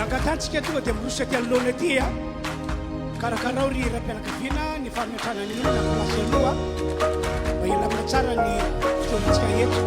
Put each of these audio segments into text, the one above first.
Dia angatahantsika tonga dia miroso aty anoloana aty a. Karakarao ry raim-pianakaviana ny fametrahana ny olona amin'ny place aloha mba hilamina tsara ny fotoanantsika eto.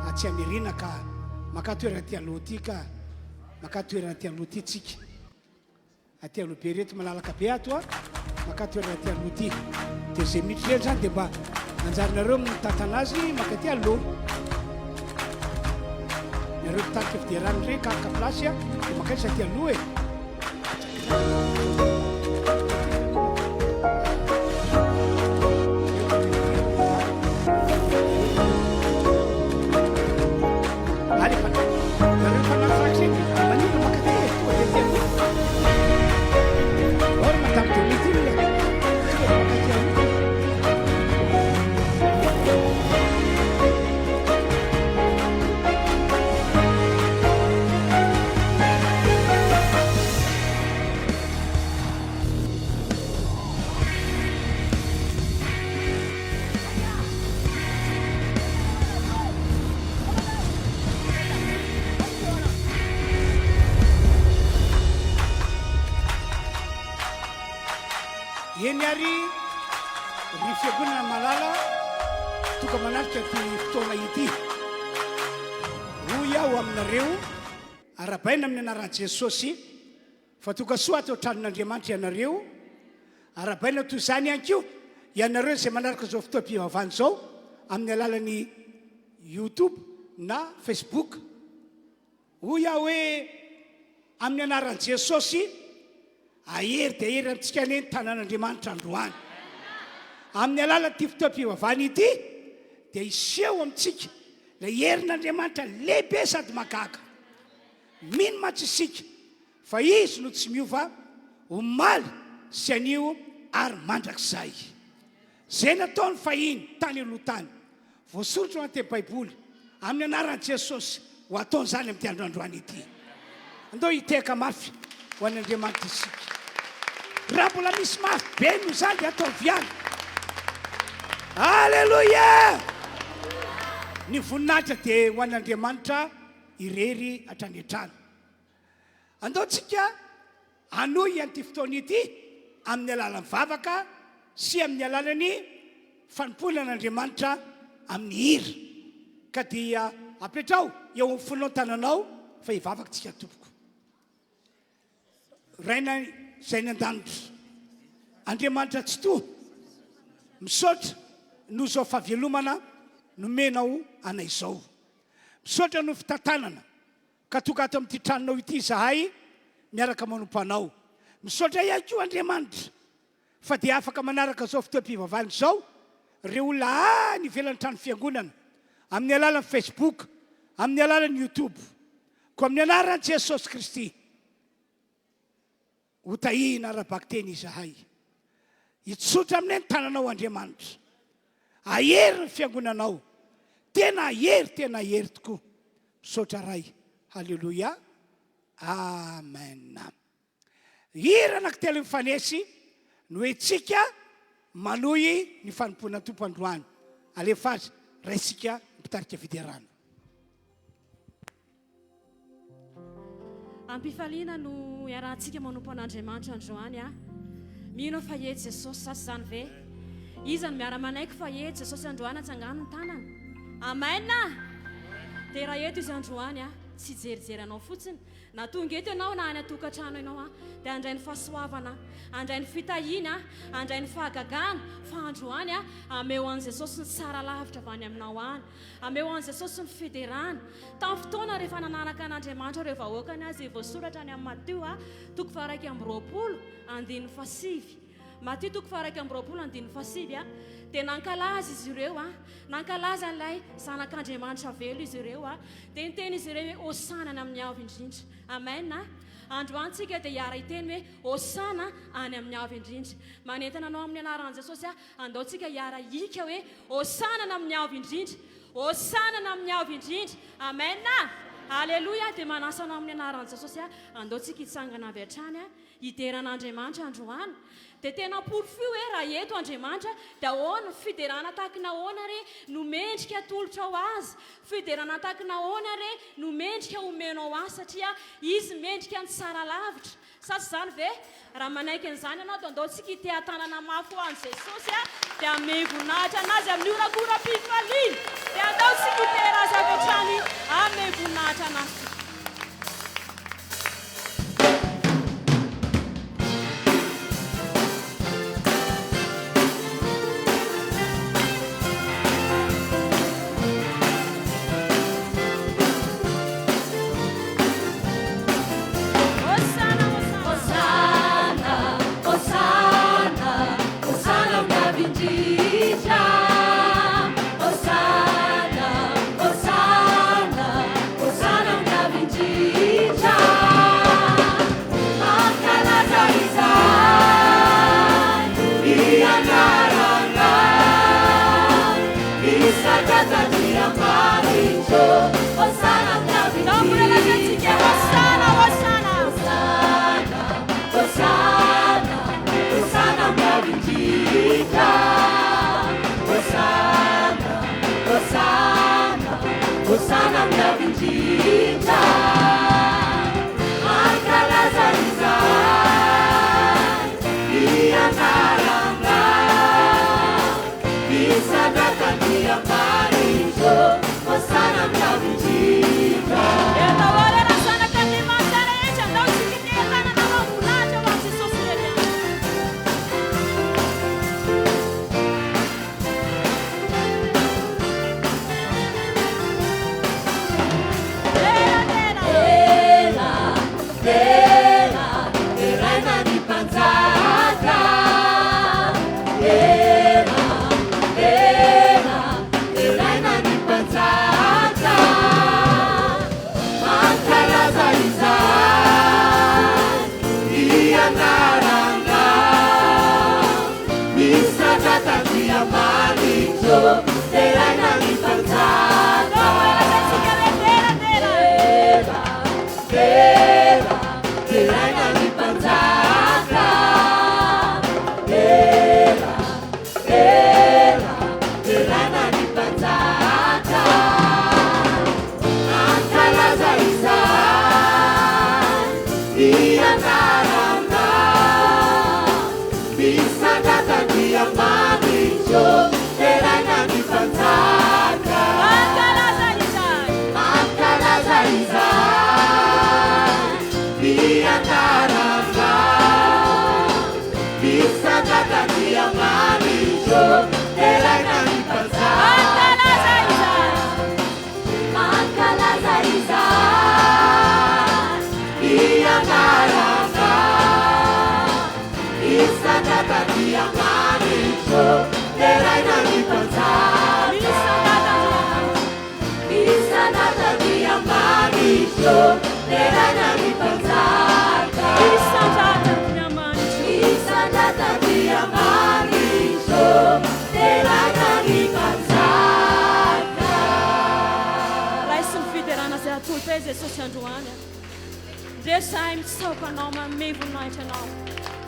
Atsy Amerina ka maka toerana aty aloha aty ka maka toerana aty aloha aty tsika. Aty aloha be reto malalaka be ato a, maka toerana aty aloha aty. Dia izay miditra eny zany dia mba anjarinareo mitantana azy maka aty aloha. Nareo mpitarika fiderana ireny ka haka place a, dia makaiza aty aloha e. Eny ary ry fiangonana malala tonga manatrika ity fotoana ity. Hoy aho aminareo, arahabaina amin'ny anaran'i Jesosy fa tonga soa ato an-tranon'Andriamanitra ianareo. Arahabaina toy izany ihany koa ianareo izay manaraka izao fotoam-pivavahana izao amin'ny alalan'ny YouTube na Facebook. Hoy aho hoe, Amin'ny anaran'i Jesosy, hahery dia hahery amintsika anie ny tanan'Andriamanitra androany. Amin'ny alalan'ity fotoam-pivavahana ity dia hiseho amintsika ilay herin'Andriamanitra lehibe sady mahagaga. Mino mantsy isika fa Izy no tsy miova omaly sy anio ary mandrakizay. Izay nataony fahiny tany aloha tany, voasoratra ao anatin'ny Baiboly, amin'ny anaran'i Jesosy, ho ataony izany amin'ity andro androany ity. Andao hitehaka mafy ho an'Andriamanitra isika. Raha mbola misy mafy be noho izany dia ataovy ihany. Aleloia! Ny voninahitra dia ho an'Andriamanitra irery hatrany hatrany. Andao tsika hanohy an'ity fotoana ity amin'ny alalan'ny vavaka sy amin'ny alalan'ny fanompoana an'Andriamanitra amin'ny hira. Ka dia apetraho eo amin'ny fonao ny tananao fa hivavaka tsika tompoko. Rainay izay any an-danitra, Andriamanitra Tsitoha. Misaotra noho izao fahavelomana nomenao anay izao. Misaotra noho ny fitantanana ka tonga ato amin'ity tranonao ity izahay miaraka manompo Anao. Misaotra ihany koa Andriamanitra fa dia afaka manaraka izao fotoam-pivavahana izao ireo olona any ivelan'ny trano fiangonana amin'ny alalan'ny Facebook, amin'ny alalan'ny YouTube. Koa amin'ny anaran'i Jesosy Kristy, ho tahina ara-bakiteny izahay. Hitsotra aminay ny tananao Andriamanitra. Hahery ny fiangonanao. Tena hahery, tena hahery tokoa. Misaotra Ray. Haleloia. Amen. Hira anankitelo mifanesy no entsika manohy ny fanompoana ny Tompo androany. Alefa azy, raisika ny mpitarika fiderana. Am-pifaliana no iarahantsika manompo an'Andriamanitra androany a. Mino aho fa eto Jesosy, sa tsy izany ve? Iza no miara-manaiky fa eto Jesosy androany atsangano ny tanana? Amen! Dia raha eto Izy androany a, tsy hijerijery anao fotsiny, Na tonga eto ianao na any an-tokantrano ianao an, dia handray ny fahasoavana, handray ny fitahiana, handray ny fahagagana, fa androany an, ameo an'i Jesosy ny tsara lavitra avy any aminao any. Ameo an'i Jesosy ny fiderana. Tamin'ny fotoana rehefa nanaraka an'Andriamanitra ireo vahoakany azy, izay voasoratra any amin'ny Matio toko faha-21 andininy fahasivy. Matio toko faha-21 andininy fahasivy a, dia nankalaza izy ireo a, nankalaza an'ilay Zanak'Andriamanitra velona izy ireo a, dia niteny izy ireo hoe Hosana any amin'ny avo indrindra. Amen a. Androany tsika dia hiara-hiteny hoe Hosana any amin'ny avo indrindra. Manentana anao amin'ny anaran'i Jesosy aho, andao tsika hiara-hika hoe Hosana any amin'ny avo indrindra. Hosana any amin'ny avo indrindra. Amen a. Aleloia, dia manasa anao amin'ny anaran'i Jesosy aho, andao tsika hitsangana avy hatrany a. Hidera an'Andriamanitra androany. Dia tena porofo io hoe raha eto Andriamanitra dia ahoana, fiderana tahaka ny ahoana re no mendrika atolotrao Azy, fiderana tahaka ny ahoana re no mendrika omenao Azy satria Izy mendrika ny tsara lavitra. Sa tsy izany ve? Raha manaiky an'izany ianao dia andao tsika hiteha-tanana mafy ho an'i Jesosy dia hanome voninahitra an'Azy amin'ny horakoram-pifaliana. Dia andao tsika hidera Azy avy hatrany hanome voninahitra an'Azy. Deraina ny Mpanjaka. Misandrata Andriamanitra. Misandrata Andriamanitra ô, deraina ny Mpanjaka. Raiso ny fiderana izay atolotra ahy Jesosy androany. Ndreso izahay mitsaoka Anao manome voninahitra Anao.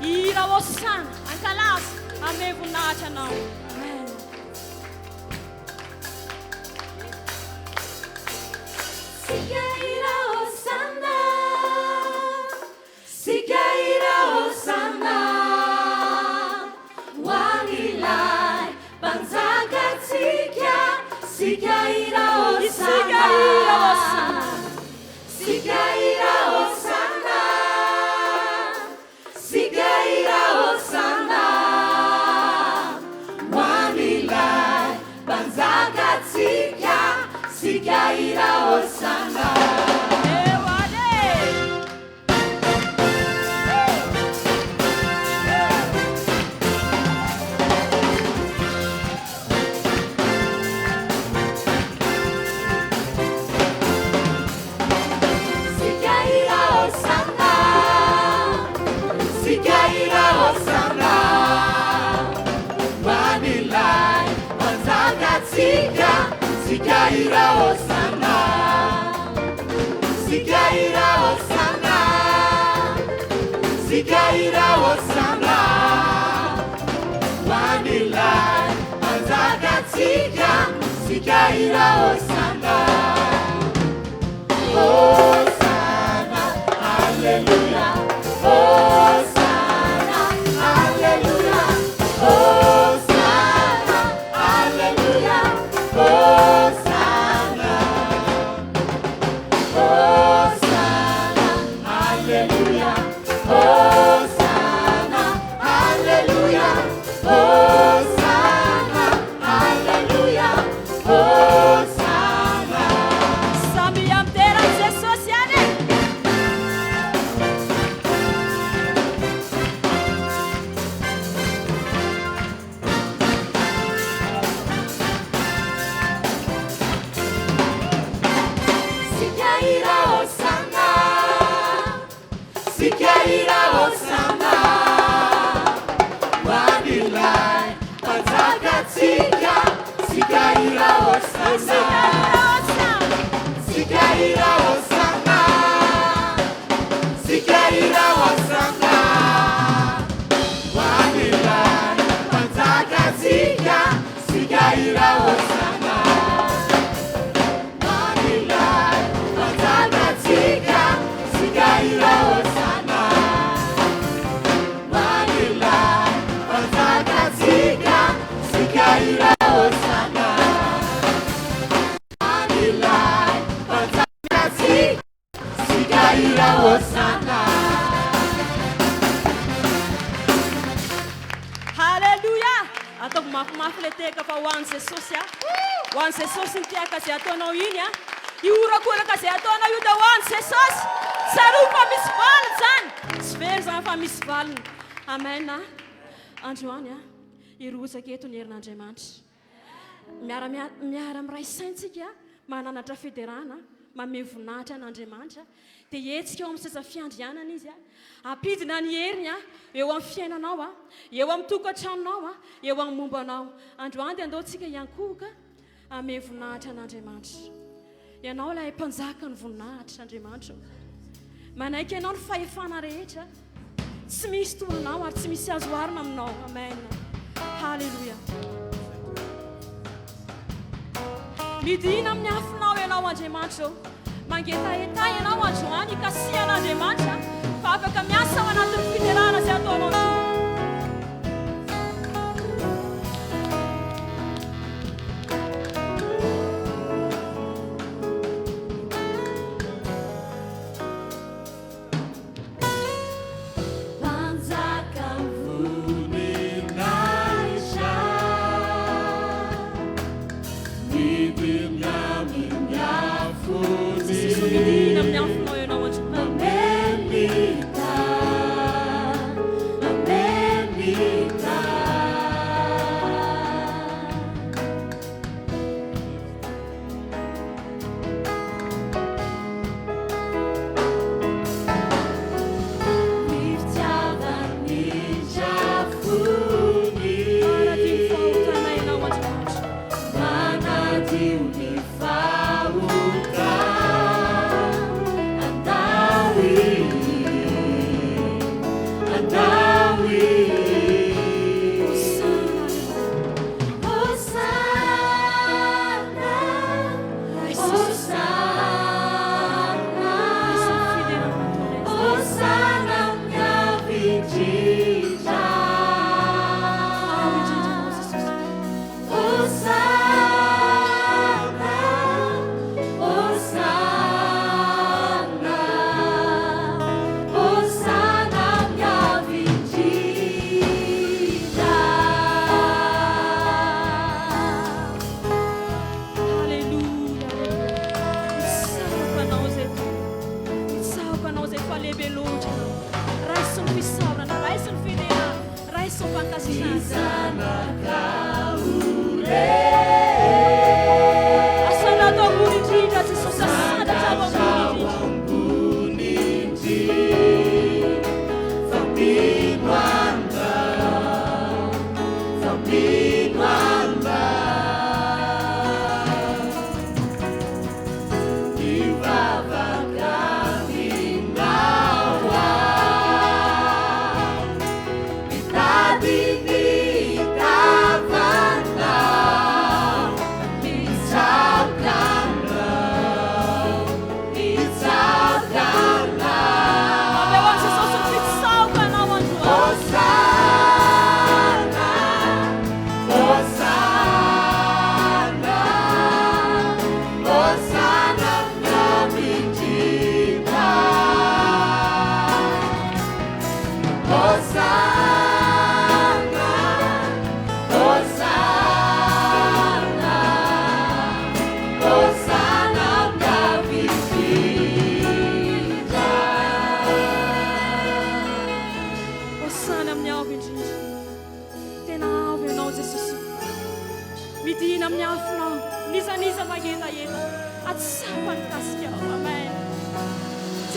Hihira Hosana, hankalaza, hanome voninahitra Anao. Amen. Sika hira Hosana, sika hira Hosana, ho an'ilay Mpanjakantsika. Sika hira Isika hira Hosana, Hosana. sika hira Hosana, sika hira Hosana, ho an'ilay Mpanjakantsika. Sika hira Hosana. Eo ale. Sika hira Hosana, sika hira Hosana, ho an'ilay Mpanjakantsika. Sika hira Hosana, sika hira Hosana, sika hira Hosana, ho an'ilay Mpanjakantsika. Sika hira Hosana. Hosanna, Alleluia. Hosanna, Alleluia. Hosanna, Alleluia. Hosanna. Hosanna, Alleluia. Hosanna, Alleluia. Hosanna, Alleluia. Hosanna. Samy midera an'i Jesosy ihany e. Sika hira Hosanna, sika hira Hosanna, ho an'ilay Mpanjakantsika. Sika hira Hosanna, Isika hira Hosana. sika hira Hosanna, sika hira Hosanna, ho an'ilay Mpanjakantsika. Sika hira Hosanna. Ho an'ilay Mpanjakantsika. Sika hira Hosanna. Ho an'ilay Mpanjakantsika. Sika hira Hosanna. Ho an'ilay Mpanjakantsika. Sika hira Hosanna. Halleluja! Ataovy mafimafy le tehaka fa ho an'i Jesosy a. Ho an'i Jesosy ny tehaka izay ataonao iny a. Iorakoraka izay ataonao io dia ho an'i Jesosy. Tsarovy fa misy valiny izany. Tsy very izany fa misy valiny. Amen. Androany a, hirotsaka eto ny herin'Andriamanitra. Miara miara miray saintsika, mananatra fiderana, manome voninahitra an'Andriamanitra. Dia hihetsika eo amin'ny seza fiandrianana Izy, hampidina ny heriny eo amin'ny fiainanao, eo amin'ny tokantranonao, eo amin'ny momba anao. Androany dia andao tsika hiankohoka hanome voninahitra an'Andriamanitra. Ianao ilay mpanjaka ny voninahitra, Andriamanitra ô. Manaiky Anao ny fahefana rehetra. Tsy misy toa Anao ary tsy misy azo oharina aminao. Amen. Haleloia. Midina amin'ny afonao Ianao, Andriamanitra ô. Mangetaheta Ianao androany hikasihan'Andriamanitra fa afaka miasa ao anatin'ny fiderana izay ataonao ny Tompo. Mpanjaka voninahitra, midina amin'ny afony. Jesosy midina amin'ny afonao Ianao, Andriamanitra. Mamelita, mamelita.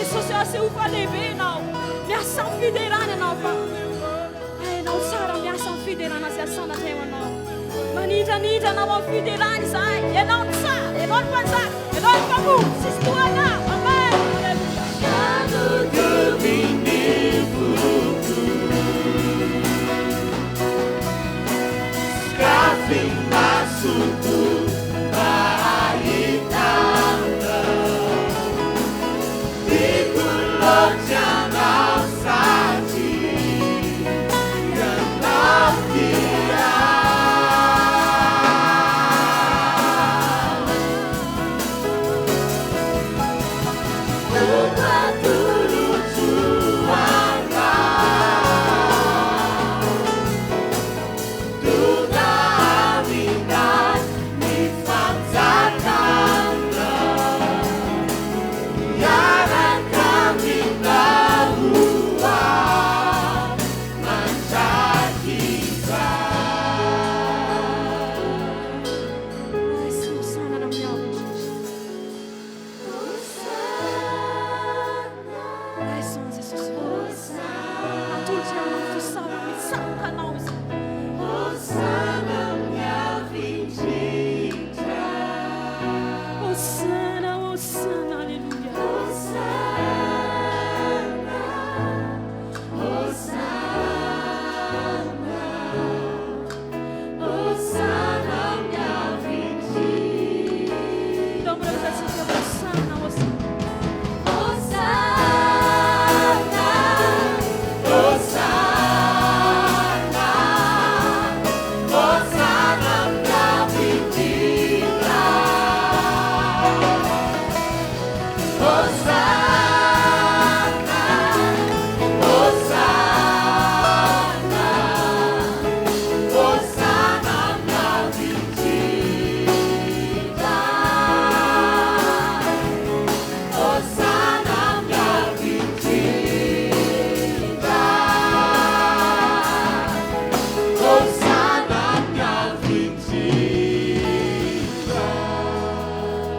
Jesosy asehoy fa lehibe Ianao. Miasa amin'ny fiderana Ianao fa hainao tsara miasa amin'ny fiderana izay asandratra eo Anao. Manindranindra Anao amin'ny fiderana izahay. Ianao no tsara, Ianao no Mpanjaka, Ianao no Mpamonjy, tsisy toa Anao. Amen. Haleloia.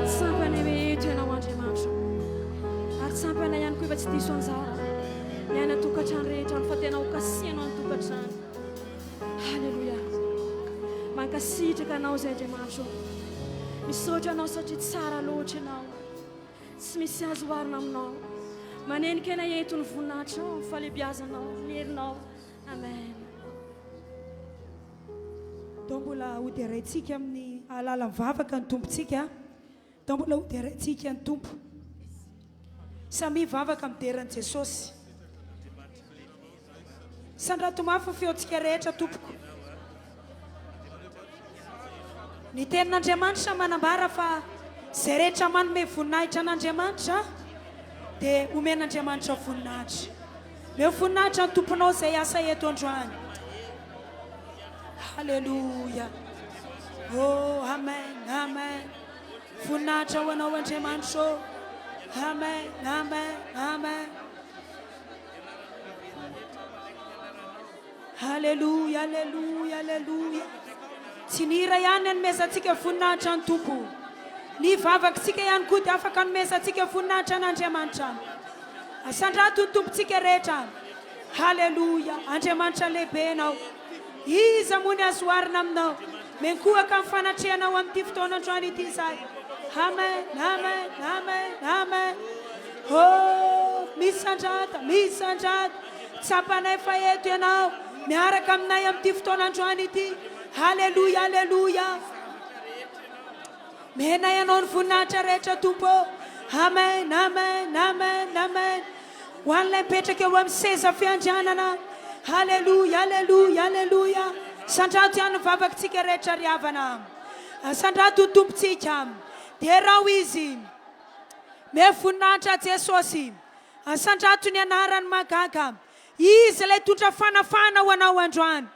Tsapanay hoe eto Ianao Andriamanitra o. Ary tsapanay ihany koa efa tsy diso anjara ny any an-tokantrano rehetra any fa tena ho kasihanao ny tokantrano. Haleloia. Mankasitraka Anao izay Andriamanitra o. Misaotra Anao satria tsara loatra Ianao. Tsy misy azo oharina aminao. Manenika anay eto ny voninahitrao, ny fahalehibiazanao, ny herinao. Amen. Toa mbola hoderaintsika amin'ny alalan'ny vavaka ny Tompontsika. Toa mbola hoderaintsika ny Tompo. Samia vavaka midera an'i Jesosy. Sandrato mafy ny feontsika rehetra tompoko. Ny tenin'Andriamanitra manambara fa izay rehetra manome voninahitra an'Andriamanitra dia omen'Andriamanitra voninahitra. Omeo voninahitra ny Tomponao izay asa eto androany. Haleloia. Oh, amen, amen. Voninahitra ho anao Andriamanitra ô. Amen, amen, amen. Haleloia, aleloia, aleloia. Tsy ny hira ihany anomezantsika voninahitra ny Tompo. Ny vavakitsika ihany koa dia afaka anomezantsika voninahitra an'Andriamanitra. Asandrato ny Tompontsika rehetra. Haleloia, Andriamanitra lehibe Ianao. Iza moa ny azo oharina aminao? Miankohoka amin'ny fanatrehanao amin'ity fotoana androany ity izahay. Amen, amen, amen, amen. Oh, misandrata, misandrata. Tsapanay fa eto Ianao, miaraka aminay amin'ity fotoana androany ity. Haleloia, haleloia. Menay Anao ny voninahitra rehetra Tompo ô. Amen, amen, amen, amen. Ho an'ilay mipetraka eo amin'ny seza fiandrianana. Haleloia, haleloia, haleloia. Sandrato ihany ny vavakitsika rehetra ry havana. Sandrato ny Tompontsika. Derao Izy. Meo voninahitra Jesosy. Asandrato ny anarany mahagaga. Izy ilay tondra fanafahana ho anao androany.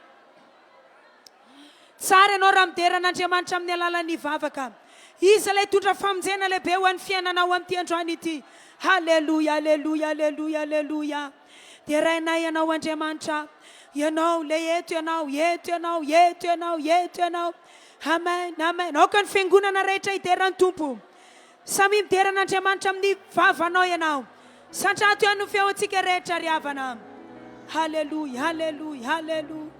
Tsara ianao raha midera an'Andriamanitra amin'ny alalan'ny vavaka. Izy ilay hitondra famonjena lehibe ho an'ny fiainanao amin'ity androany ity. Haleloia, haleloia, haleloia, haleloia. Derainay Ianao Andriamanitra. Ianao ilay eto Ianao, eto Ianao, eto Ianao, eto Ianao. Amen, amen. Aoka ny fiangonana rehetra hidera ny Tompo. Samia midera an'Andriamanitra amin'ny vavanao ianao. Sandrato ihany no feontsika rehetra ry havana. Haleloia, haleloia, haleloia.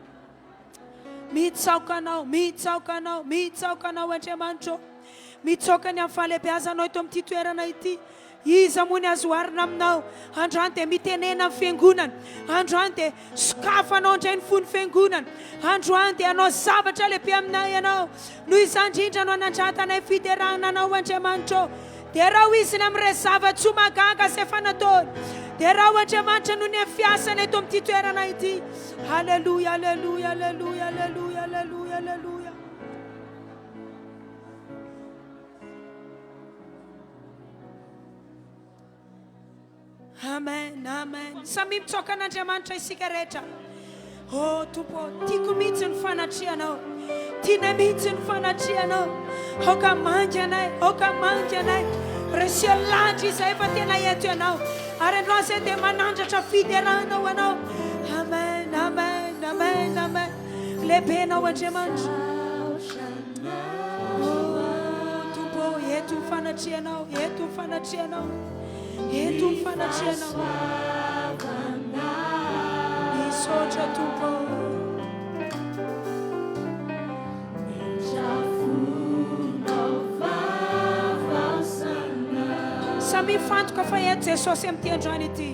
Mitsaoka anao, mitsaoka anao, mitsaoka anao Andriamanitra ô. Mitsaoka ny amin'ny fahalehibeazanao eto amin'ity toerana ity. Iza moa ny azo oharina aminao? Androany dia mitenena amin'ny fiangonana. Androany dia sokafanao indray ny fon'ny fiangonana. Androany dia hanao zavatra lehibe aminay ianao. Noho izany indrindra no anandratanay fiderana anao Andriamanitra ô. Derao izy ny amin'ireo zava-tsoa mahagaga izay efa nataony. Derao Andriamanitra noho ny fiasany eto amin'ity toerana ity. Aleloia, aleloia, aleloia, aleloia, aleloia, aleloia. Amen, amen. Samia mitsaoka an'Andriamanitra isika rehetra. Oh Tompo, oh, tiako mihitsy ny fanatrehanao. Tianay mihitsy ny fanatrehanao. Aoka mangy anay, aoka mangy anay. Reseo lahatra izay fa tena eto ianao. Ary androany izay dia manandratra fiderana ho anao. Amen, amen, amen, amen. Lehibe ianao Andriamanitra. Oh Tompo, oh, eto ny fanatrehanao, eto ny fanatrehanao. Eto ny fanatrehanao. Misaotra Tompo. Samy mifantoka fa eto Jesosy amin'ity androany ity.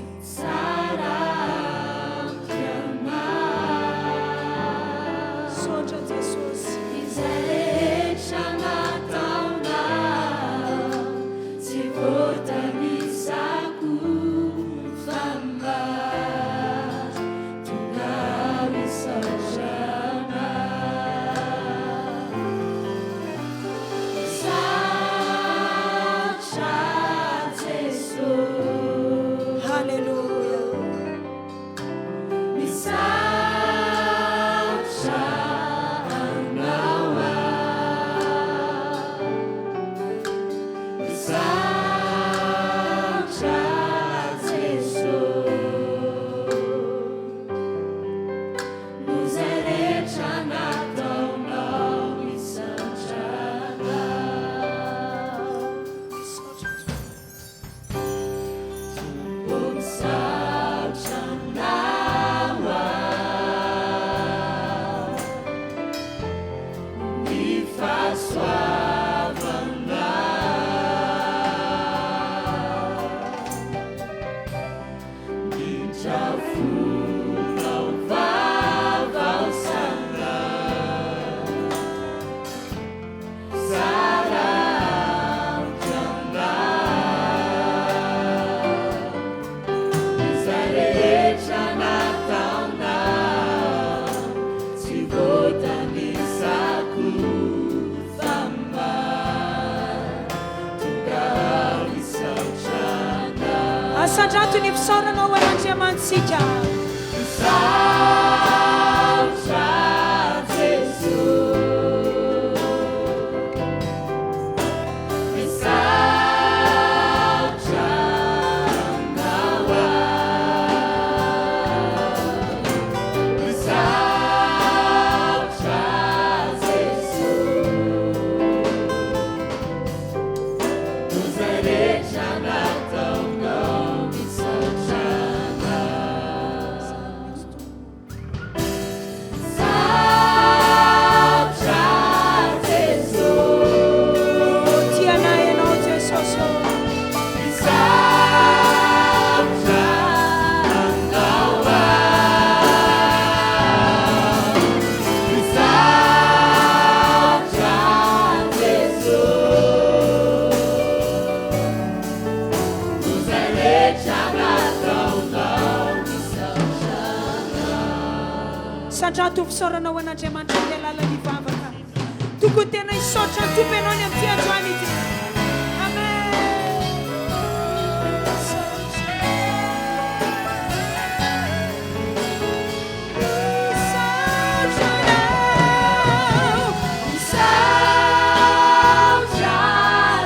Misaotra Jesosy. Izay rehetra nataonao tsy voatanisako fa mba tonga aho hisaotra Anao. Misaotra Jesosy. Haleloia. Misaotra Anao aho. Misaotra Jesosy. Noho izay rehetra nataonao, misaotra Anao. Misaotra Tompo. Tompo misaotra Anao aho. Ny fahasoavanao. Indra fonao vaovao sanao. Tsara amiko Anao. Izay rehetra nataonao tsy voatanisako fa mba tonga aho hisaotra Anao. Asandrato ny fisaorana ho an'Andriamanitsika. Misaotra Jesoa. Misaotra Anao aho. Misaotra Jesoa. Noho izay rehetra nataonao, misaotra Anao. Misaotra Jesoa. Tia anay ianao Jesosy ô. Misaotra Anao aho. Misaotra Jesoa. Noho izay rehetra nataonao, misaotra Anao. Sandrato ho fisaorana ho an'Andriamanitra amin'ny alalan'ny vavaka. Tokony tena hisaotra ny Tompo ianao ny amin'ity androany ity. Amen. Misaotra. Misaotra Anao. Misaotra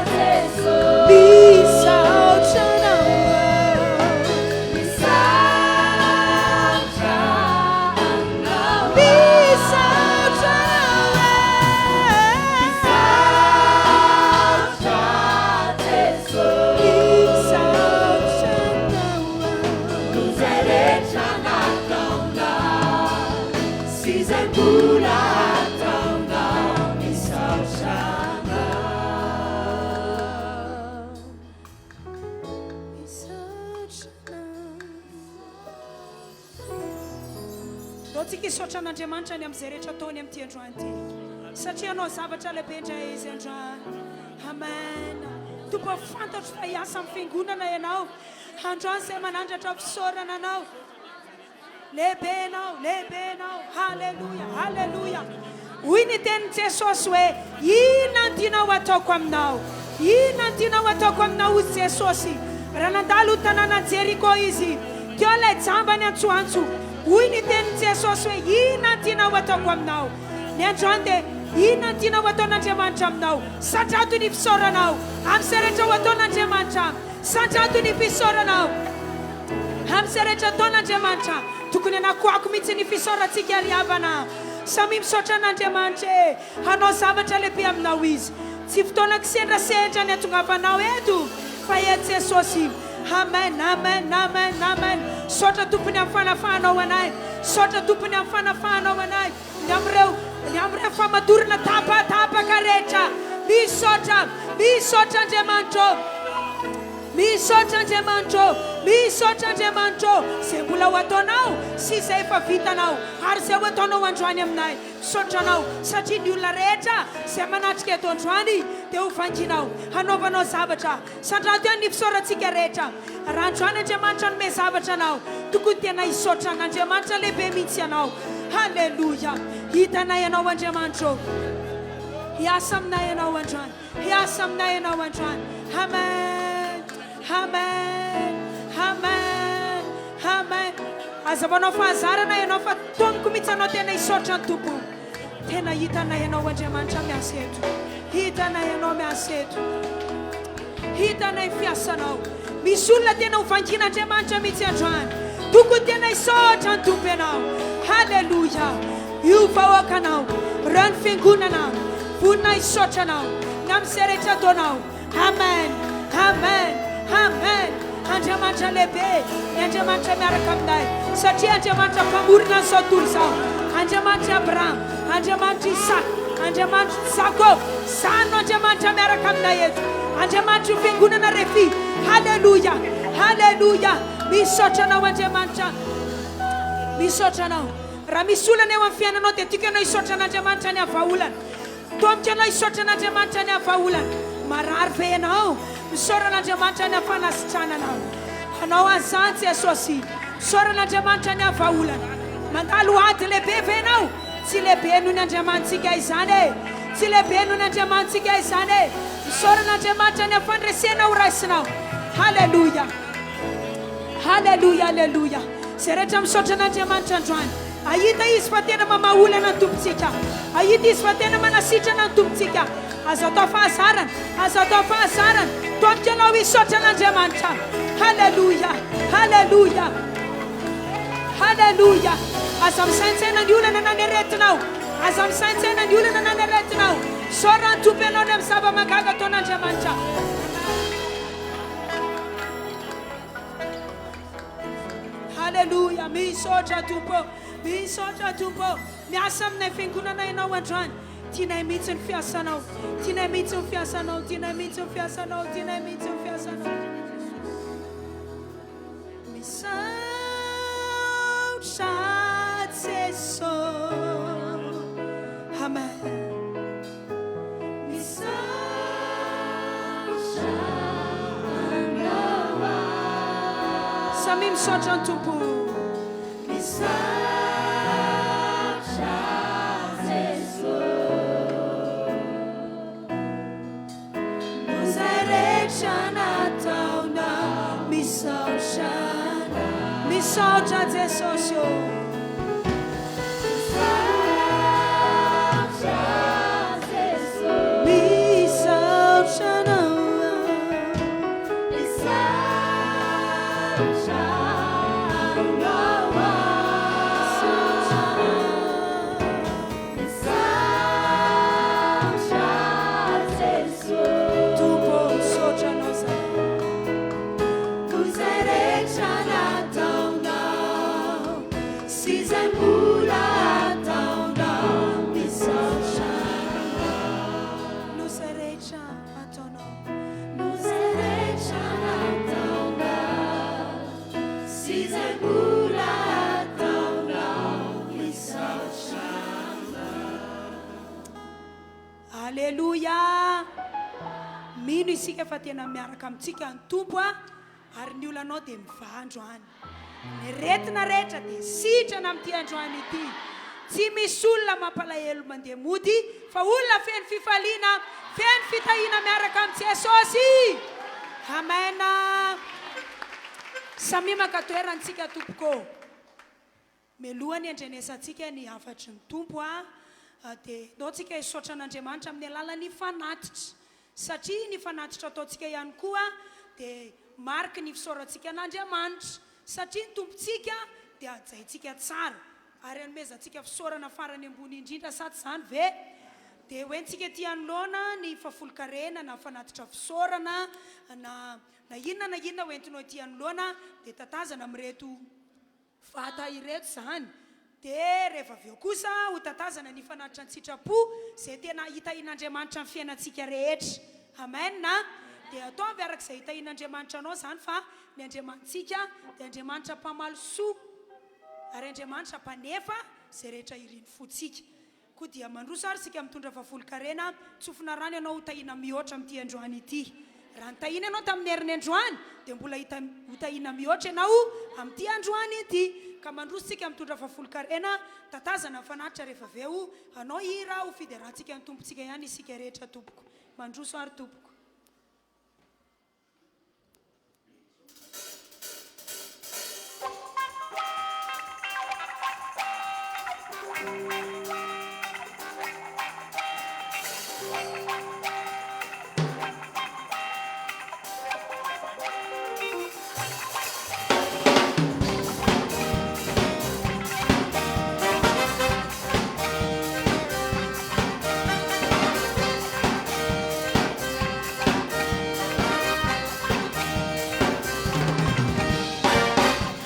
Jesoa. Misaotra Anao. Misaotra Anao. Misaotra Anao. Misaotra Ndao tsika hisaotra an'Andriamanitra ny amin'izay rehetra ataony amin'ity androany ity. Satria hanao zavatra lehibe indray Izy androany. Amen. Tompo ô, fantatro fa hiasa amin'ny fiangonana Ianao. Androany izay manandratra fisaorana Anao. Lehibe Ianao, lehibe Ianao. Haleloia, haleloia. Hoy ny tenin'i Jesosy hoe, Inona no tianao hataoko aminao? Inona no tianao hataoko aminao? Hoy Jesosy. Raha nandalo ny tanànan'i Jeriko Izy, teo ilay jamba niantsoantso. Hoy ny tenin'i Jesosy hoe, Inona no tianao hataoko aminao? Ny androany dia, inona no tianao hataon'Andriamanitra aminao? Sandrato ny fisaoranao amin'izay rehetra ho ataon'Andriamanitra. Sandrato ny fisaoranao amin'izay rehetra ataon'Andriamanitra. Tokony hanakoako mihitsy ny fisaorantsika ry havana. Samia misaotra an'Andriamanitra e! Hanao zavatra lehibe aminao Izy. Tsy fotoana kisendrasendra ny hatongavanao eto fa eto Jesosy. Amen, amen, amen, amen. Misaotra Tompo ny amin'ny fanafahanao anay. Misaotra Tompo ny amin'ny fanafahanao anay. Ny amin'ireo, ny amin'ireo famatorana tapatapaka rehetra. Misaotra, misaotra Andriamanitra ô. Misaotra Andriamanitra ô, misaotra Andriamanitra ô, izay mbola ho ataonao sy izay efa vitanao ary izay ho ataonao androany aminay. Misaotra Anao satria ny olona rehetra izay manatrika eto androany dia ho vanginao, hanaovanao zavatra. Sandrato ihany ny fisaorantsika rehetra. Raha androany Andriamanitra hanome zavatra anao, tokony tena hisaotra an'Andriamanitra lehibe mihitsy ianao. Haleloia! Hitanay Ianao Andriamanitra ô. Hiasa aminay Ianao androany. Hiasa aminay Ianao androany. Amen! Amen! Amen! Amen! Aza manao fahazarana ianao fa toniko mihitsy anao tena hisaotra ny Tompo. Tena hitanay Ianao Andriamanitra miasa eto. Hitanay Ianao miasa eto. Hitanay ny fiasanao. Misy olona tena ho vangin'Andriamanitra mihitsy androany. Tokony tena hisaotra ny Tompo ianao. Haleloia. Io vahoakanao, ireo ny fiangonana, vonona hisaotra anao ny amin'izay rehetra ataonao. Amen! Amen! Amen! Andriamanitra lehibe, ny Andriamanitra miaraka aminay, satria Andriamanitra mpamorona an'izao tontolo izao, Andriamanitr'i Abrahama, Andriamanitr'i Isaka, Andriamanitr'i Jakoba, izany no Andriamanitra miaraka aminay eto, Andriamanitr'io fiangonana Refi. Haleloia! Haleloia! Misaotra Anao Andriamanitra. Misaotra Anao. Raha misy olana eo amin'ny fiainanao dia tiako ianao hisaotra an'Andriamanitra ny havaolana. Tomika anao hisaotra an'Andriamanitra ny havaolana. Marary ve ianao? Misaora an'Andriamanitra ny hafanasitranana anao an'izany Jesosy. Misaora an'Andriamanitra ny havaolana. Mandalo ady lehibe ve ianao? Tsy lehibe noho ny Andriamanitsika izany e! Tsy lehibe noho ny Andriamanitsika izany e! Misaora an'Andriamanitra ny hafandresena ho raisinao. Haleloia! Haleloia! Haleloia! Izay rehetra misaotra an'Andriamanitra androany. Hahita izy fa tena mamaha olana ny Tompontsika. Hahita izy fa tena manasitrana ny Tompontsika. Aza atao fahazarana, aza atao fahazarana. Tomika anao hisaotra an'Andriamanitra. Haleloia, haleloia, haleloia. Aza misaintsaina ny olana na ny aretinao. Aza misaintsaina ny olana na ny aretinao. Isaora ny Tompo ianao ny amin'ny zava-mahagaga ataon'Andriamanitra. Haleloia, misaotra Tompo ô, misaotra Tompo ô, miasa aminay fiangonana Ianao androany, tianay mihitsy ny fiasanao, tianay mihitsy ny fiasanao, tianay mihitsy ny fiasanao, tianay mihitsy ny fiasanao. Misaotra Jeso, Amen. Samia misaotra ny Tompo. Misaotra Jesosy ô. Misaotra Anao Tompo ô, misaotra Anao zahay. Noho izay rehetra nataonao. Sy izay mbola ataonao misaotra anao. Noho izay rehetra ataonao. Noho izay rehetra nataonao. Mino isika fa tena miaraka amintsika ny Tompo a, ary ny olanao dia mivaha androany. Ny aretina rehetra dia sitrana amin'ity androany ity. Tsy misy olona mampalahelo mandeha mody fa olona feno fifaliana, feno fitahiana miaraka amin'i Jesosy. Amen. Samia maka toerana tsika tompoko. Mialoha ny handrenesantsika ny hafatry ny Tompo dia ndao tsika hisaotra an'Andriamanitra amin'ny alalan'ny fanatitra. Satria ny fanatitra ataontsika ihany koa dia mariky ny fisaorantsika an'Andriamanitra. Satria ny Tompontsika dia hajaintsika tsara ary hanomezantsika fisaorana farany ambony indrindra sa tsy izany ve? Dia hoentintsika ety anoloana ny fahafolonkarena na fanatitra fisaorana na na inona na inona hoentinao ety anoloana dia tatazana amin'ireto Vata ireto izany, dia rehefa avy eo kosa ho tatazana ny fanatitra an-tsitrapo izay tena hitahian'Andriamanitra ny fiainantsika rehetra. Amen a! Dia ataovy araka izay hitahian'Andriamanitra anao izany fa ny Andriamanitsika dia Andriamanitra mpamaly soa ary Andriamanitra mpanefa izay rehetra irin'ny fontsika. Koa dia mandroso ary isika mitondra fahafolonkarena, tsofina rano ianao ho tahiana mihoatra amin'ity androany ity. Raha nitahiana ianao tamin'ny heriny androany, dia mbola ho tahiana mihoatra ianao amin'ity androany ity. Ka mandroso isika mitondra fahafolonkarena, tatazana ny fanatitra rehefa avy eo, hanao hira ho fiderantsika ny Tompontsika ihany isika rehetra tompoko. Mandroso ary tompoko.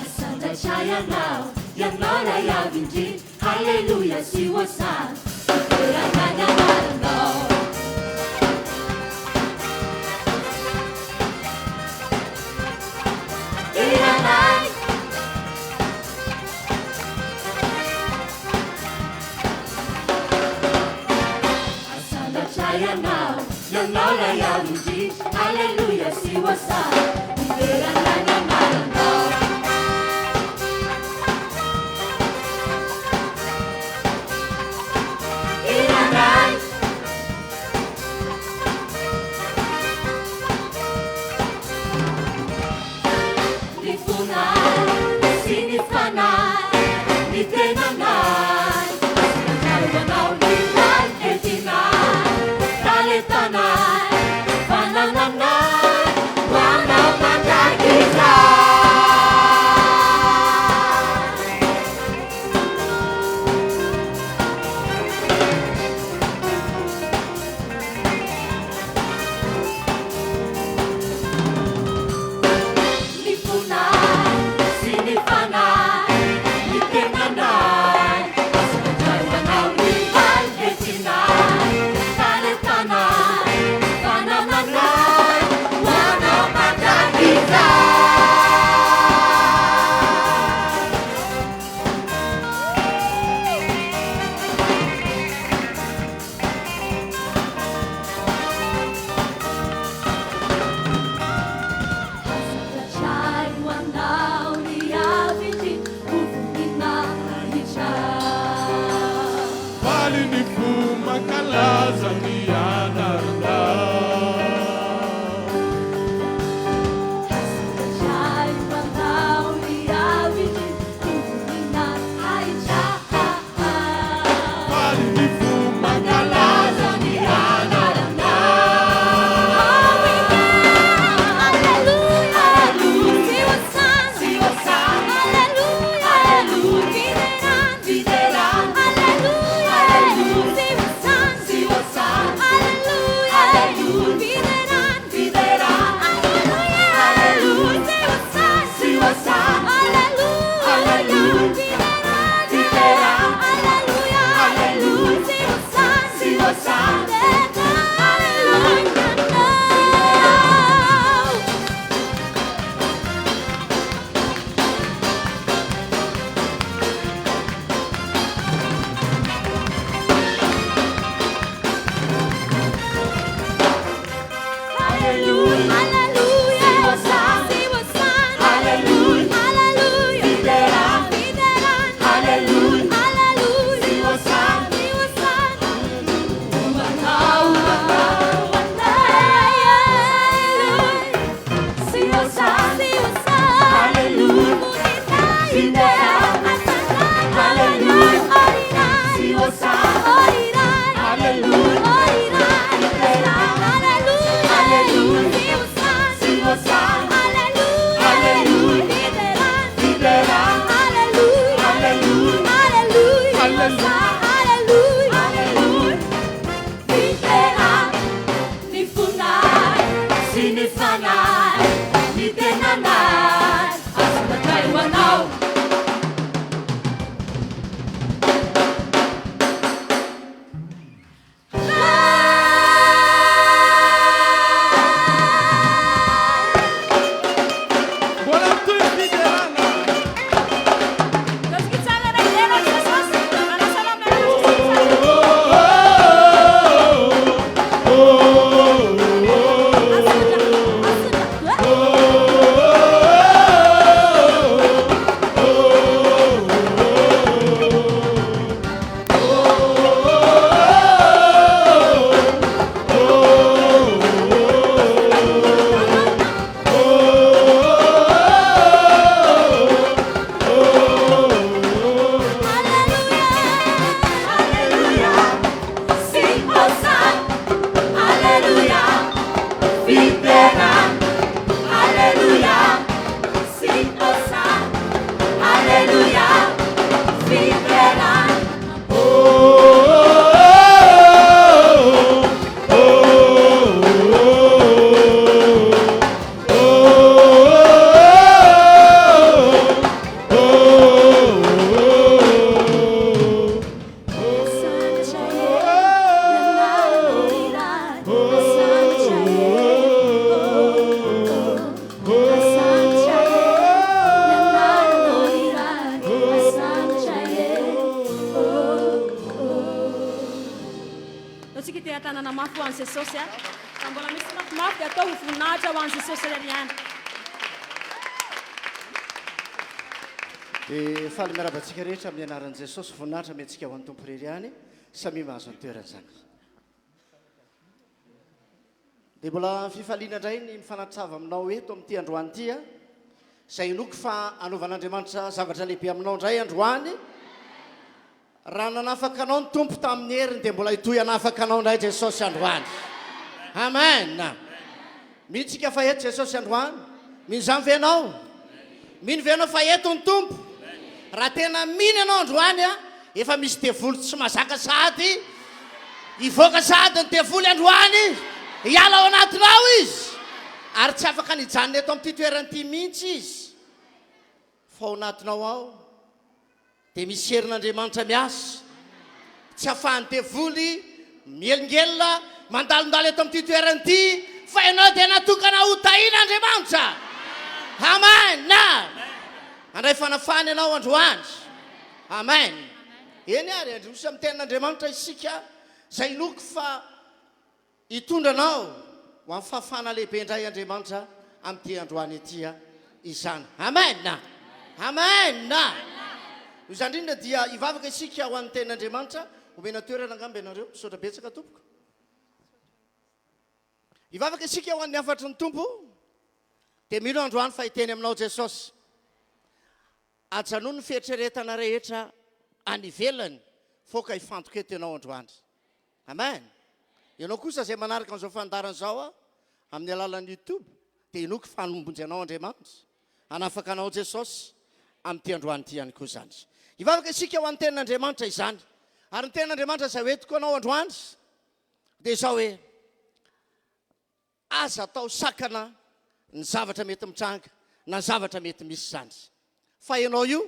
Asandratra ianao, ianao ilay avo indrindra, Haleloia sy Hosana, fiderana ny anaranao. Hiranay. Asandratra ianao, ianao ilay avo indrindra, Aleloia sy Hosana, hiderana ny anaranao. Hiranay. Ny fonay sy ny fanahy, ny tenanay, Asandratra ianao ny ray entinay, talentanay, fanananay, ho anao. ho an'i Jesosy a. Raha mbola misy mafimafy dia atao ho voninahitra ho an'i Jesosy irery ihany. Dia faly miarahaba antsika rehetra amin'ny anaran'i Jesosy. Voninahitra omentsika ho an'ny Tompo irery ihany. Samia mahazo ny toerany izany. Dia mbola fifaliana indray ny mifanatrava aminao eto amin'ity androany ity a. Izay inoako fa hanaovan'Andriamanitra zavatra lehibe aminao indray androany. Raha nanafaka anao ny Tompo tamin'ny heriny dia mbola hitohy hanafaka anao indray Jesosy androany. Amen. Mino tsika fa eto Jesosy androany? Mino izany ve ianao? Mino ve ianao fa eto ny Tompo? Raha tena mino ianao androany a, efa misy devoly tsy mazaka sahady, hivoaka sahady ny devoly androany, hiala ao anatinao izy, ary tsy afaka ny hijanona eto amin'ity toerana ity mihitsy izy, fa ao anatinao ao. Dia misy herin'Andriamanitra miasa, tsy afahan'ny devoly mihelingelina mandalondalo eto amin'ity toerana ity, fa ianao dia natokana ho tahian'Andriamanitra. Amen. Handray fanafahana ianao androany. Amen. Eny ary, handroso amin'ny tenin'Andriamanitra isika, izay inoako fa Hitondra anao ho amin'ny fahafahana lehibe indray Andriamanitra amin'ity androany ity izany. Amen! Amen! Noho izany indrindra dia hivavaka isika ho an'ny tenin'Andriamanitra. Omena toerana angamba ianareo. Misaotra betsaka tompoko. Hivavaka isika ho an'ny hafatry ny Tompo. Dia mino androany fa hiteny aminao Jesosy. Ajanony ny fieritreretana rehetra any ivelany foka hifantoka eto ianao androany. Amen! Ianao kosa izay manaraka an'izao fandaharana izao amin'ny alalan'ny youtube dia inoako fa hanomponjy anao Andriamanitra, hanafaka anao Jesosy amin'ity androany ity ihany koa izany. Hivavaka isika ho an'ny tenin'Andriamanitra izany. Ary ny tenin'Andriamanitra izay hoentiko anao androany dia izao hoe, Aza atao sakana ny zavatra mety mitranga na ny zavatra mety misy izany. Fa ianao io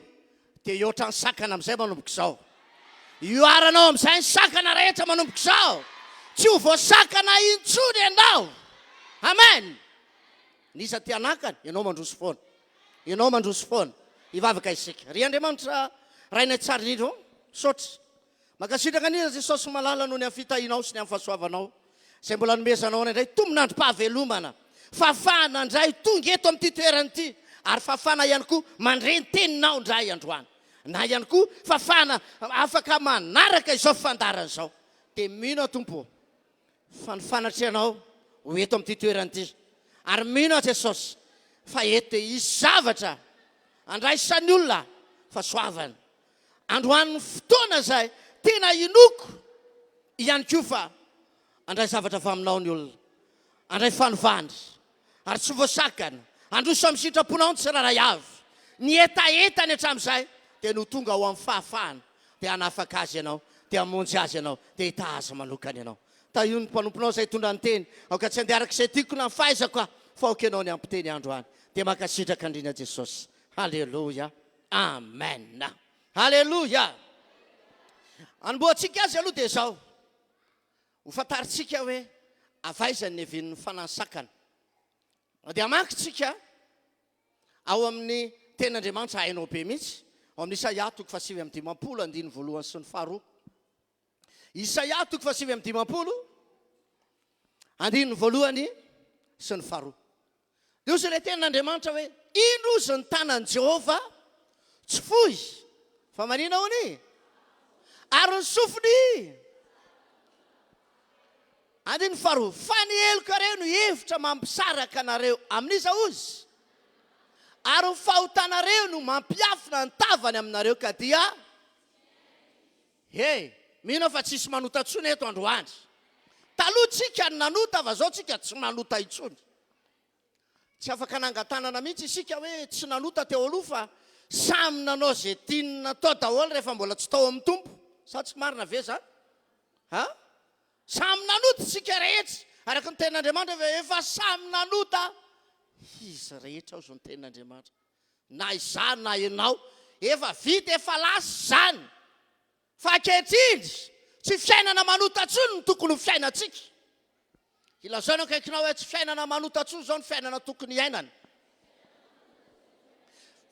dia hihoatra ny sakana amin'izay manomboka izao. Hihoaranao amin'izay ny sakana rehetra manomboka izao. Tsy ho voasakana intsony ianao. Amen. N'iza te hanakana, ianao mandroso foana. Ianao mandroso foana. Hivavaka isika. Ry Andriamanitra Rainay tsara indrindra ô, misaotra. Mankasitraka an'iza Jesosy malala noho ny amin'ny fitahianao sy ny amin'ny fahasoavanao izay mbola nomezanao anay indray tombon'androm-pahavelomana, fahafahana indray tonga eto amin'ity toerana ity ary fahafahana ihany koa mandre ny teninao indray androany na ihany koa fahafahana afaka manaraka izao fandaharana izao dia mino aho Tompo ô fa ny fanatrehanao ho eto amin'ity toerana ity ary mino aho Jesosy fa eto dia hisy zavatra andraisan'ny olona fahasoavana Androany ny fotoana izay tena inoako ihany koa fa handray zavatra avy aminao ny olona, handray fanovana ary tsy voasakana, handroso amin'ny sitraponao ny tsirairay avy. Ny hetahetany hatramin'izay dia ny ho tonga ao amin'ny fahafahana, dia hanafaka azy ianao, dia hamonjy azy ianao, dia hitaha azy manokana ianao. Tahio ny mpanomponao izay hitondra ny teny, aoka tsy handeha araka izay tiako na ny fahaizako aho, fa aoka ianao ny hampiteny androany. Dia mankasitraka indrindra Jesosy. Haleloia. Amen. Haleloia. Anombohantsika azy aloha dia izao. Ho fantarintsika hoe avy aiza ny niavian'ny fanahy sakana. Dia hamaky tsika ao amin'ny tenin'Andriamanitra hainao be mihitsy, ao amin'ny Isaia toko faha 59 andininy voalohany sy ny faharoa. Isaia toko faha 59 andininy voalohany sy ny faharoa. Dia hoy ilay tenin'Andriamanitra hoe, Indro ozy ny tanan'i Jehovah tsy fohy, fa manina hono i? Ary ny sofiny? Andininy faharoa, Fa ny helokareo no hevitra mampisaraka anareo amin'iza ozy? Ary ny fahotanareo no mampiafina ny tavany aminareo ka dia He! Mino aho fa tsisy manota intsony eto androany. Taloha tsika no nanota fa zao tsika tsy manota intsony. Tsy afaka nangatanana mihitsy isika hoe tsy nanota teo aloha fa samy nanao ze tiany natao daholo rehefa mbola tsy tao amin'ny Tompo. Sa tsy marina ve zany? Ha? Samy nanota isika rehetra. Araka ny tenin'Andriamanitra ve efa samy nanota izy rehetra hozy ny tenin'Andriamanitra. Na izaho na ianao, efa vita, efa lasa izany. Fa ankehitriny, tsy fiainana manota intsony no tokony ho fiainantsika. Ilazao ny akaikinao hoe tsy fiainana manota intsony izao ny fiainana tokony hiainana.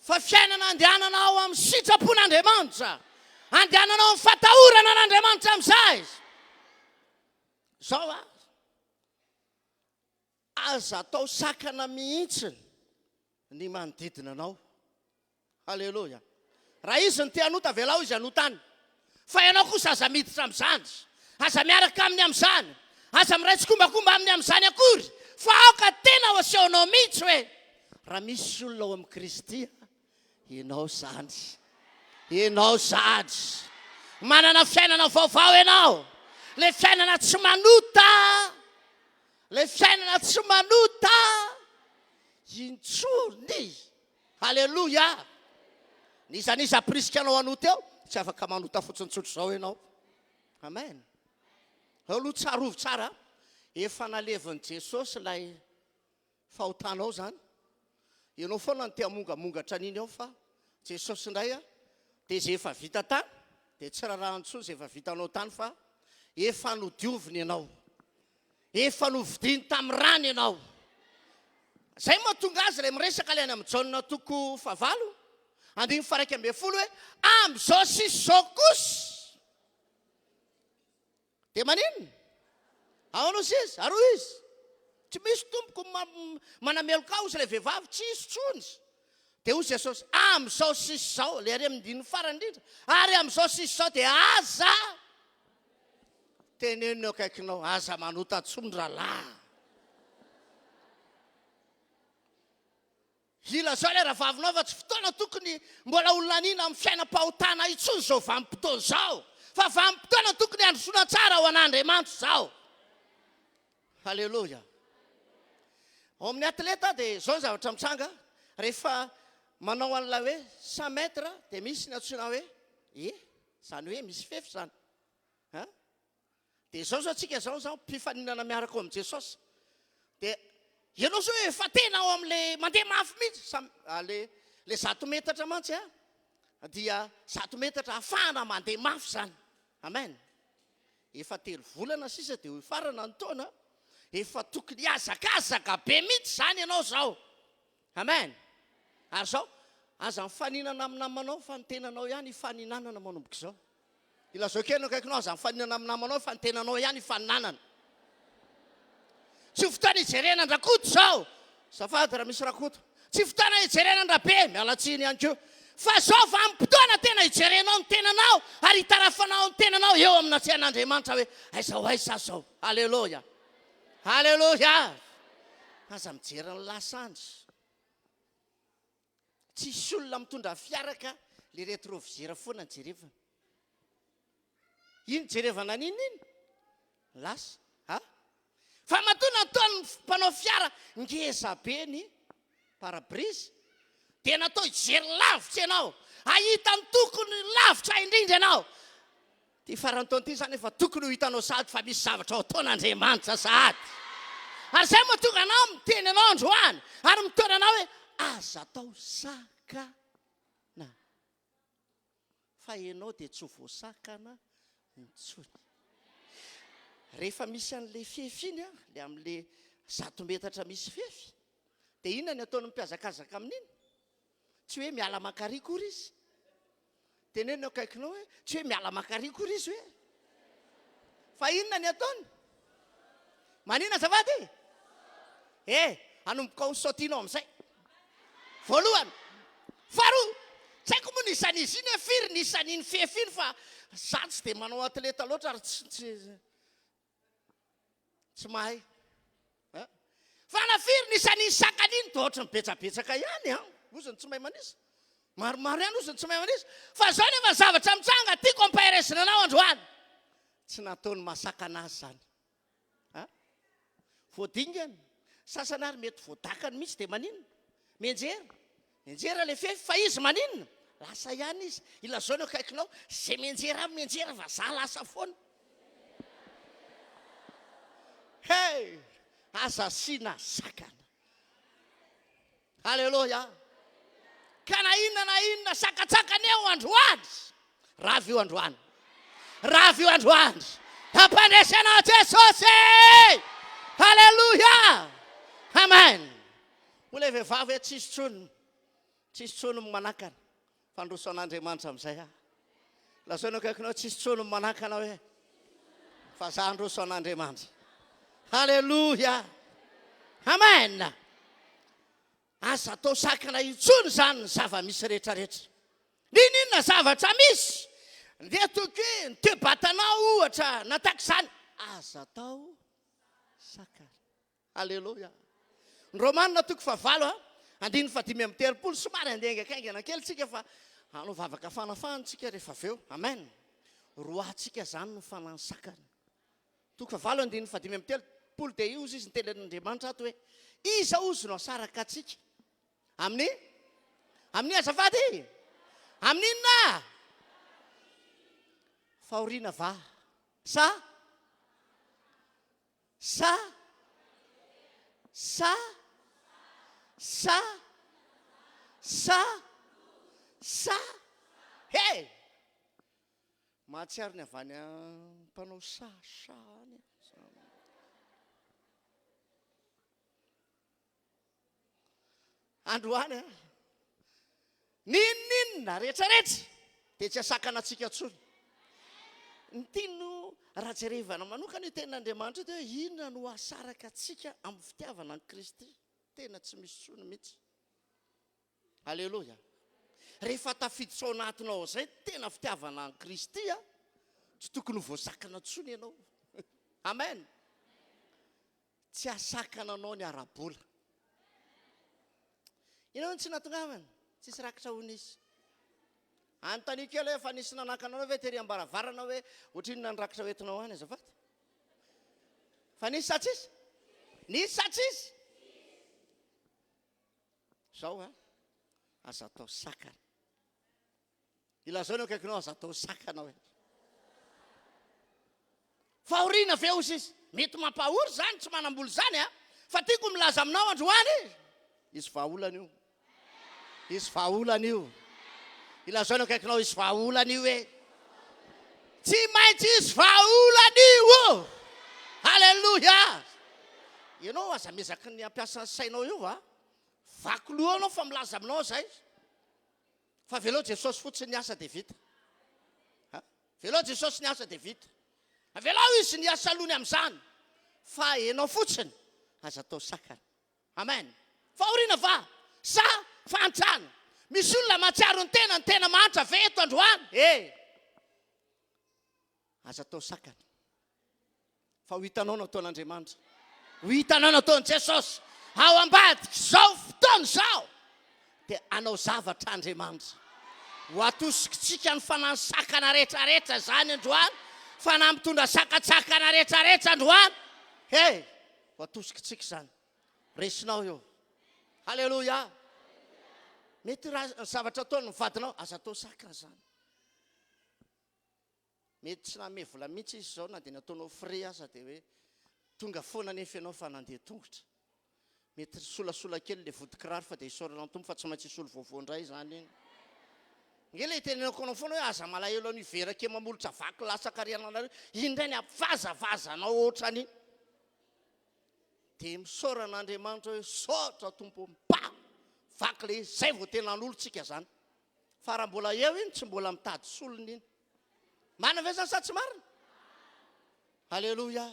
Fa fiainana andehanana ao amin'ny sitrapon'Andriamanitra, andehanana ao amin'ny fatahorana an'Andriamanitra amin'izay. Izao a. Aza atao sakana mihitsy ny manodidina anao. Aleloia. Raha izy no te hanota, avelao izy hanota any. Fa ianao kosa aza miditra amin'izany. Aza miaraka aminy amin'izany. Aza miray tsikombakomba aminy amin'izany akory. Fa aoka tena ho asehonao mihitsy hoe, raha misy olona ao amin'i Kristy, ianao izany. Ianao izany. Manana fiainana vaovao ianao. Ilay fiainana tsy manota. Ilay fiainana tsy manota intsony. Aleloia! N'iza n'iza hampirisika anao hanota eo, tsy afaka manota fotsiny tsotra izao ianao. Amen. Ao aloha tsarovy tsara, efa nalevin'i Jesosy ilay fahotanao izany. Ianao foana no te hamongamongatra an'iny ao fa Jesosy indray dia izay efa vita tany dia tsy rarahany intsony izay efa vitanao tany fa efa nodioviny ianao. Efa novidiany tamin'ny rany ianao. Izay no mahatonga azy ilay miresaka ilay any amin'ny Jaona toko fahavalo, andininy faha-11 hoe, Amin'izao sisa izao kosa dia maninona? Ahoana hoy izy? Ary hoy izy, Tsy misy tompoko manameloka ahy, hoy ilay vehivavy, tsy hisy intsony. Dia hoy Jesosy, Amin'izao sisa izao, ilay ary amin'ny andininy farany indrindra, ary amin'izao sisa izao dia aza Teneno ny eo akaikinao, aza manota intsony rahalahy. Ilazao ilay rahavavinao fa tsy fotoana tokony mbola ho laniana amin'ny fiainam-pahotana intsony izao vanim-potoana izao, fa vanim-potoana tokony handrosoana tsara ho an'Andriamanitra izao. Haleloia. Ao amin'ny atleta dia izao ny zavatra mitranga, rehefa manao an'ilay hoe 100 mètres dia misy ny antsoina hoe e, izany hoe misy fefy izany. An? Dia izao izao tsika izao izao mpifaninana miaraka ao amin'i Jesosy. Dia ianao izao efa tena ao amin'ilay mandeha mafy mihitsy. Samy le le zato metatra mantsy a dia zato metatra ahafahana mandeha mafy izany. Amen. Efa telo volana sisa dia ho hifarana ny taona. Efa tokony hihazakazaka be mihitsy izany ianao izao. Amen. Ary izao, aza mifaninana amin'ny namanao fa ny tenanao ihany ifaninanana manomboka izao. Ilazao kely ny akaikinao, aza mifaninana amin'ny namanao fa ny tenanao ihany ifaninanana. Tsy fotoana hijerena an-dRakoto izao. Azafady raha misy Rakoto. Tsy fotoana hijerena an-dRabe, miala tsiny ihany koa. Fa izao vanim-potoana tena hijerenao ny tenanao ary hitarafanao ny tenanao eo amin'ny natrehan'Andriamanitra hoe aiza ho aiza aho izao. Aleloia. Aleloia. Aza mijery ny lasa andry. Tsisy olona mitondra fiara ka le retroviseur foana jerevana. Iny jerevana an'iny iny? Lasa. Ha? Fa matoa nataon'ny mpanao fiara ngeza be ny pare-brise dia natao hijery lavitra ianao, hahita ny tokony lavitra indrindra ianao. Ity faran'ny taona ity izany efa tokony ho hitanao sahady fa misy zavatra ao ataon'Andriamanitra sahady. Ary izay mahatonga anao miteny anao androany ary mitaona anao hoe aza atao sakana fa ianao dia tsy ho voasakana intsony. Rehefa misy an'ilay fefy iny, ilay amin'ilay zato metatra misy fefy, dia inona ny ataon'ny mpihazakazaka amin'iny? Tsy hoe miala mankary akory izy. Teneno eo akaikinao hoe, tsy hoe miala mankary akory izy hoe. Fa inona ny ataony? Manina azafady e? Eh, hanomboka ho saotinao amin'izay. Voalohany. Faharoa, tsy haiko moa ny isan'izy iny hoe firy ny isan'iny fefy iny fa za tsy dia manao atleta loatra ary tsy tsy Tsy mahay. Eh? Fa na firy ny isan'iny sakana iny, toa ohatran'ny betsabetsaka ihany an. Ozy ny tsy mahay manisa. Maromaro ihany ozy ny tsy mahay manisa. Fa zao nefa ny zavatra mitranga, tiako ampaherezina anao androany. Tsy nataony mahasakana azy izany. Ha? Voadingany. Sasany ary mety voadakany mihitsy dia maninona? Mianjera. Mianjera le fefy fa izy maninona? Lasa ihany izy. Ilazao ny akaikinao, ze mianjera any mianjera fa za lasa foana. Hey! Aza asiana sakana. Aleloia. Ka na inona na inona sakatsakana eo androany. Rava io androany. Rava io androany. Hampandresy anao Jesosy. Aleloia. Amen. Hoy ilay vehivavy hoe, Tsisy intsony, tsisy intsony ny manakana. Fandroso an'Andriamanitra amin'izay aho. Lazao ny akaikinao, tsisy intsony ny manakana hoe, fa za handroso an'Andriamanitra. Haleloia! Amen! Aza atao sakana intsony izany ny zava-misy rehetrarehetra. N'inon'inona zavatra misy, ndeha toky hoe ny toe-batanao ohatra na tahaka izany, aza atao sakana. Aleloia. Ny Romana toko fahavalo a, andininy fahadimy amby telopolo, somary handeha haingankaingana kely tsika fa hanao vavaka fanafahana tsika rehefa avy eo. Amen. Roahantsika izany ny fanahy sakana. Toko fahavalo andininy fahadimy amby telopolo dia io izy ny tenin'Andriamanitra ato hoe, Iza ozy no hasaraka antsika amin'ny amin'ny azafady? Amin'ny inona? Fahoriana va? Sa Sa Sa Sa Sa Sa He! Mahatsiaro ny avy any mpanao sa sa any. Androany a. N'inon'inona rehetrarehetra dia tsy asakana antsika intsony. Ny tiano raha jerevana manokana io tenin'Andriamanitra io dia hoe inona no hahasaraka antsika amin'ny fitiavana an'i Kristy? Tena tsy misy intsony mihitsy. Aleloia. Rehefa tafiditra ao anatinao ao izay tena fitiavana an'i Kristy a, tsy tokony ho voasakana intsony ianao. Amen. Tsy hahasakana anao ny ara-bola. Inona no tsy nahatongavana? Tsisy rakitra hono izy. Anontanio kely hoe efa nisy nanakana anao ve tery am-baravarana hoe ohatrinona ny rakitra hoentinao any azafady? Fa nisy sa tsisy? Nisy sa tsisy? Zao a, aza atao sakana. Ilazao ny akaikinao aza atao sakana hoe. Fahoriana ve hozy izy? Mety mampahory izany tsy manam-bola izany a! Fa tiako milaza aminao androany, hisy vahaolana io. Hisy vahaolana io. Ilazao ny akaikinao hisy vahaolana io e. Tsy maintsy hisy vahaolana io. Alléluia. Ianao aza miezaky ny hampiasa ny sainao io a. Vaky loha anao fa milaza aminao izay. Fa avelao Jesosy fotsiny ny asa dia vita. Avelao Jesosy ny asa dia vita. Avelao Izy ny hasalony amin'izany. Fa enao fotsiny aza atao sakana. Amen. Fahoriana va? Sa fahantrana? Misy olona mahatsiaro ny tenany tena mahantra ve eto androany? Eh! Aza atao sakana. Fa ho hitanao ny ataon'Andriamanitra. Ho hitanao ny ataon'i Jesosy. Ao ambadik'izao fotoana izao dia hanao zavatra Andriamanitra. Ho atosikitsika ny fanahy sakana rehetrarehetra izany androany. Fanahy mitondra sakatsakana rehetrarehetra androany. He! Ho atosikitsika izany. Resinao io. Haleloia! Mety raha zavatra ataon'ny vadinao, aza atao sakana izany. Mety tsy nanome vola mihitsy izy izao na dia nataonao frais aza dia hoe tonga foana anefa ianao fa nandeha tongotra. Mety solasola kely ilay vodi-kiraro fa dia isaorana ny Tompo fa tsy maintsy hisolo vaovao indray izany iny. Nge ilay itenenako anao foana hoe aza malahelo an'io vera kely mamolotra vaky latsaka ary ananareo, iny indray ny ampivazavazanao ohatran'iny. Dia misaora an'Andriamanitra hoe saotra Tompo, mpa! Vaky ilay izy, izay vao tena hanolotsika izany. Fa raha mbola eo iny tsy mbola mitady solony iny. Marina ve zany sa tsy marina? Alléluia.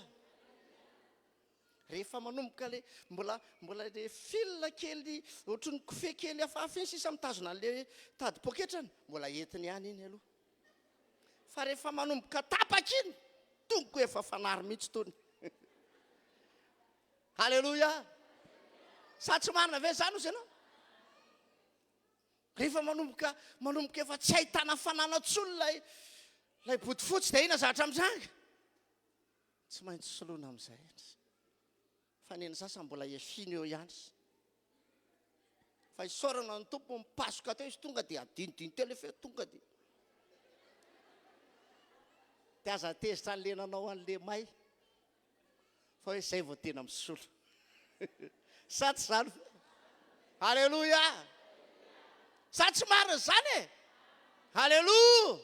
Rehefa manomboka le mbola mbola le fil kely ohatran'ny kofehy kely hafahafa iny sisa mitazona an'le tady poketrany, mbola entiny ihany iny aloha. Fa rehefa manomboka tapaka iny, tongo efa fanary mihitsy tony. Alléluia. Sa tsy marina ve zany ozy ianao? Rehefa manomboka manomboka efa tsy ahitana fanana intsony ilay ilay bodofotsy dia inona zavatra mitranga? Tsy maintsy soloina amin'izay izy. Fa ny an'ny sasany mbola efiny eo ihany. Fa isaorana ny Tompo mipasoka teo izy tonga dia adinodino teo ilay feo tonga dia dia aza tezitra an'ilay nanao an'ilay may. Fa hoe zay vao tena misolo. Sa tsy zany ve? Alléluia! Sa tsy marina zany e? Alléluia!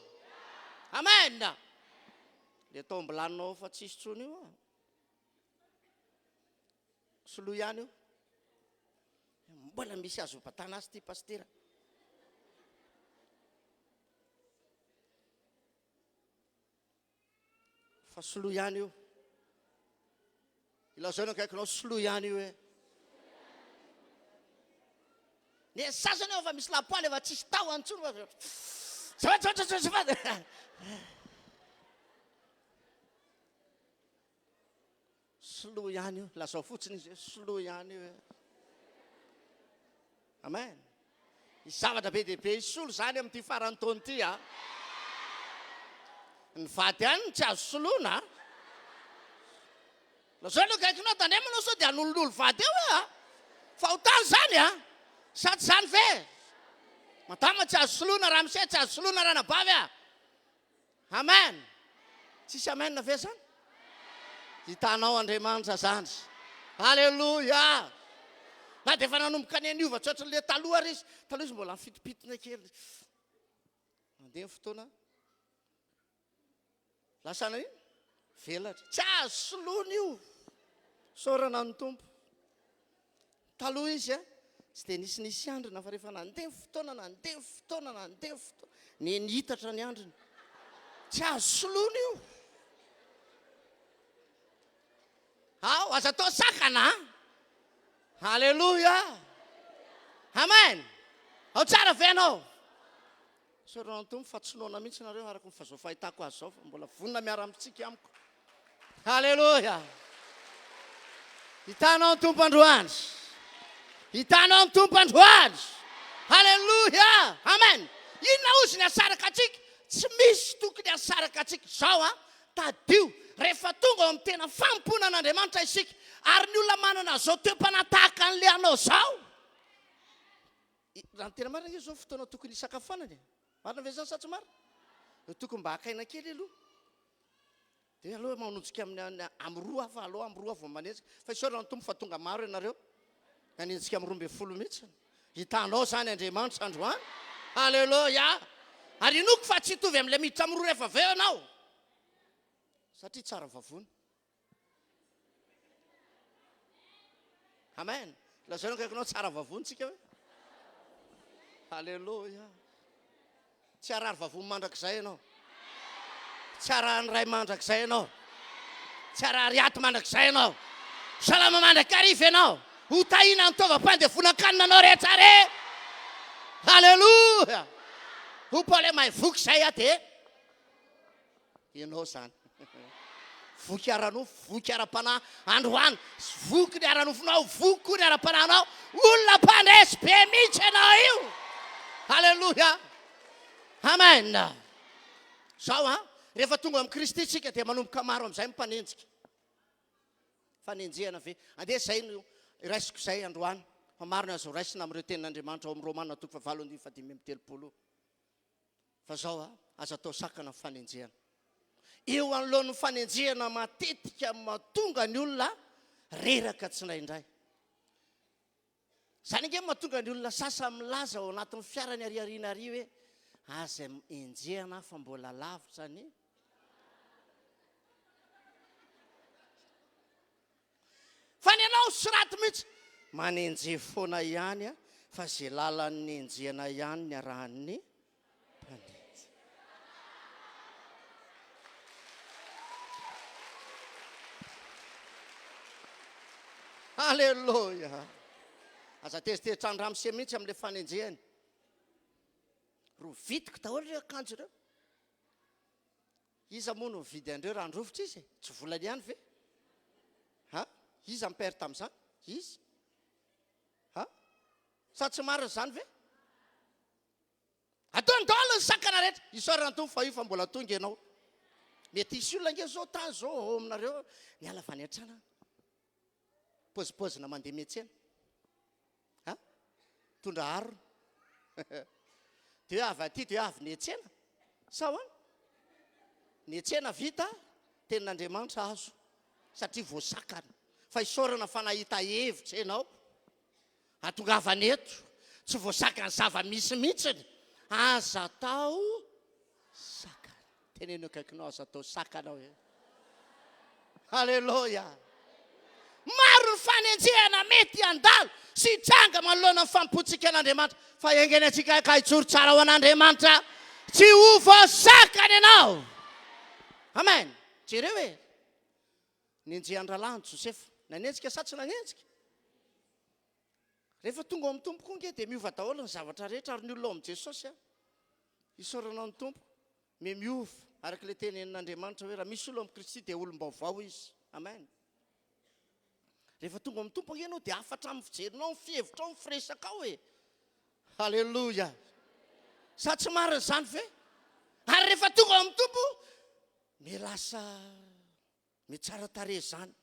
Amen! Le atao am-bilaninao fa tsisy tsony io a. Soloy ihany io. Mbola misy azo batana azy ty pasitera. Fa soloy ihany io. Ilazao ny akaikinao soloy ihany io e. Ny sasany eo efa misy lapoaly efa tsisy tahony intsony fa azafady azafady azafady azafady. Soloy ihany io, lazao fotsiny izy hoe soloy ihany io. Amen. Hisy zavatra be dia be hisolo izany amin'ity faran'ny taona ity a. Ny vady ihany no tsy azo soloina a. Lazao aloha akaikinao, tandremo anao sao dia hanolonolo vady eo e a. Fahotana izany a. Sa tsy izany ve? Madama tsy azo soloina, ramose tsy azo soloina, ranabavy a. Amen! Tsisy amen ve zany? Hitanao Andriamanitra zany. Alléluia! Na dia efa nanomboka ny niova tsy ohatran'ilay taloha ary izy. Taloha izy mbola nifitopitona kely. Nandeha ny fotoana. Lasa nanino? Velatra. Tsy azo soloina io. Isaorana ny Tompo. Taloha izy a, tsy dia nisinisy andrina fa rehefa nandeha ny fotoana, nandeha ny fotoana, nandeha ny fotoana, ne nihitatra ny andriny. Tsy azo soloina io. Ao, aza atao sakana a. Alléluia. Amen. Ao tsara ve ianao? Isaorana ny Tompo fa tsy noana mihitsy nareo araka ny fa zao fahitako azy zao fa mbola vonona miara-mitsiky amiko. Haleloia! Hitanao ny Tompo androany. Hitanao ny Tompo androany. Haleloia! Amen! Inona ozy ny asaraka antsika? Tsy misy tokony asaraka antsika. Zao an, tadidio, rehefa tonga ao amin'ny tena fanompoana an'Andriamanitra isika, ary ny olona manana zao toe-panahy tahaka an'ilay anao zao, Raha ny tena marina ange izao fotoana tokony hisakafoanana e. Marina ve izany sa tsy marina? Eo tokony mba haka aina kely aloha. Dia aloha manonjika amin'ny amin'ny roa aho fa aloha amin'ny roa vao manenjika. Fa isaorana ny Tompo fa tonga maro ianareo. Nanenjika amin'ny 12 mihitsy. Hitanao izany Andriamanitra androany. Alléluia. Ary inoako fa tsy hitovy amin'ilay miditra amin'ny roa rehefa avy eo ianao. Satria tsara vavony. Amen. Lazao ny akaikinao tsara vavony tsika hoe. Alléluia. Tsy harary vavony mandrakizay ianao. Tsy harary ray mandrakizay ianao. Tsy harary aty mandrakizay ianao. Salama mandrakariva ianao. Ho tahiana ny taovam-pandevonan-kanina anao rehetra re. Alléluia. Ho Paoly mahay voky izay aho dia Ianao izany. Voky ara-nofo, voky ara-panahy androany. Voky ny ara-nofonao, voky koa ny ara-panahinao. Olona mpandresy be mihitsy ianao io. Alléluia. Amen. Zao an, rehefa tonga amin'i Kristy isika dia manomboka maro amin'izay ny mpanenjika. Fanenjehana ve? Andeha izay no raisiko izay androany. Fa maro ny azo raisina amin'ireo tenin'Andriamanitra ao amin'ny Romana toko fahavalo andininy fahadimy amby 30. Fa zao a, aza atao sakana ny fanenjehana. Eo anoloan'ny fanenjehana matetika mahatonga ny olona reraka tsindraindray. Zany ange mahatonga ny olona sasany milaza ao anatin'ny fiarany ary aoriana ary hoe aza enjehana aho fa mbola lavitra ny Fa ny anao soraty mihitsy. Manenjehy foana ihany fa ze lalan'ny nenjehana ihany ny arahan'ny mpanenjika. Alléluia. Aza tezitezitra any ramose mihitsy amin'ilay fanenjehany. Rovitiko daholo ireo akanjo ireo. Iza moa no nividy an'ireo raha handrovitra izy e? Tsy volany ihany ve? Ha? Iza ny père tamin'izany? Izy? Ha? Sa tsy marina izany ve? Ataony daholo ny sakana rehetra. Isaorana ny Tompo fa io fa mbola tonga ianao. Mety hisy olona ange zao tany zao ao aminareo niala avy any an-trano. Pôzipôzina mandeha miantsena. Ha? Mitondra harona. Dia hoe avy aty dia hoe avy niantsena. Sa ahoana? Niantsena vita, tenin'Andriamanitra azo. Satria voasakana. Fa isaorana fa nahita hevitra ianao. Hatongavana eto. Tsy voasakan'ny zava-misy mihitsiny. Aza atao sakana. Teneno akaikinao aza atao sakana hoe. Aleloia. Maro ny fanenjehana mety handalo sy hitranga manoloana ny fanompoantsika an'Andriamanitra. Fa enga anie antsika ka hijoro tsara ho an'Andriamanitra. Tsy ho voasakana ianao. Amen. Jereo e. Nenjehan'ny rahalahiny Josefa. Nanenjika sa tsy nanenjika? Rehefa tonga ao amin'ny Tompo koa ange dia miova daholo ny zavatra rehetra ary ny olona ao amin'i Jesosy an! Isaorana ny Tompo, me miova araka ilay tenenin'Andriamanitra hoe raha misy olona ao amin'i Kristy dia olom-baovao izy. Amen. Rehefa tonga ao amin'ny Tompo ange ianao dia hafa hatramin'ny fijerinao, ny fihevitrao, ny firesakao e! Haleloia! Sa tsy marina izany ve? Ary rehefa tonga ao amin'ny Tompo, me lasa me tsara tarehy izany.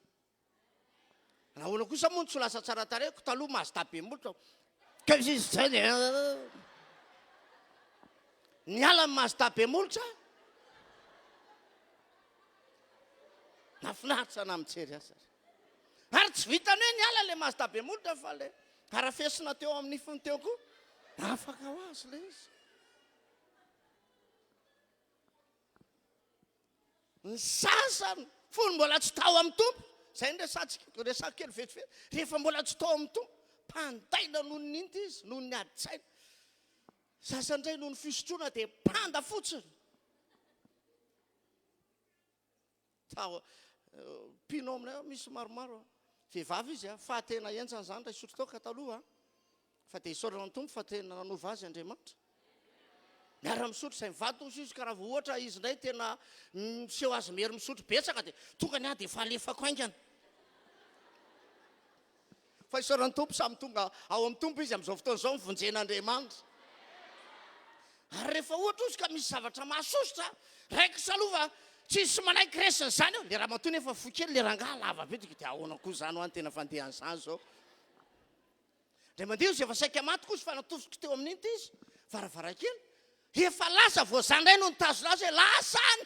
Nahoana kosa moa no tsy ho lasa tsara tarehy ko taloha Mazda be molotra. Ka izy izay dia niala ny Mazda be molotra. Nafinaritra na mijery azy ary. Ary tsy vitany hoe niala le Mazda be molotra fa le harafesina teo amin'ny nifiny teo koa afaka ho azy le izy. Ny sasany fony mbola tsy tao amin'ny Tompo, izay no resatsika, resako kely vetivety, rehefa mbola tsy tao amin'ny Tompo, mpandaina noho ny ninty izy, noho ny adin-tsaina. Sasany indray noho ny fisotroana dia mpanda fotsiny. Tao, mpino ao aminay ao misy maromaro. Vehivavy izy, fa tena henjana izany raha hisotro toaka taloha. Fa dia isaorana ny Tompo fa tena nanova azy Andriamanitra. Miara-misotro izay mivady hozy izy ka raha vao ohatra izy indray tena miseho azy mery misotro betsaka dia tonga ny ahy dia efa alefako haingana. Fa isaorana ny Tompo samy tonga ao amin'ny Tompo izy amin'izao fotoana izao nivonjen'Andriamanitra. Ary rehefa ohatra ozy ka misy zavatra mahasosotra, raikitra aloha fa tsisy manaiky resiny izany eo. Le ramatoa nefa fohy kely, le rangahy lava be, dia ahoana koa izany hoa ny tena fandehan'izany izao. Indray mandeha izy efa saika maty koa izy fa natosiko teo amin'iny ity izy, varavarankely. Efa lasa vao za indray no nitazona azy hoe lasa any.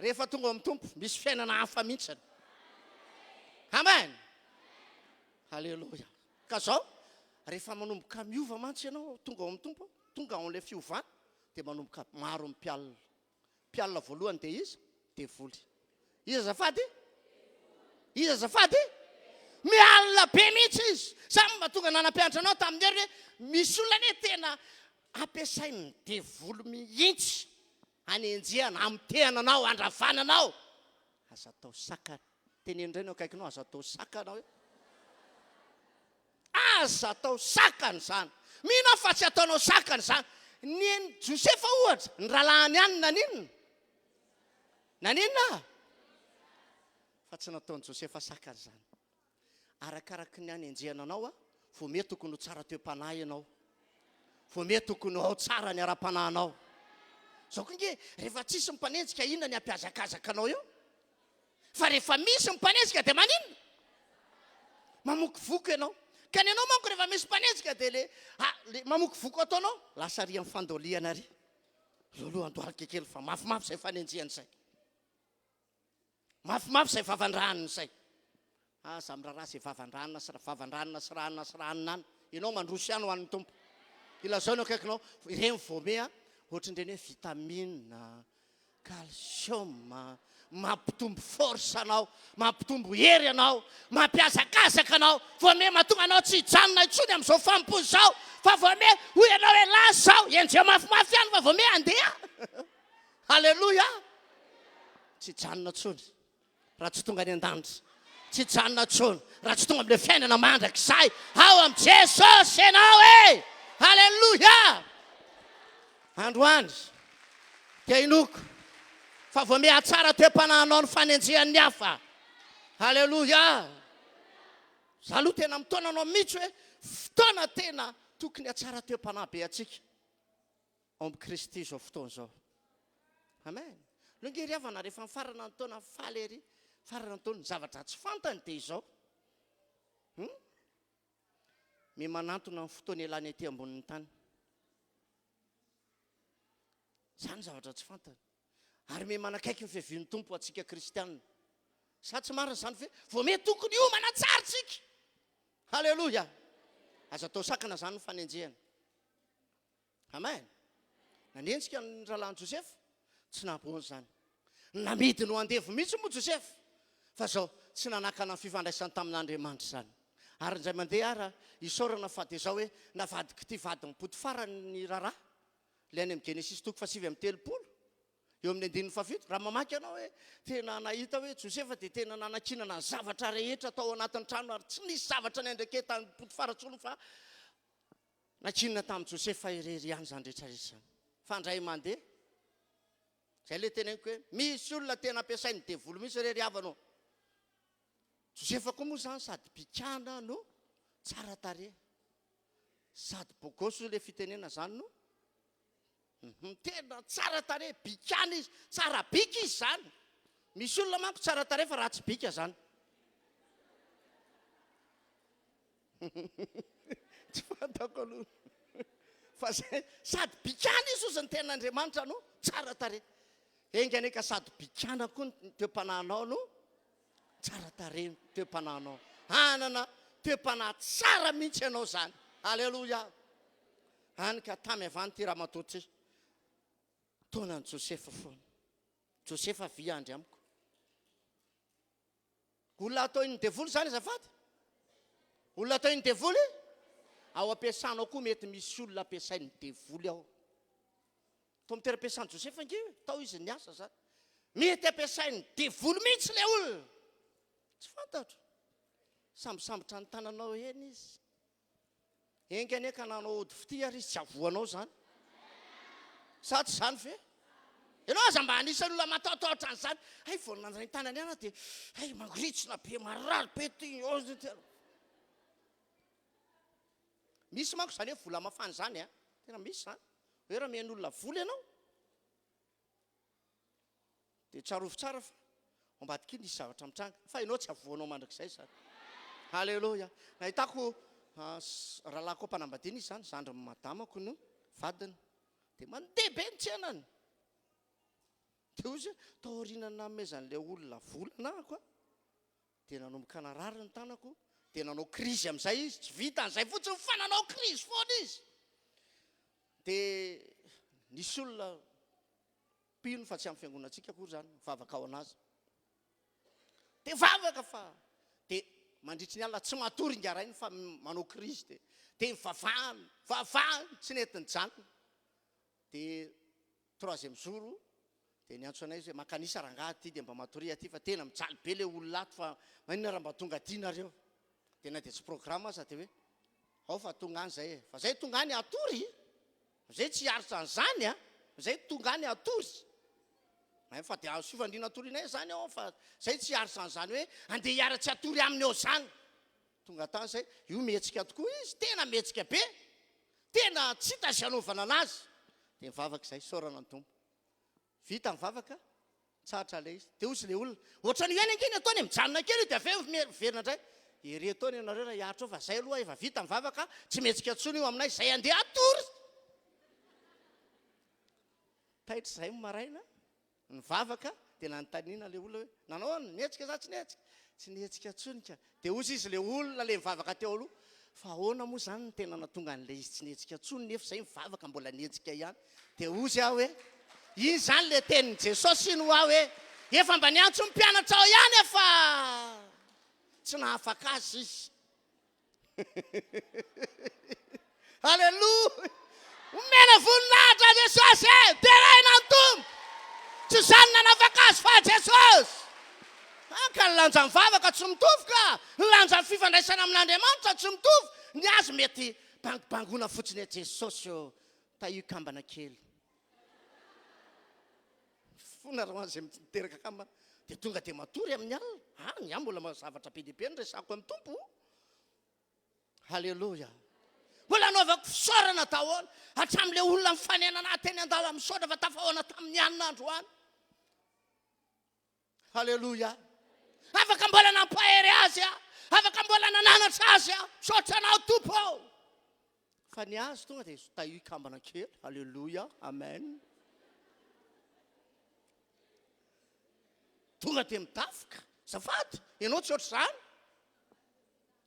Rehefa tonga ao amin'ny Tompo, misy fiainana hafa mihitsy. Amen. Alléluia. Ka zao, rehefa manomboka miova mantsy ianao, tonga ao amin'ny Tompo, tonga ao amin'ilay fiovana, dia manomboka maro ny mpialona. Mpialona voalohany dia iza? Devoly. Iza azafady? Iza azafady? Mialona be mihitsy izy. Za mba tonga nanampianatra anao tamin'ny hery hoe misy olona anie tena ampiasain'ny devoly mihitsy hanenjehana, hamotehana anao, handravana anao. Aza atao sakana. Teneno indray ny eo akaikinao, aza atao sakana hoe. Aza atao sakana izany. Mino aho fa tsy ataonao sakana izany. Ny an'i Josefa ohatra, ny rahalahiny ihany naninona? Naninona? Fa tsy nataon'i Josefa sakana izany. Arakaraky ny anenjehana anao, vao miha tokony ho tsara toe-panahy ianao. Vao miha tokony ho ao tsara ny ara-panahinao. Izao koa ange, rehefa tsisy ny mpanenjika, inona ny hampihazakazaka anao eo? Fa rehefa misy ny mpanenjika dia maninona? Mamokovoko ianao. Ka ny anao manko rehefa misy mpanenjika dia le, ah, le mamokovoko ataonao, lasa ary amin'ny fandolihana ary. Loloha andohalika kely fa mafimafy izay fanenjehana izay. Mafimafy izay vavan-dranona izay. Aza miraharaha izay vavan-dranona sy vavan-dranona sy ranona sy ranona any. Ianao mandroso ihany ho an'ny Tompo. Ilazao ny akaikinao, ireny voame ohatran'ireny hoe vitamine, Calcium, mampitombo force anao, mampitombo hery anao, mampihazakazaka anao, vao miha mahatonga anao tsy hijanona intsony amin'izao fanompoana izao, fa vao miha hoy ianao hoe lasa aho, enjeho mafimafy ihany fa vao miha handeha. Haleloia! Tsy hijanona intsony. Raha tsy tonga any an-danitra. Tsy hijanona intsony raha tsy tonga amin'ilay fiainana mandrakizay ao amin'i Jesosy ianao e! Haleloia! Androany dia inoako fa vao mihatsara toe-panahinao ny fanenjehan'ny hafa. Haleloia! Za aloha tena mitaona anao mihitsy hoe fotoana tena tokony hatsara toe-panahy be antsika. ao amin'i Kristy izao fotoana izao. Amen. Aleo nge ry havana rehefa mifarana ny taona faly ery, farana ny taona, ny zavatra tsy fantany dia izao. Hmm? Miha manantona ny fotoana ialany ety ambonin'ny tany. Izany zavatra tsy fantany. Ary miha manakaiky ny fiavian'ny Tompo antsika kristianina. Sa tsy marina izany ve? Vao miha tokony hiomana tsara isika. Haleloia. Aza atao sakana izany ny fanenjehana. Amen. Nanenjika ny rahalahin'i Josefa, tsy nahaboany izany. Namidiny ho andevo mihitsy moa Josefa, fa izao, tsy nanakana ny fifandraisany tamin'Andriamanitra izany. Ary indray mandeha ara, isaorana fa dia izao hoe, navadik'ity vadin'i Potifara ny raharaha, ilay any amin'ny Genesisy toko fahasivy amby 30. Eo amin'ny andininy fahafito, raha mamaky ianao hoe tena nahita hoe Josefa dia tena nanankinana ny zavatra rehetra tao anatin'ny trano ary tsy nisy zavatra niandraiketan'i Potifara intsony fa nankinina tamin'i Josefa irery ihany izany rehetra rehetra izany. Fa indray mandeha, izay ilay teneniko hoe misy olona tena ampiasain'ny devoly mihitsy re ry havana ô. Josefa koa moa izany sady mpikana no tsara tarehy. Sady beau gosse ilay fitenena izany no Hum tena tsara tarehy, bikana izy, tsara bika izy zany. Misy olona manko tsara tarehy fa ratsy bika zany. Tsy fantako aloha fa zay sady bikana izy ozy ny tenin'Andriamanitra no tsara tarehy. Enga anie ka sady bikana koa ny toe-panahinao no tsara tarehy ny toe-panahinao. Hanana toe-panahy tsara mihitsy ianao zany. Aleloia. Hany ka tamy avy any ity ramatoa ity. Taonan'i Josefa foana. Josefa avia andry amiko. Olona ataon'ny devoly izany azafady? Olona ataon'ny devoly? Ao am-piasana ao koa mety misy olona ampiasain'ny devoly ao. Tao amin'ny toeram-piasan'i Josefa ange io e, tao izy niasa izany. Mety ampiasain'ny devoly mihitsy ilay olona. Tsy fantatro. Sambosambotra ny tananao eny izy. Enga anie ka nanao ody fitia ary izy tsy havoanao izany. Sa tsy izany ve? Ianao aza mba anisan'ny olona matahotahotra an'izany. Hay vao nandray ny tanany ihany aho dia hay mangoritsina be, marary be ty. Misy manko izany hoe vola mafana izany a. Tena misy izany. Hoe raha omena olona vola ianao Dia tsarovy tsara fa ao ambadika iny nisy zavatra mitranga, fa ianao tsy avoanao mandrakizay izany. Haleloia. Nahitako rahalahiko am-panambadiana izy izany, zandrin'ny madamako no vadiny. Dia mandeha be ny tsenany. Dia hoy izy hoe, taorian'ny nanomezan'ilay olona vola anahako aho, dia nanomboka narary ny tanako, dia nanao crise amin'izay izy, tsy vitan'izay fotsiny fa nanao crise foana izy. Dia nisy olona Mpino fa tsy amin'ny fiangonantsika akory izany, mivavaka ao anazy. Dia vavaka fa dia mandritry ny alina tsy matory ingarainy fa manao crise dia dia mivavahany, vavahany, tsy nety nijanona. Dia troisième jour dia niantso anay izy hoe mankanisa rangahy aty dia mba matoria aty fa tena mijaly be ilay olona ato fa maninona raha mba tonga aty nareo. Dia na dia tsy programme aza dia hoe ao fa tonga any izay e. Fa izay tonga any hatory. Zay tsy hiaritra an'izany a! Zay tonga any hatory. Hay fa dia azo fandriana atorianay zany ao fa zay tsy hiaritra an'izany hoe andeha hiara tsy hatory aminy eo zany. Tonga tany zay, io mihetsika tokoa izy, tena mihetsika be. Tena tsy hita izay anaovana anazy. Dia nivavaka izay, isaorana ny Tompo. Vita ny vavaka, Tsatra ilay izy. Dia hozy ilay olona, Ohatran'io ihany ange ny ataony e, mijanona kely io dia avy eo miverina indray. Ery ataony ianareo raha hiaritra eo fa zay aloha efa vita ny vavaka, tsy mihetsika intsony io aminay, zay andeha hatory. Taitra izahay ny maraina, nivavaka, dia nanontaniana ilay olona hoe, nanao ahoana, nihetsika sa tsy nihetsika? Tsy nihetsika intsony ka. Dia hozy izy ilay olona ilay nivavaka teo aloha, fa ahoana moa izany no tena nahatonga an'ilay izy tsy nihetsika intsony nefa izay nivavaka mbola nihetsika ihany. Dia hozy aho hoe, iny izany ilay tenin'i Jesosy iny ho aho hoe, efa mba niantso ny mpianatrao ihany aho fa tsy nahafaka azy izy. Aleloia! Omena voninahitra Jesosy e! Deraina ny Tompo! Tsy izany nanafaka azy fa Jesosy! Hany ka ny lanjan'ny vavaka tsy mitovy ka! Ny lanjan'ny fifandraisana amin'Andriamanitra tsy mitovy! Ny azy mety bangobangoina fotsiny hoe Jesosy ô, tahio kambana kely. Fona raha ho an'izay miteraka kambana dia tonga dia matory amin'ny alina. Ah, ny ahy mbola zavatra be dia be no resahako amin'ny Tompo. Haleloia. Mbola anaovako fisaorana daholo hatramin'ilay olona nifanena anahy teny an-dalana misaotra fa tafahaona tamin'ny alina androany. Haleloia. Afaka mbola nampahery azy aho. Afaka mbola nananatra azy aho. Misaotra anao Tompo ô. Fa ny azy tonga dia tahio kambana kely. Haleloia. Amen. Tonga dia midafoka. Azafady, ianao tsy ohatr'izany.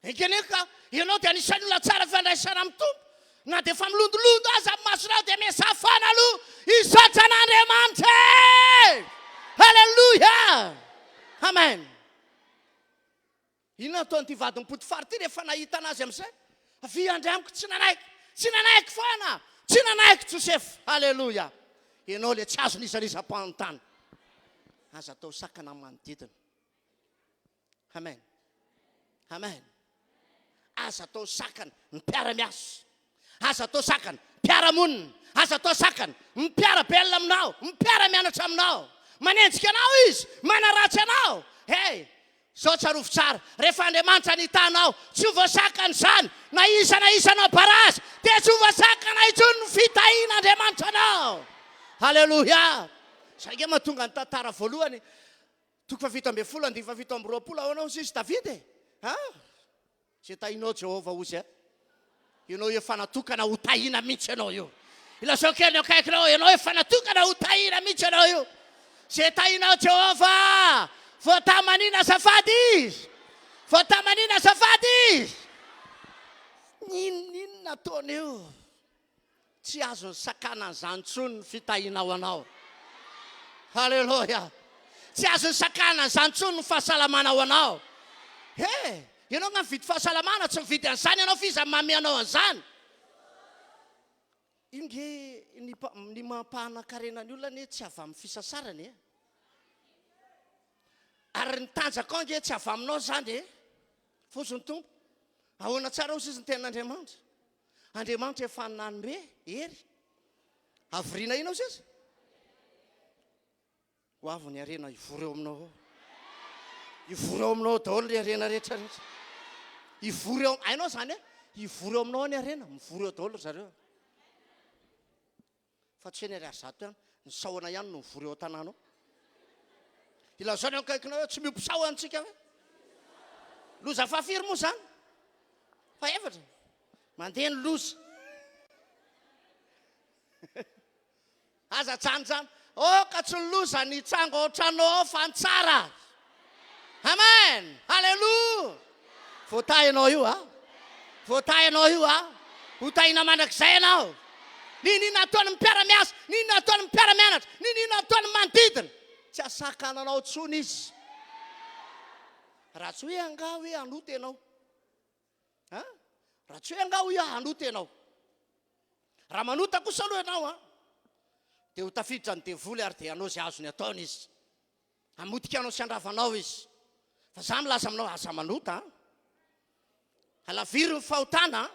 Enga anie ka ianao dia anisan'ny olona tsara fiandraisana amin'ny Tompo. Na dia efa milondolondo aza ny masonao dia miezaha foana aloha hisaotra an'Andriamanitra e! Haleloia! Amen. Inona nataon'ity vadin'i Potifara ity rehefa nahita anazy amin'izay? Avia andry amiko, tsy nanaiky, tsy nanaiky foana, tsy nanaiky Josefa. Haleloia! Ianao ilay tsy azon'iza n'iza ampanontany. Aza atao sakana amin'ny manodidina. Amen. Amen. Aza atao sakana ny mpiara-miasa. Aza atao sakana mpiara-monina. Aza atao sakana ny mpiara-belona aminao, ny mpiara-mianatra aminao. Manenjika anao izy, manaratsy anao. Hey, Izao tsarovy tsara, rehefa Andriamanitra nitaha anao, tsy ho voasakana izany, na iza na iza hanao barazy, dia tsy ho voasakana intsony ny fitahian'Andriamanitra anao. Haleloia! Izay ange mahatonga ny tantara voalohany, toko fahafito ambin'ny folo, andininy fahafito amby roapolo, ahoana hozy izy Davida e? Ha? Izay tahinao Jehovah hozy a. Ianao efa natokana ho tahiana mihitsy ianao io. Ilazao kely ny akaikinao, ianao efa natokana ho tahiana mihitsy ianao io. Izay tahinao Jehovah, voatamanina azafady izy. Voatamanina azafady izy. N'inon'inona ataony io. Tsy azony sakana an'izany intsony ny fitahiana ho anao. Haleloia! Tsy azony sakana an'izany intsony ny fahasalamana ho anao. He! Ianao nga mividy fahasalamana, tsy mividy an'izany ianao f'iza no manome anao an'izany? Io nge ny ny mampahanan-karena ny olona anie tsy avy amin'ny fisasarana e. Ary ny tanjakao ange tsy avy aminao izany e. Fozo ny Tompo. Ahoana tsara hozy izy ny tenin'Andriamanitra? Andriamanitra efa nanome hery. Havoriana inona hozy izy? Ho avy ny harena hivory eo aminao ao. Hivory eo aminao daholo ny harena rehetra rehetra. Hivory eo, hainao izany hoe hivory eo aminao ny harena, mivory eo daholo ry zareo. Fa tsy hoe ny ariary zato ihany, ny sahona ihany no mivory eo an-tanàna ao. Ilazao ny eo akaikinao hoe tsy miompy sahona antsika ve? Loza fahafiry moa izany? Fahefatra. Mandeha ny loza. Aza ajanojano. Aoka tsy ny loza ny hitranga ao an-tranonao ao fa ny tsara. Amen! Haleloia! Voatahy ianao io a! Voatahy ianao io a! Ho tahiana mandrakizay ianao. N'inon'inona ataon'ny mpiara-miasa, n'inon'inona ataon'ny mpiara-mianatra, n'inon'inona ataon'ny manodidina, tsy hahasakana anao intsony izy. Raha tsy hoe angaha hoe hanota ianao. An? Raha tsy hoe angaha hoy aho hanota ianao. Raha manota kosa aloha ianao an, dia ho tafiditra ny devoly ary dia hanao izay azony ataony izy. Hamotika anao sy handrava anao izy. Fa za milaza aminao, aza manota an. Halaviro ny fahotana an.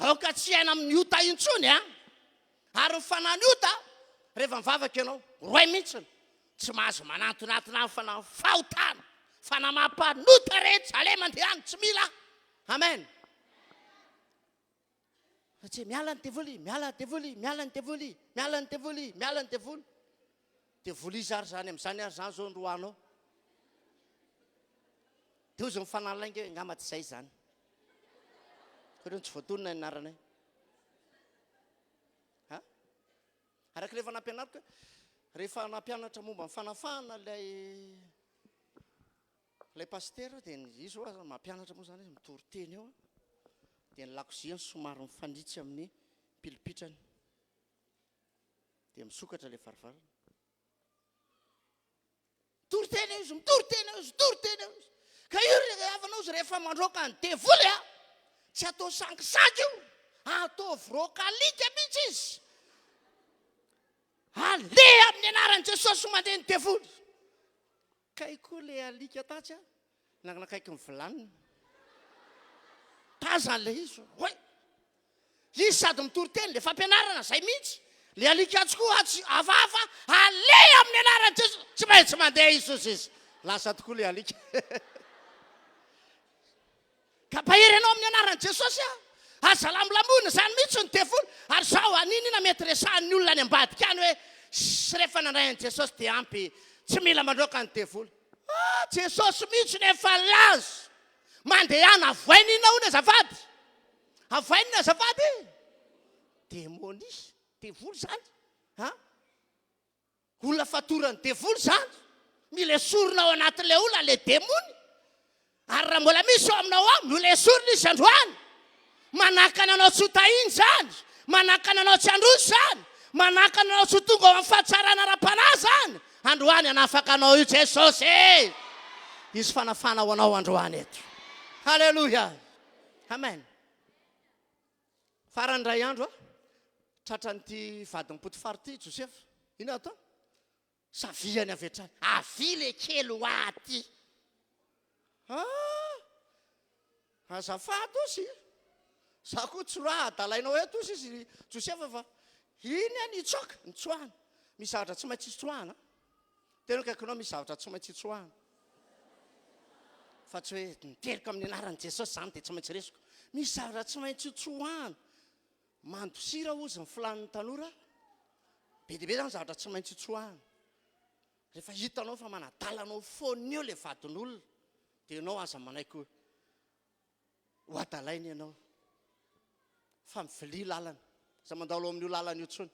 Aoka tsy hiaina amin'ny ota intsony an. Ary ny fanahy ota, rehefa mivavaka ianao, roay mihitsy. Tsy mahazo manantonantona ny fanahy fahotana. Fanahy mampanota rehetra, aleha mandeha any, tsy mila. Amen. Fa tsy hoe miala ny devoly, miala ny devoly, miala ny devoly, miala ny devoly, miala ny devoly. Devoly iza ary izany amin'izany ary izany izao no roahanao? Dia hozy ny fanahy lainga hoe angamba tsy izay izany. Fa ireo tsy voatonona ny anaranay. Ha? Araka ilay efa nampianariko hoe rehefa nampianatra momba ny fanafahana ilay Ilay pasitera dia izy zao aza mampianatra moa zany izy mitory teny eo dia ny lakoziany somary mifanitsy amin'ny pilipitrany dia misokatra ilay varavarana. Mitory teny eo izy, mitory teny eo izy, mitory teny eo izy. Ka io ry havana ozy rehefa mandroaka ny devoly a, tsy atao sangisangy io, ataovy roaka alika mihitsy izy. Aleha amin'ny anaran'i Jesosy mandeha ny devoly. Kay koa le alika tatsy a, nanakaiky ny vilaniny. Tazany le izy, oay! Izy sady mitory teny, le fampianarana zay mihitsy. Le alika atsy koa atsy hafahafa, aleha amin'ny anaran'i Jesosy. Tsy maintsy mandeha izy ozy izy. Lasa tokoa le alika. Ka mpahery anao amin'ny anaran'i Jesosy aho. Aza lamolamoina izany mihitsy ny devoly. Ary izao, an'inona mety resahan'ny olona any ambadika any hoe, Shh, rehefa nandray an'i Jesosy dia ampy, tsy mila mandroaka ny devoly. Ah, Jesosy mihitsy no efa nilaza. Mandehana, avoaina inona hono azafady? Avoaina inona azafady? Demonia, devoly izany. Ha? Olona fatoran'ny devoly izany. Mila esorina ao anatin'ilay olona ilay demony. Ary raha mbola misy ao aminao ao, mila esorina izy androany. Manakana anao tsy ho tahiana izany. Manakana anao tsy handroso izany. Manakana anao tsy ho tonga ao amin'ny fahatsarana ara-panahy izany. Androany hanafaka anao io Jesosy. Hisy fanafana ho anao androany eto. Haleloia. Amen. Farany iray andro, tratran'ity vadin'i Potifara ity i Josefa. Inona atao? Savihany avy hatrany. Avia le kely ho aty. Ah! Azafady ozy. Za koa tsy raha adalainao eto ozy izy Josefa fa iny an nitsoaka, nitsoahana. Misy zavatra tsy maintsy itsoahana. Tena akaikinao misy zavatra tsy maintsy itsoahana. Fa tsy hoe niteriko amin'ny anaran'i Jesosy izany dia tsy maintsy resiko. Misy zavatra tsy maintsy itsoahana. Mandosira hozy ny filàn'ny tanora, be dia be izany zavatra tsy maintsy itsoahana. Rehefa hitanao fa manadala anao foana eo ilay vadin'olona dia ianao aza manaiky ho adalaina ianao fa mivilia lalana. Aza mandalo ao amin'io lalana io intsony.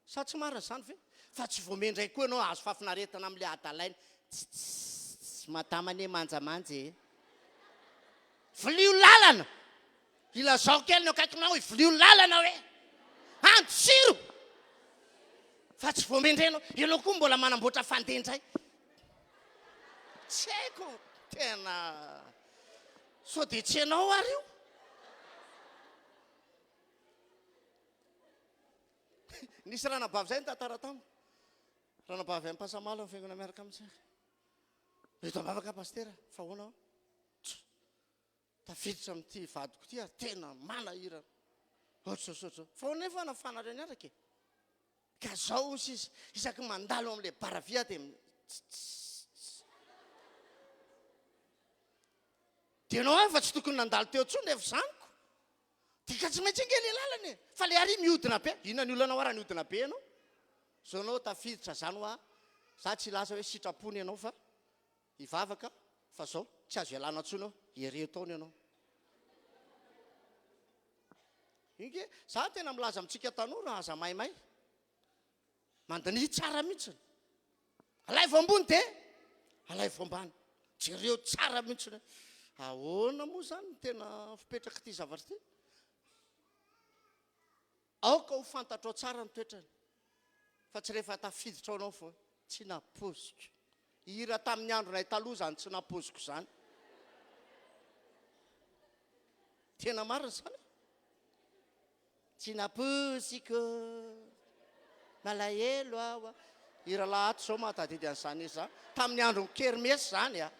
Sa tsy marina izany ve? Fa tsy vao mendray koa ianao hahazo fahafinaretana amin'ilay adalaina. Tss madama anie manjamanja e. Vilio lalana! Ilazao kely ny akaikinao hoe vilio lalana hoe. Andosiro! Fa tsy vao mendray ianao. Ianao koa mbola manamboatra fandeha indray. Tsy haiko tena. Sao dia tsy ianao ary io? Nisy ranabavy izay nitantara tamiko. Ranabavy Ampasamalo ny fiangonana miaraka amintsika. Eto am-bavaka pasitera, fa ahoana aho? Tafiditra amin'ity vadiko ity ary tena manahirana. Ohatr'izao sy ohatr'izao. Fa ahoana nefa nafana ireny araka e? Ka zao hozy izy, isaky ny mandalo amin'ilay bara vy aho dia Dia ianao ary fa tsy tokony nandalo teo intsony rehefa izany ko. Dia ka tsy maintsy ange le lalana e! Fa le ary mihodina be, inona ny olanao ary raha nihodina be ianao? Zao ianao tafiditra zany hoa, za tsy hilaza hoe sitrapony ianao fa hivavaka fa zao tsy azo ialana intsony eo, ireto taona ianao. Inge, za tena milaza amintsika tanora aza maimay. Mandiniha tsara mihitsy. Alaivo ambony dia alaivo ambany. Jereo tsara mihitsy hoe ahoana moa izany ny tena fipetrak'ity zavatra ity. Aoka ho fantatrao tsara ny toetrany fa tsy rehefa tafiditra ao anao vao tsy nampoiziko. Hira tamin'ny andronay taloha izany tsy nampoiziko izany. Tena marina izany e. Tsy nampoiziko, malahelo aho a. I rahalahy ato izao mahatadidy an'izany hira izany. Tamin'ny andron'ny kermesy izany a.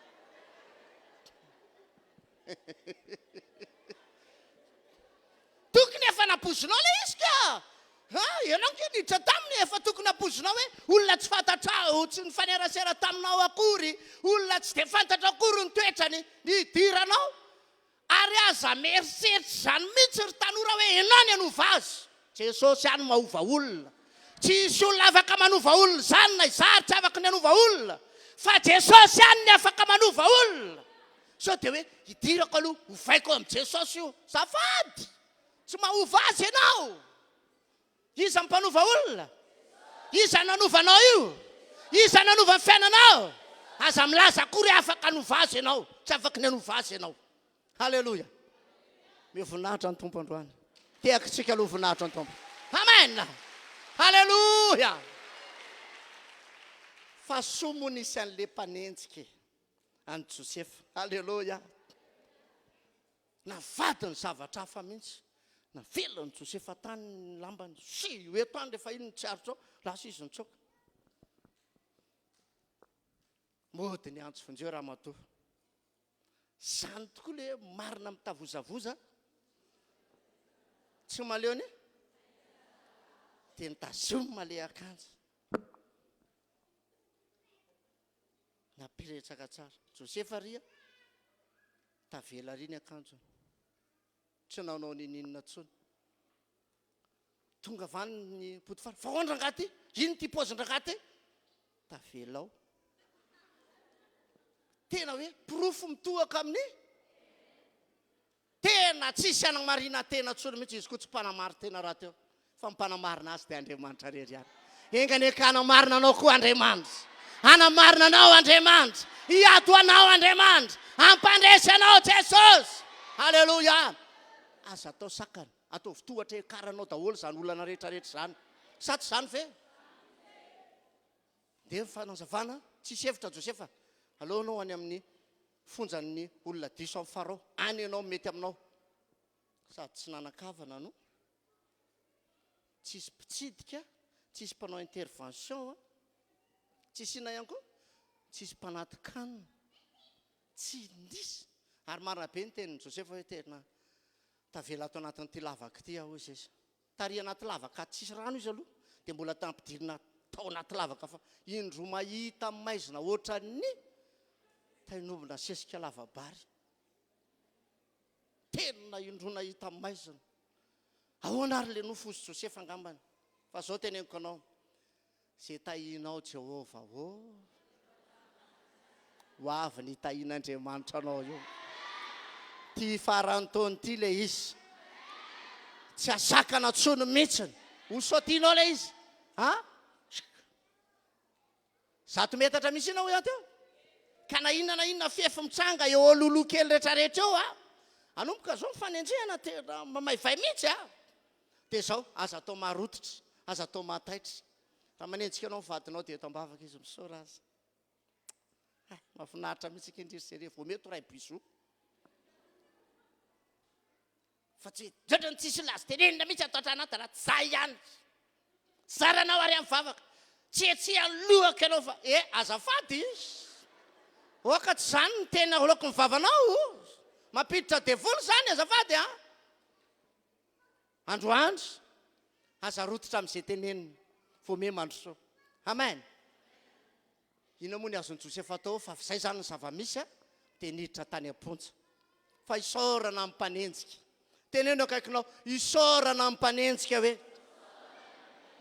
Tokony efa nampoizinao ilay izy ka! Ha, ianao ange niditra taminy e, efa tokony nampoizinao hoe olona tsy fantatrao, tsy nifanerasera taminao akory, olona tsy dia fantatrao akory ny toetrany, nidiranao. Ary aza mieritreritra izany mihitsy ry tanora hoe enao ny hanova azy. Jesosy ihany mahova olona. Tsy hisy olona afaka manova olona izany na izaho ary tsy afaka ny hanova olona. Fa Jesosy ihany ny afaka manova olona. Sao dia hoe hidirako aloha, hovaiko amin'i Jesosy io. Azafady! Tsy mahova azy ianao. Iza no mpanova olona? Iza nanova anao io? Iza nanova ny fiainanao? Aza milaza akory hoe afaka hanova azy ianao. Tsy afaky ny hanova azy ianao. Haleloia. Omeo voninahitra ny Tompo androany. Tehakitsika aloha voninahitra ny Tompo. Amen. Haleloia. Fa soa moa nisy an'le mpanenjika e. An'i Josefa. Haleloia. Navadiny zavatra hafa mihitsy. Navelan'i Josefa tany ny lambany. Sy ho eto any rehefa iny no tsy aritra ao. Lasa izy nitsoaka. Mody niantso vonjeo ramatoa. Zany tokoa le marina mitavozavoza. Tsy mahaleo anie. Dia nitazomina le akanjo. Napiretraka tsara. Josefa ry a! Tavela ary ny akanjony. Tsy nanao ninininona intsony. Tonga avy any ny Potifara. Fa ahoana rangahy ity? Inona ity paozin-drangahy ity? Tavela ao. Tena hoe porofo mitohaka amin'ny Tena tsisy hanamarinan-tena intsony mihitsy, izy koa tsy mpanamarin-tena rahateo, fa ny mpanamarina azy dia Andriamanitra irery ihany. Enga anie ka hanamarina anao koa Andriamanitra. Hanamarina anao Andriamanitra. Hiady ho anao Andriamanitra. Hampandresy anao Jesosy. Haleloia. Aza atao sakana, ataovy tohatra hiakaranao daholo izany olana rehetra rehetra izany. Sa tsy izany ve? Dia ny fanazavana, tsisy hevitra Josefa, aleo ianao any amin'ny fonjan'ny olona diso amin'i Farao, any ianao mety aminao. Sady tsy nanan-kavana no tsisy mpitsidika, Tsisy mpanao intervention an! Tsisy inona ihany koa? Tsisy mpanati-kanina. Tsy nisy. Ary marina be ny tenin'i Josefa hoe tena tavela ato anatin'ity lavaka ity aho hoy izy. Tary anaty lavaka tsisy rano izy aloha dia mbola tampidirina tao anaty lavaka fa indroa mahita maizina ohatran'ny tain'omby nasesika lava-bary. Tena indroa nahita maizina. Ahoana ary le nofy hozy Josefa angambany? Fa zao teneniko anao, ze tahinao Jehovah ô, ho avy ny tahin'Andriamanitra anao io. Ty faran'ny taona ity le izy. Tsy asakana tsony mihitsiny. Ho saotinao le izy. Ha? Zato metatra misy inona hoy aho teo? Ka na inona na inona fefy mitranga eo alohaloha kely retraretra eo a! Hanomboka zao ny fanenjehana tena mamaivay mihitsy a! Dia zao, aza atao marototra, aza atao mahataitra. Raha manenjika anao ny vadinao dia eto am-bavaka izy misaora azy. Hay, mahafinaritra mihitsy akia ndry ry sere, vao mety ray bisous. Fa tsy ohatran'ny tsisy olona azo tenenina mihitsy ato an-trano ato raha tsy za ihany. Zaranao ary amin'ny vavaka. Tsy hetsehan'ny lohako ianao fa eh azafady. Oka tsy izany ny teny aloaky ny vavanao. Mampiditra devoly izany azafady a. Androany aza rototra amin'izay tenenina. Vao miha mandrosoa. Amen. Inona moa ny azon'i Josefa atao fa izay izany ny zava-misy a, dia niditra tany am-ponja. Fa isaorana amin'ny mpanenjika. Teneno akaikinao, isaorana amin'ny mpanenjika hoe.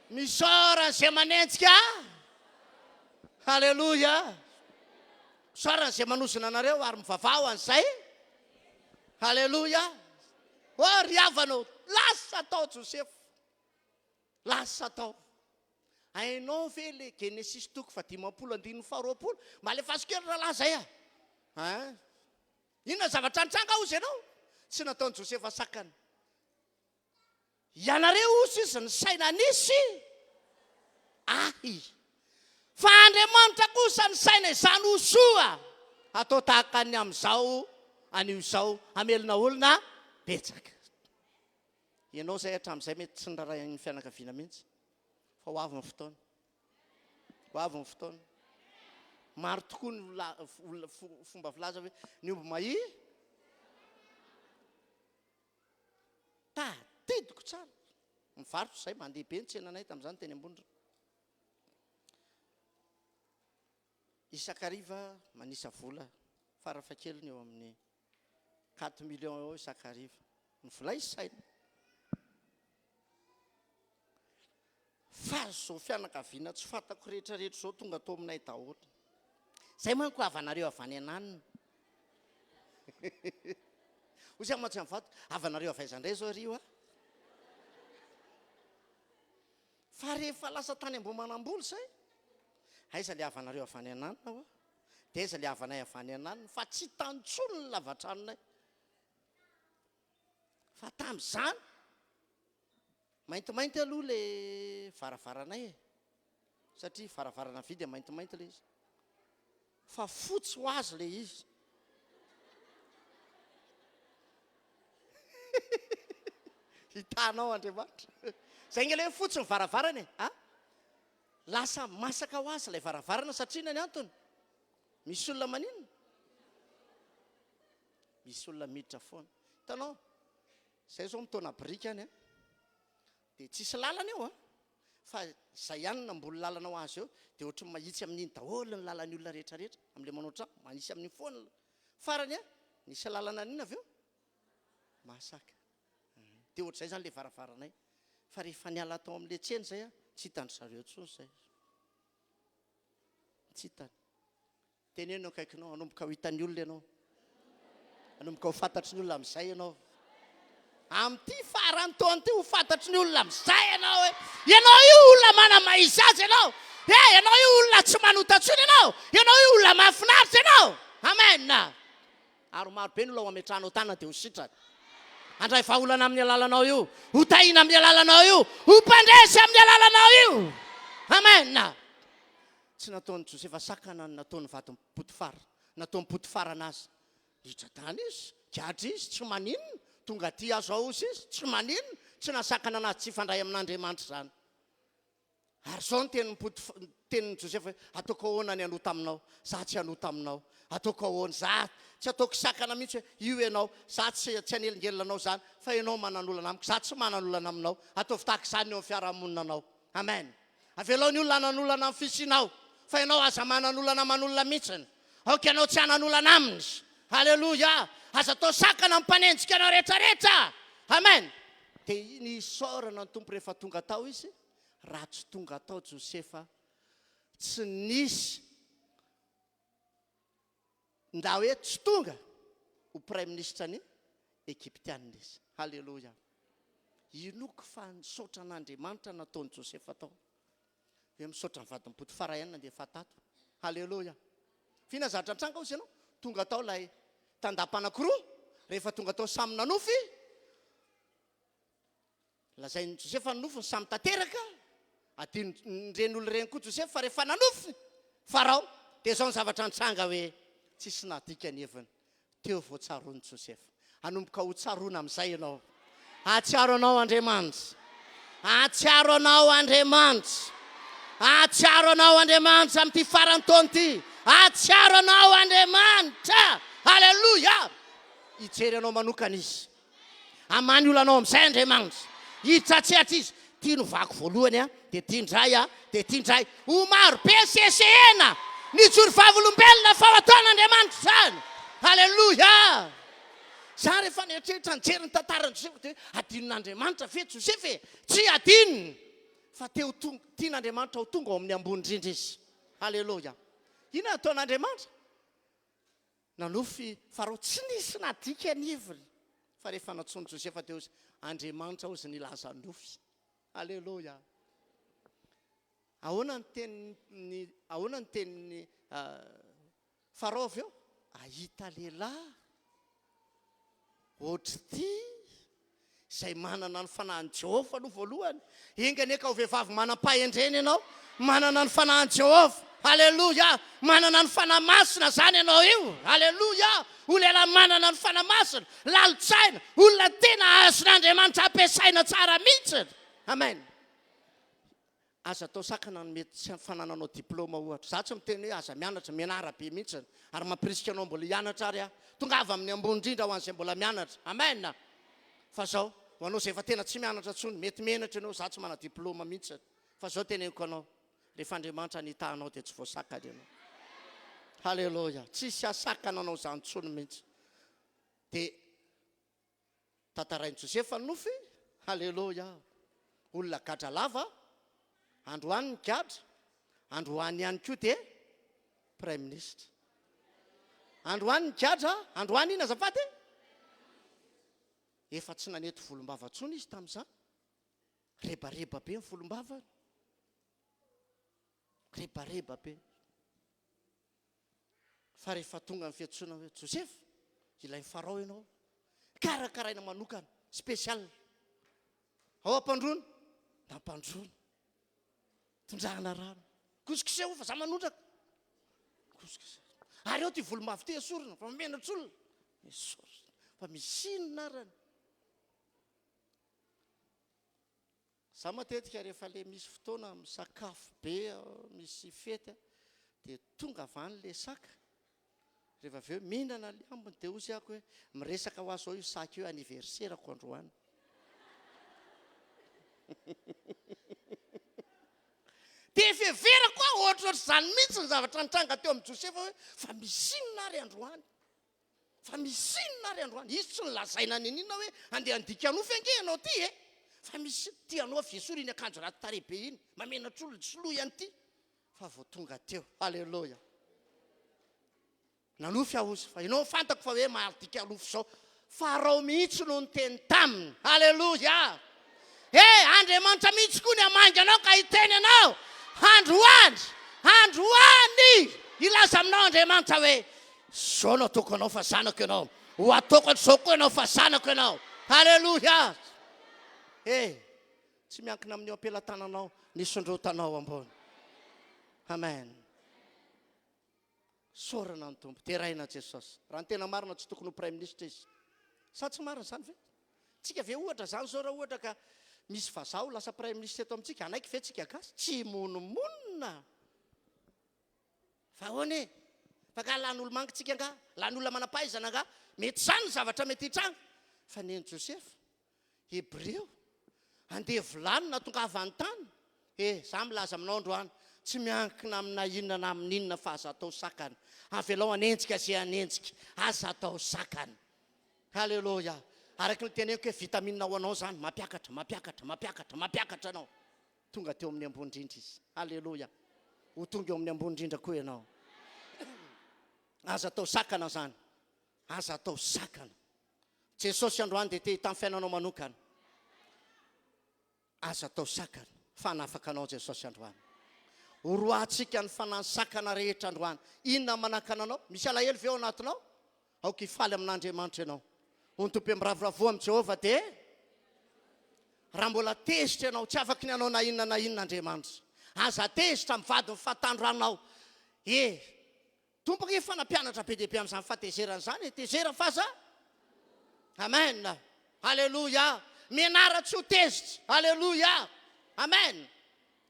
Misaora an'izay manenjika ahy. Haleloia. Misaora an'izay manozona anareo ary mivavaha ho an'izay. Haleloia. Oh ry havana ô, lasa tao Josefa. Lasa tao. Hainao ve le Genesisy toko faha-50 andininy faha-20? Mba alefaso kely rahalahy zay a! Hein? Inona ny zavatra nitranga hozy ianao? Tsy nataon'i Josefa sakana. Ianareo hozy izy nisaina nisy ahy. Fa Andriamanitra kosa nisaina izany ho soa hatao tahaka ny amin'izao anio izao hamelona olona betsaka. Ianao izay hatramin'izay mety tsy niraharahian'ny fianakaviana mihitsy fa ho avy ny fotoana. Ho avy ny fotoana. Maro tokoa ny olona fomba filaza hoe ny omby mahia tadidiko tsara. Mivarotra izay, mandeha be ny tsenanay tamin'izany teny Ambondrona. Isan-kariva manisa vola farafahakeliny eo amin'ny Quatre millions eo isan-kariva. Ny vola isaina. Fa izao fianakaviana tsy fantako rehetra rehetra izao tonga ato aminay daholo. Izay manko havanareo avy any ananona. Hoy izy mantsy amin'ny vadiko, havanareo avy aiza indray izao ry io a? Fa rehefa lasa tany Ambohimanambola izay, aiza ilay havanareo avy any ananona hoa? Dia aiza ilay havanay avy any ananona? Fa tsy hitany intsony ny lavatranonay. Fa tamin'izany, maintimainty aloha ilay varavaranay e. Satria varavarana vy dia maintimainty ilay izy. Fa fotsy ho azy ilay izy. Hitanao Andriamanitra. Zay nge ilay hoe fotsy ny varavarana e. A? Lasa masaka ho azy ilay varavarana satria inona ny antony? Misy olona maninona? Misy olona miditra foana. Hitanao? Zay zao mitaona biriky any a. Dia tsisy lalana eo a. Fa zay ihany no namboly lalana ho azy eo. Dia ohatry ny mahitsy amin'iny daholo ny lalan'ny olona rehetra rehetra. Amin'ilay manao trano, manisy amin'iny foana. Farany a, nisy lalana n'inona avy eo? Masaka. Dia ohatr'izay izany ilay varavaranay. Fa rehefa niala tao amin'ilay tsena izay aho, tsy hitan-dry zareo intsony izay. Tsy hitany. Teneno eo akaikinao, hanomboka ho hitan'ny olona ianao. Hanomboka ho fantatry ny olona amin'izay ianao. Amin'ity faran'ny taona ity ho fantatry ny olona amin'izay ianao hoe ianao io olona manamahizy azy ianao. E, ianao io olona tsy manota intsony ianao. Ianao io olona mahafinaritra ianao. Amen. Ary maro be ny olona ho ametrahanao tanana dia ho sitrana. Handray vahaolana amin'ny alalanao io. Ho tahiana amin'ny alalanao io. Ho mpandresy amin'ny alalanao io. Amen. Tsy nataon'i Josefa sakana ny nataon'ny vadin'i Potifara. Nataon'i Potifara anazy. Niditra tany izy, gadra izy, tsy maninona. Tonga aty aho zao ozy izy, tsy maninona. Tsy nahasakana anazy tsy hifandray amin'Andriamanitra izany. Ary izao ny tenin'i Potifa, tenin'i Josefa hoe, Ataoko ahoana ny hanota aminao? Izaho tsy hanota aminao. Ataoko ahoana? Izaho tsy ataoko sakana mihitsy hoe, io ianao, izaho tsy, tsy hanelingelina anao izany, fa ianao manan'olana amiko, izaho tsy manan'olana aminao. Ataovy tahaka izany eo amin'ny fiarahamonina anao. Amen. Avelao ny olona hanan'olana amin'ny fisianao, fa ianao aza manan'olana aman'olona mihitsiny. Aoka ianao tsy hanan'olana aminy. Aleloia! Aza atao sakana ny mpanenjika anao rehetrarehetra. Amen. Dia nisaorana ny Tompo rehefa tonga tao izy, raha tsy tonga tao Josefa, tsy nisy na hoe tsy tonga ho praiminisitra ny Egyptiana izy. Haleloia. Inoako fa nisaotra an'Andriamanitra nataon'i Josefa tao. Hoe misaotra ny vadin'i Potifara ihany nandefa tato. Haleloia. F'inona zavatra nitranga hozy ianao? Tonga tao ilay tandapa anankiroa, rehefa tonga tao samy nanofy, Lazain'i Josefa ny nofiny samy tanteraka, adinon'ireny olona ireny koa Josefa fa rehefa nanofy Farao dia izao ny zavatra nitranga hoe tsisy nadika ny heviny. Teo vao tsaroan'i Josefa. Hanomboka ho tsaroana amin'izay ianao. Hahatsiaro anao Andriamanitra. Hahatsiaro anao Andriamanitra. Hahatsiaro anao Andriamanitra amin'ity faran'ny taona ity. Hahatsiaro anao Andriamanitra. Haleloia! Hijery anao manokana Izy. Hamaha ny olanao amin'izay Andriamanitra. Hiditra an-tsehatra Izy. Ity no vaky voalohany a, dia ity indray a, dia ity indray. Ho maro be ny sesehena nijoro vavolombelona fa ho ataon'Andriamanitra izany. Aleloia! Za rehefa nieritreritra nijery ny tantaran'i Josefa dia hoe adinon'Andriamanitra ve Josefa e? Tsy adinony fa te ho tonga, tian'Andriamanitra ho tonga ao amin'ny ambony indrindra izy. Aleloia! Inona no ataon'Andriamanitra? Nanofy Farao, tsy nisy nadika ny heviny, fa rehefa nantsoin'i Josefa teo izy, Andriamanitra hozy nilaza nofy. Aleloia. Ahoana ny tenin'ny, ahoana ny tenin'ny Farao avy eo? Ahita lehilahy ohatr'ity Izay manana ny fanahin'i Jehovah aloha voalohany. Enga anie ka ho vehivavy manam-pahendrena ianao, manana ny fanahin'i Jehovah. Aleloia! Manana ny Fanahy Masina izany ianao io. Aleloia! Ho lehilahy manana ny Fanahy Masina, lalin-tsaina, olona tena azon'Andriamanitra ampiasaina tsara mihitsy. Amen. Aza atao sakana ny mety tsy fanananao diploma ohatra. Za tsy miteny hoe aza mianatra, mianara be mihitsy ary mampirisika anao mbola hianatra ary aho. Tongava amin'ny ambony indrindra ho an'izay mbola mianatra. Amen! Fa zao, ho anao izay efa tena tsy mianatra intsony, mety menatra ianao, za tsy mana diploma mihitsy. Fa zao teneniko anao, rehefa Andriamanitra nitaha anao dia tsy voasakana ianao. Haleloia! Tsisy hahasakana anao izany intsony mihitsy. Dia. Tantarain'i Josefa ny nofy, Haleloia! Olona gadra lava, androany ny gadra, androany ihany koa dia Praiminisitra. Androany ny gadra, androany inona azafady e? Efa tsy nanety volombava intsony izy tamin'izany. Rebareba be ny volombavany. Rebareba be. Fa rehefa tonga ny fiantsoana hoe Josefa, ilain'i Farao ianao, karakaraina manokana, spécial. Ao ampandroana, nampandroana. Tondrahana rano. Kosokoseho fa za manondraka. Kosokoseho. Ary eo ty volombavy ty esorina fa menatra olona. Esorina. Fa misy inona arany? Za matetika rehefa le misy fotoana misakafo be misy fety dia tonga avy any le saka, rehefa avy eo mihinana le ambiny dia hozy ako hoe miresaka hoa zao io saka io anniversaire-ko androany. Dia fiheverako hoa ohatrohatr'izany mihitsy ny zavatra nitranga teo amin'i Josefa hoe fa misy inona ary androany? Fa misy inona ary androany? Izy tsy nolazaina niniana hoe andeha handika nofy ange ianao ity e! Fa misy tianao avy esory iny akanjo ratsy tarehy be iny, mamenatra olona, soloy an'ity. Fa vao tonga teo. Aleloia. Nanofy aho ozy, fa ianao fantako fa hoe mahadika nofy izao. Farao mihitsy no niteny taminy. Aleloia. He, Andriamanitra mihitsy koa ny hamangy anao ka hiteny anao androany, androany! Hilaza aminao Andriamanitra hoe, Izao no ataoko anao fa zanako ianao. Ho ataoko an'izao koa ianao fa zanako ianao. Aleloia! He, tsy miankina amin'ny eo am-pelatananao ny sondrotanao ambony. Amen. Isaorana ny Tompo. Deraina Jesosy. Raha ny tena marina tsy tokony ho Praiminisitra izy. Sa tsy marina izany ve? Tsika ve ohatra izany izao raha ohatra ka. Misy vazaha ho lasa praiminisitra eto amintsika, hanaiky ve tsika gasy? Tsy himonomonona! Fa ahoana e? Fa angaha lany olo-manga tsika angaha? Lany olona manam-pahaizana angaha? Mety izany ny zavatra mety hitranga. Fa nen'i Josefa, Hebreo, andevo lany nahatongavany tany. He, za milaza aminao androany, tsy miankina amina inona na amin'inona fa aza atao sakana. Avelao hanenjika izay hanenjika, aza atao sakana. Haleloia! Araka ny teneniko hoe vitamine ho anao izany, mampiakatra, mampiakatra, mampiakatra, mampiakatra anao. Tonga teo amin'ny ambony indrindra izy. Haleloia! Ho tonga eo amin'ny ambony indrindra koa ianao. Aza atao sakana izany. Aza atao sakana. Jesosy androany dia te hitahy ny fiainanao manokana. Aza atao sakana fa hanafaka anao Jesosy androany. Horoahantsika ny fanahy sakana rehetra androany. Inona no manakana anao? Misy alahelo ve ao anatinao? Aoka hifaly amin'Andriamanitra ianao. Hoy ny Tompo hoe, Miravoravoa amin'i Jehovah dia raha mbola tezitra ianao, tsy afaky ny hanao na inona na inona Andriamanitra. Aza tezitra amin'ny vadin'ny fahatanoranao. E! Tompo ange efa nampianatra be dia be amin'izany fahatezerana izany e! Tezera fa aza Amen! Aleloia! Mianara tsy ho tezitra! Aleloia! Amen!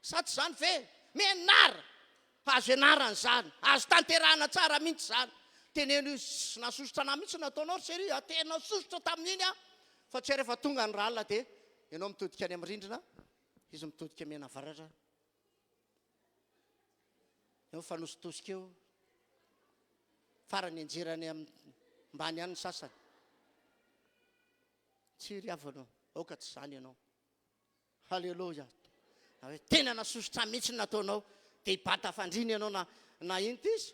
Sa tsy izany ve? Mianara! Fa azo ianarana izany, azo tanterahana tsara mihitsy izany. Teneno izy, nahasosotra anah mihitsy ny nataonao ry chérie a! Tena sosotra tamin'iny aho! Fa tsy hay rehefa tonga ny ralina dia ianao mitodika any amin'ny rindrina, izy mitodika mianavaratra. Eo mifanositosika eo. Farany enjerany ambany any ny sasany. Tsia ry havana ô, aoka tsy izany ianao. Haleloia. Na hoe tena nasosotra mihitsy ny nataonao, dia hibata fandriana ianao na na ino ty izy?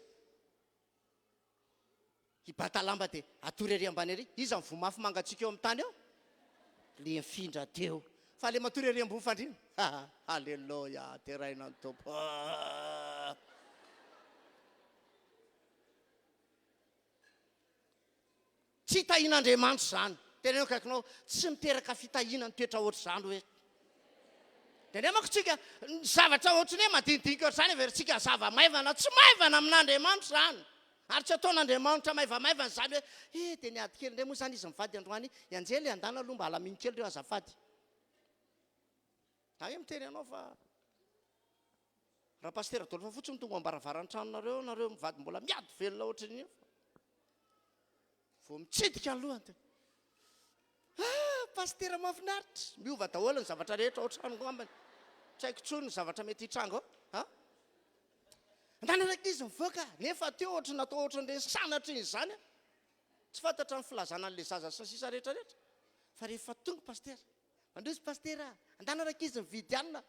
Hibata lamba dia hatory ery ambany ery. Iza ny voa mafy mangatsiaka eo amin'ny tany eo? Le nifindra teo. Fa le matory ery ambony fandriana. Haleloia, deraina ny Tompo. Tsy tahian'Andriamanitra izany. Teneno akaikinao, tsy miteraka fitahiana ny toetra ohatr'izany hoe. Dia manko tsika, ny zavatra ohatran'ny hoe madinidinika ohatr'izany heverintsika zava-maivana. Tsy maivana amin'Andriamanitra izany. Ary tsy ataon'Andriamanitra maivamaivana izany hoe, he, dia niady kely indray moa izany izy mivady androany. I Anjely, andana aloha mba alamino kely ireo azafady. Za hoe miteny anao fa raha Pasitera Adolphe fotsiny tonga ao am-baravaran'ny tranonareo, nareo mivady mbola miady velona ohatran'ny io. Vao mitsidika ny lohany dia Ah, pasitera mahafinaritra! Miova daholo ny zavatra rehetra ao an-trano angambany. Tsy haiko intsony ny zavatra mety hitranga ao. Ha? Andana ilay ankizy mivoaka, nefa teo ohatry ny natao ohatran'ireny sanatria izany. Tsy fantatra ny filazana an'ilay zaza sy ny sisa rehetra rehetra. Fa rehefa tonga pasitera, mandroso pasitera, andana rankizy mividy hanina.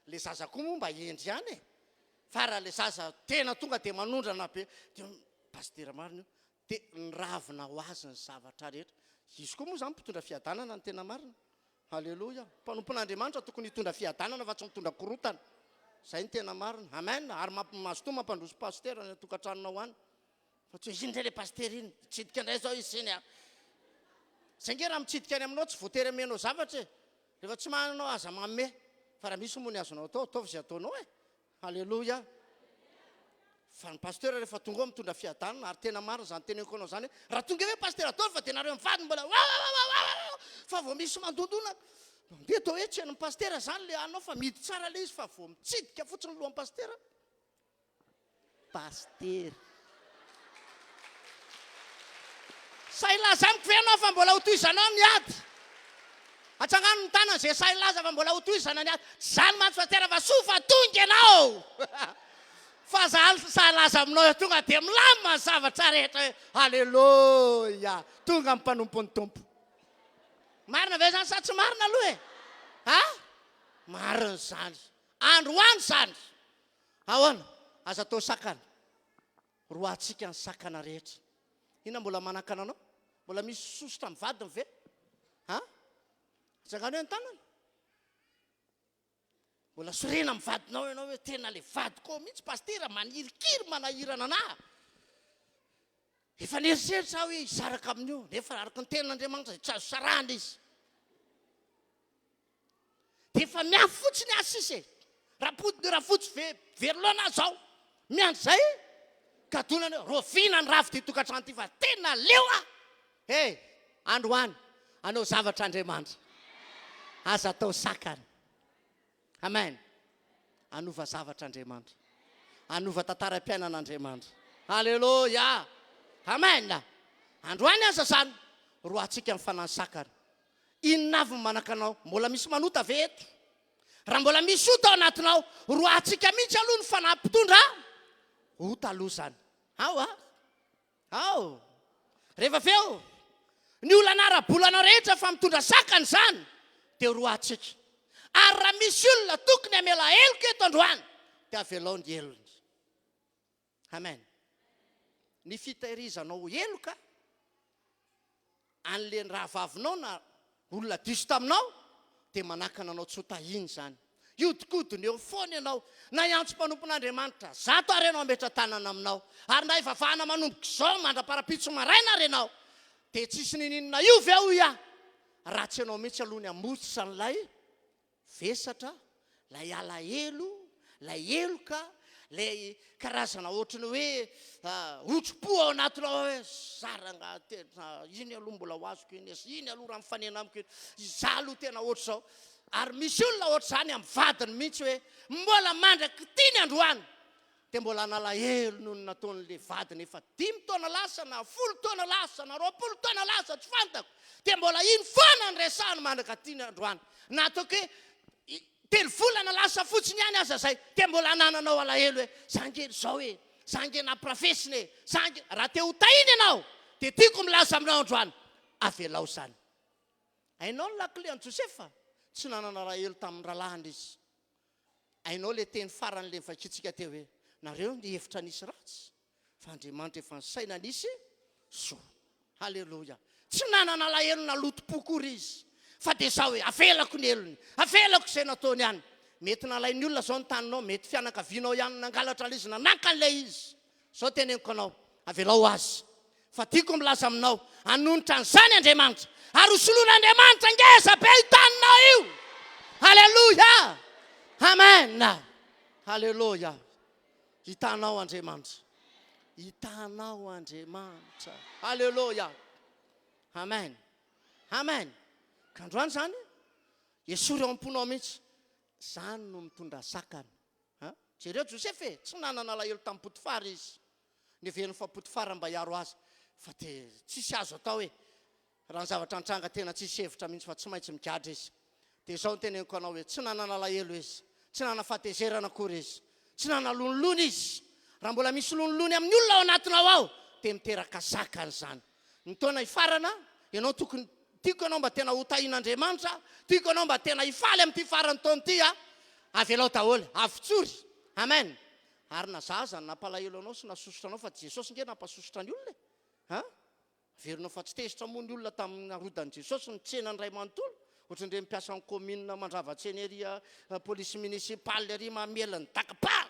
Ilay zaza koa moa mba hendry ihany e. Fa raha ilay zaza tena tonga dia manondrana be, dia pasitera marina io. Dia niravina ho azy ny zavatra rehetra. Izy koa moa izany mpitondra fiadanana ny tena marina. Aleloia. Mpanompon'Andriamanitra tokony hitondra fiadanana fa tsy mitondra korontana. Izay ny tena marina. Amen. Ary mazotoa mampandroso pasitera any an-tokantranonao any. Fa tsy hoe iny indray ilay pasitera iny. Hitsidika indray izao izy iny a. Izay ange raha mitsidika any aminao tsy voatery amenao zavatra e. Rehefa tsy manana anao aza manome. Fa raha misy moa ny azonao atao, ataovy izay ataonao e. Haleloia! Fa ny pasteur rehefa tonga ao mitondra fiadanana ary tena marina izany teneniko anao izany hoe raha tonga eo hoe pasteur Adolphe dia nareo mivady mbola wawawawawawa fa vao misy mandondona mandeha atao hoe tsy hain'ny pasteur izany le anao fa mihidy tsara le izy fa vao mitsidika fotsiny ny lohan'ny pasteur pasteur Sahy hilaza amiko ve ianao fa mbola ho tohizanao ny ady? Atsangano ny tanana izay sahy hilaza fa mbola ho tohizana ny ady. Tsy izany mantsy Pasitera fa soa fa tonga ianao! Fa za sahy hilaza aminao hoe tonga dia milamina ny zavatra rehetra hoe Aleloia! Tonga ny mpanompon'ny Tompo. Marina ve izany sa tsy marina aloha e? Ha? Marina izany. Androany izany. Ahoana? Aza atao sakana. Roahantsika ny sakana rehetra. Inona mbola manakana anao? Mbola misy sosotra amin'ny vadiny ve? Ha? Atsangano hoe ny tanana. Mbola sorena amin'ny vadinao ianao hoe tena le vadiko ao mihitsy pasitera manirikiry manahirana anah. Efa nieritreritra aho hoe hisaraka amin'io nefa araka ny tenin'Andriamanitra dia tsy azo sarahana izy. Dia efa miafy fotsiny aho sisa e. Rapodiny rafotsy ve very laona aho zao. Miandry zay gadonany hoe raoviana ny rafy ity tokantrano ity fa tena leo aho. He, androany hanao zavatra Andriamanitra. Aza atao sakana. Amen. Hanova zavatra Andriamanitra. Hanova tantaram-piainana Andriamanitra. Aleloia. Amen. Androany aza izany, roahantsika ny fanahy sakana. Inona avy ny manaka anao? Mbola misy manota ve eto? Raha mbola misy ota ao anatinao, roahantsika mihitsy aloha ny fanahy mpitondra ota aloha izany. Ao a! Ao! Rehefa avy eo, ny olana ara-bolanao rehetra fa mitondra sakana izany, dia roahantsika. Ary raha misy olona tokony hamela heloka eto androany, dia avelao ny helony. Amen. Ny fitahirizanao heloka an'le rahavavinao na olona diso taminao dia manakana anao tsy ho tahiana izany. Hiodikodina eo foana ianao, na hiantso mpanompon'Andriamanitra zato ary ianao hametra-tanana aminao, ary na hivavahana manomboka izao mandra-parapitso maraina ary ianao, dia tsisy ninininona io ve hoy aho, raha tsy ianao mihitsy aloha ny hamotsitra an'ilay vesatra, ilay alahelo, ilay heloka, ilay karazana ohatry ny hoe otri-po ao anatinao ao hoe za rangahy tena iny aloha mbola ho azoko iny, iny aloha raha mifanena amiko iny, izaho aloha tena ohatr'izao. Ary misy olona ohatr'izany amin'ny vadiny mihitsy hoe mbola mandrak'ity ny androany dia mbola nalahelo noho ny nataon'ilay vadiny efa dimy taona lasa na folo taona lasa na 20 taona lasa tsy fantako dia mbola iny foana ny resahany mandrak'aty ny androany na ataoko hoe telo volana lasa fotsiny ihany aza zay dia mbola anananao alahelo hoe za nge zao e, za nge nampirafesina e, za nge raha te ho tahina ianao dia tiako milaza aminao androany avelao zany. Hainao ny lakile an'i Josefa? Tsy nanana alahelo tamin'ny rahalahiny izy. Hainao ilay teny farany ilay novakintsika teo hoe, Nareo nihevitra nisy ratsy, fa Andriamanitra efa nisaina nisy soa. Haleloia! Tsy nanana alahelo na lotom-po akory izy, fa dia izao hoe, Avelako ny helony, avelako izay nataony any. Mety nalain'ny olona izao ny taninao, mety fianakavianao ihany no nangalatra an'ilay izy, na naka an'ilay izy. Izao teneniko anao, avelao ho azy. Fa tiako milaza aminao, hanonitra an'izany Andriamanitra, ary ho soloin'Andriamanitra ngeza be io taninao io. Aleloia! Amen! Aleloia! Hitanao Andriamanitra. Hitanao Andriamanitra. Aleloia! Amen! Amen! Ka androany izany, esory ao am-ponao mihitsy. Izany no mitondra sakana. Ha? Jereo Josefa e! Tsy nanana alahelo tamin'i Potifara izy. Neveriny fa Potifara mba hiaro azy. Fa dia tsisy azo atao e! Raha ny zavatra nitranga tena tsisy hevitra mihitsy fa tsy maintsy migadra izy. Dia izao no teneniko anao hoe tsy nanana alahelo izy. Tsy nanana fahatezerana akory izy. Tsy nanana lonilony izy. Raha mbola misy lonilony amin'ny olona ao anatinao ao dia miteraka sakana izany. Ny taona hifarana, ianao tokony, tiako ianao mba tena ho tahian'Andriamanitra, tiako ianao mba tena hifaly amin'ity faran'ny taona ity a! Avelao daholo, avotsory. Amen. Ary na za aza nampalahelo anao sy nasosotra anao fa Jesosy nge nampasosotra ny olona e! Ha? Averinao fa tsy tezitra moa ny olona tamin'ny narodan'i Jesosy ny tsenany iray manontolo? Ohatran'ireny mpiasan'ny commune mandrava tsena ery police municipale ery mamely ny daka pa!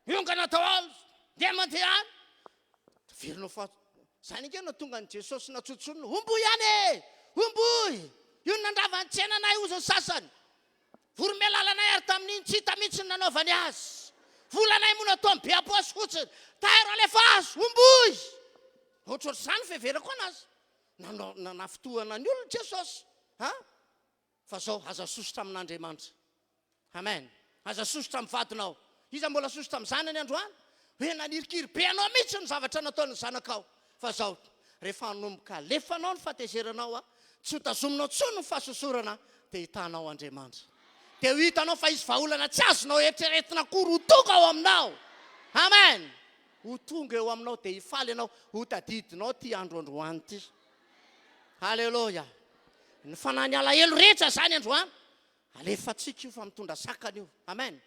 Miongana daholo! Ndeha mandeha any! Averina fa zany ange no tonga an'i Jesosy natsontsonina, homboy ihany e! Homboy! Io no nandrava ny tsenanay hozy ny sasany. Voromailala anay ary tamin'iny tsy hita mihitsy ny nanaovany azy. Volanay moa nataony be am-paosy fotsiny. Tairo alefaso! Homboy! Ohatrohatr'izany ny fiheverako anazy. Nanao nanafintohana ny olona Jesosy. Ha? Fa zao, aza sosotra amin'Andriamanitra. Amen. Aza sosotra amin'ny vadinao. Iza mbola sosotra amin'ny zanany androany? Hoe nanirikiry be anao mihitsy ny zavatra nataon'ny zanakao. Fa zao, rehefa hanomboka alefanao ny fahatezeranao, tsy ho tazominao intsony ny fahasosorana, dia hitanao Andriamanitra. Dia ho hitanao fa hisy vahaolana tsy azonao eritreretina akory ho tonga ao aminao. Amen. Ho tonga eo aminao dia hifaly ianao, ho tadidinao ity andro androany ity. Haleloia. Ny fanahin'ny alahelo rehetra izany androany, alefantsika io fa mitondra sakana io. Amen.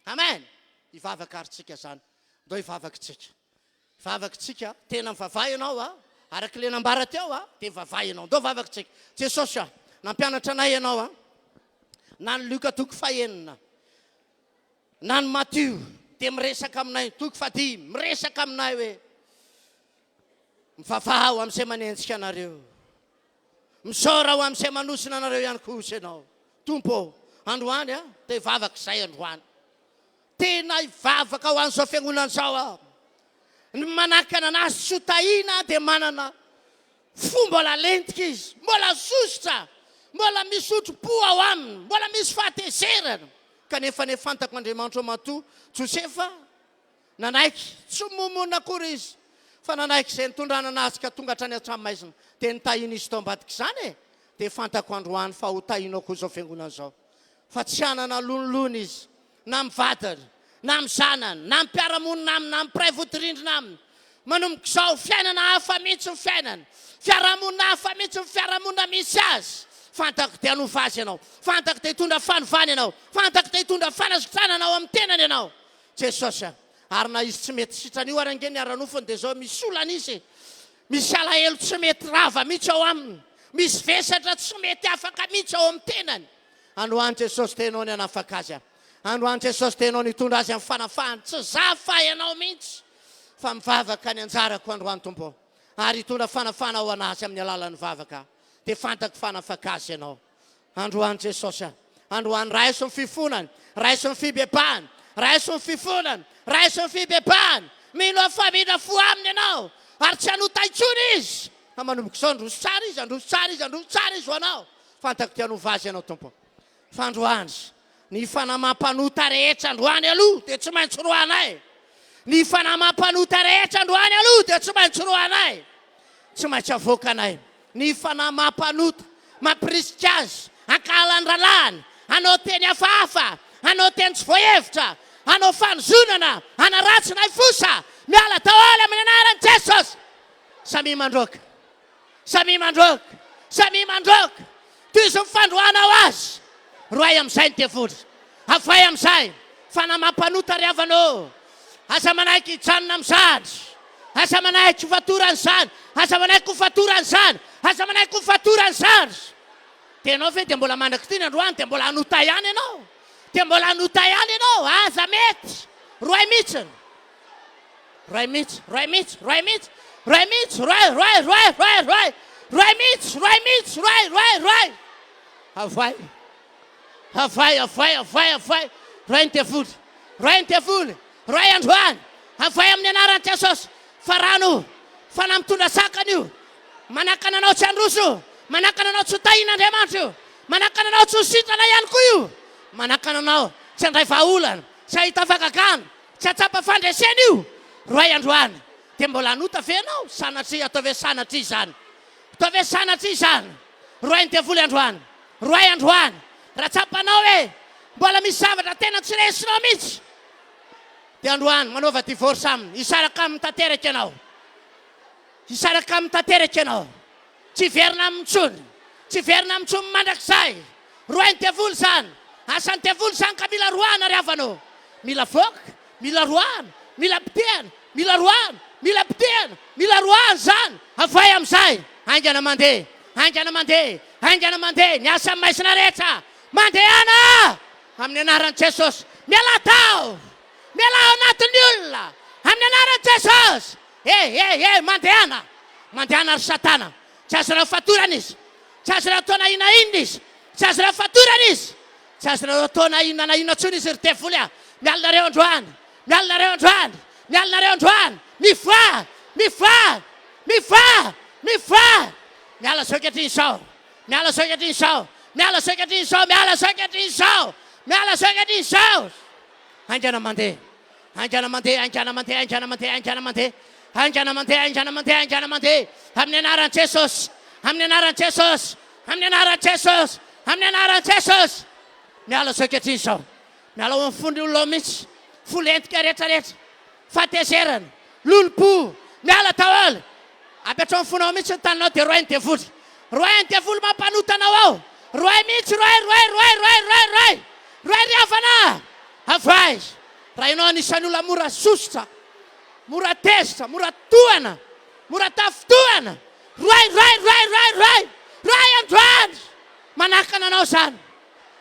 Amen. Hivavaka ary tsika izany. Ndao hivavaka tsika. Hivavaka tsika. Tena mivavaha ianao a. Araka ilay nambara teo a, dia mivavaha ianao. Ndao hivavaka tsika. Jesosy a, nampianatra anay ianao a. Na ny Lioka toko fahenina, na ny Matio dia miresaka aminay, toko fahadimy, miresaka aminay hoe Mivavaha ho amin'izay manenjika anareo. Misaora ho amin'izay manozona anareo ihany koa hozy ianao. Tompo ô, androany aho dia hivavaka izay androany. Tena hivavaka ho an'izao fiangonana izao aho. Ny manakana anazy tsy ho tahiana dia manana fo mbola lentika izy, mbola sosotra. Mbola misy otri-po ao aminy, mbola misy fahatezerana. Kanefa anie fantako Andriamanitro matoa Josefa nanaiky, tsy momonina akory izy fa nanaiky izay nitondrana anazy ka tonga hatrany an-tranomaizina. Dia nitahiana izy tao ambadik'izany e! Dia fantako androany fa ho tahinao koa izao fiangonana izao fa tsy hanana lonilony izy na amin'ny vadiny, na amin'ny zanany, na amin'ny mpiara-monina aminy, na amin'ny mpiray vodirindrina aminy. Manomboka izao, fiainana hafa mihitsy ny fiainany, fiarahamonina hafa mihitsy ny fiarahamonina misy azy. Fantako dia hanova azy ianao. Fantako dia hitondra fanovana ianao. Fantako dia hitondra fanasitranana ao amin'ny tenany ianao. Jesosy a! Ary na izy tsy mety sitrana io ary ange ny ara-nofony dia izao misy olana izy e! Misy alahelo tsy mety rava mihitsy ao aminy. Misy vesatra tsy mety afaka mihitsy ao amin'ny tenany. Androany Jesosy dia Ianao ny hanafaka azy aho. Androany Jesosy dia Ianao ny hitondra azy amin'ny fanafahana. Tsy za fa Ianao mihitsy fa mivavaka ny anjarako androany Tompo ô. Ary hitondra fanafahana ho an'azy amin'ny alalan'ny vavaka aho. Dia fantako fa hanafaka azy Ianao. Androany Jesosy a. Androany raiso ny fifonany, raiso ny fibebahany, raiso ny fifonany, raiso ny fibebahany. Mino aho fa hamindra fo aminy Ianao ary tsy hanota intsony izy. Fa manomboka izao handroso tsara izy, handroso tsara izy, handroso tsara izy ho Anao. Fantako te hanova azy ianao Tompo. Fa androany, ny fanahy mampanota rehetra androany aloha dia tsy maintsy roahanay. Ny fanahy mampanota rehetra androany aloha dia tsy maintsy roahanay. Tsy maintsy avoakanay. Ny fanahy mampanota, mampirisika azy hankahala ny rahalahiny, hanao teny hafahafa, hanao teny tsy voahevitra, hanao fanozonana, hanaratsy na hifosa. Miala daholo amin'ny anaran'i Jesosy. Samia mandroaka. Samia mandroaka! Samia mandroaka! Tohizo ny fandroahanao azy! Roahy amin'izay ny devoly! Avoahy amin'izay! Fanahy mampanota ry havana ô! Aza manaiky hijanona amin'izany! Aza manaiky ho fatoran'izany! Aza manaiky ho fatoran'izany! Aza manaiky ho fatoran'izany! Dia ianao ve dia mbola mandrak'ity ny androany dia mbola hanota ihany ianao? Dia mbola hanota ihany ianao? Aza mety! Roahy mihitsiny! Roay mihitsy, roay mihitsy, roay mihitsy, roay mihitsy, roay, roay, roay, roay, roay, roay mihitsy, roay mihitsy, roay, roay, roay. Avoay, avoay, avoay, avoay, avoay. Roay ny devoly, roay ny devoly, roay androany. Avoay amin'ny anaran'i Jesosy. Fa rano, fanahy mitondra sakana io. Manakana anao tsy handroso io. Manakana anao tsy ho tahian'Andriamanitra io. Manakana anao tsy ho sitrana ihany koa io. Manakana anao tsy handray vahaolana, tsy hahita fagagana. Tsy hahatsapa fandresena io roay androany dia mbola hanota ve ianao? Sanatria, ataovy hoe sanatria izany. Ataovy hoe sanatria izany. Roay ny devoly androany. Roay androany. Raha tsapanao hoe mbola misy zavatra tena tsy resinao mihitsy dia androany manaova divorce aminy. Hisaraka aminy tanteraka ianao. Hisaraka aminy tanteraka ianao. Tsy hiverina aminy intsony. Tsy hiverina aminy intsony mandrakizay. Roahin'ny devoly izany. Asan'ny devoly izany ka mila roahana ry havana ô. Mila avoaka, mila roahana, mila potehana, mila roahana, mila potehana, mila roahana izany. Avoay amin'izay. Haingana mandeha, haingana mandeha, haingana mandeha. Ny asan'ny maizina rehetra. Mandehana! Amin'ny anaran'i Jesosy. Mialà tao! Mialà ao anatin'ny olona! Amin'ny anaran'i Jesosy! He, he, he, mandehana! Mandehana ry Satana! Tsy azonareo fatorana izy! Tsy azonareo atao na inona na inona izy! Tsy azonareo fatorana izy! Tsy azonareo atao na inona na inona intsony izy ry devoly a! Miala nareo androany! Miala nareo androany! Miala nareo androany! Mivoaha! Mivoaha! Mivoaha! Mivoaha! Miala zao ankehitriny izao! Miala zao ankehitriny izao! Miala zao ankehitriny izao! Miala zao ankehitriny izao! Miala zao ankehitriny izao! Haingana mandeha! Haingana mandeha, haingana mandeha, haingana mandeha, haingana mandeha. Haingana mandeha, haingana mandeha, haingana mandeha. Amin'ny anaran'i Jesosy. Amin'ny anaran'i Jesosy. Amin'ny anaran'i Jesosy. Amin'ny anaran'i Jesosy. Miala izao ankehitriny izao. Miala ao amin'ny fon'ny olona ao mihitsy. Fo lentika rehetra rehetra. Fahatezerana. Lolompo. Miala daholo. Apetrao amin'ny fonao mihitsy ny taninao dia roahy ny devoly. Roahy ny devoly mampanota anao ao. Roahy mihitsy, roahy, roahy, roahy, roahy, roahy, roahy. Roahy ry havana. Avoahy. Raha ianao anisan'ny olona mora sosotra, mora tezitra, mora tohana, mora tafintohana, roahy, roahy, roahy, roahy, roahy, roahy androany. Manakana anao izany.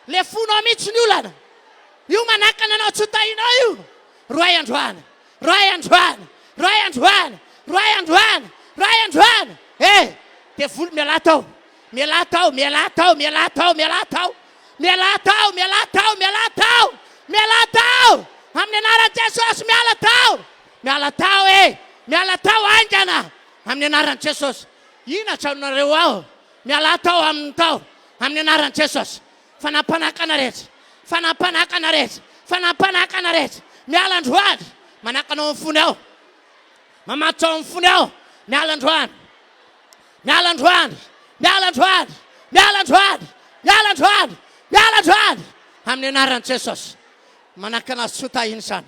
Le fonao mihitsy ny olana. Io manakana anao tsy ho tahinao io. Roahy androany. Roahy androany. Roahy androany. Roahy androany. Roahy androany. Eh! Devoly mialà tao. Mialà tao, mialà tao, mialà tao, mialà tao. Mialà tao, mialà tao, mialà tao. Mialà tao! Amin'ny anaran'i Jesosy, miala tao! Miala tao e! Miala tao haingana! Amin'ny anaran'i Jesosy. Inona tranonareo ao? Mialà tao aminy tao. Amin'ny anaran'i Jesosy. Fanampanakana rehetra. Fanampanakana rehetra. Fanampanakana rehetra. Miala androany. Manakana ao amin'ny fony ao. Mamatotra ao amin'ny fony ao. Miala androany. Miala androany. Miala androany. Miala androany. Miala androany. Miala androany. Amin'ny anaran'i Jesosy. Manakana azy tsy ho tahina izany.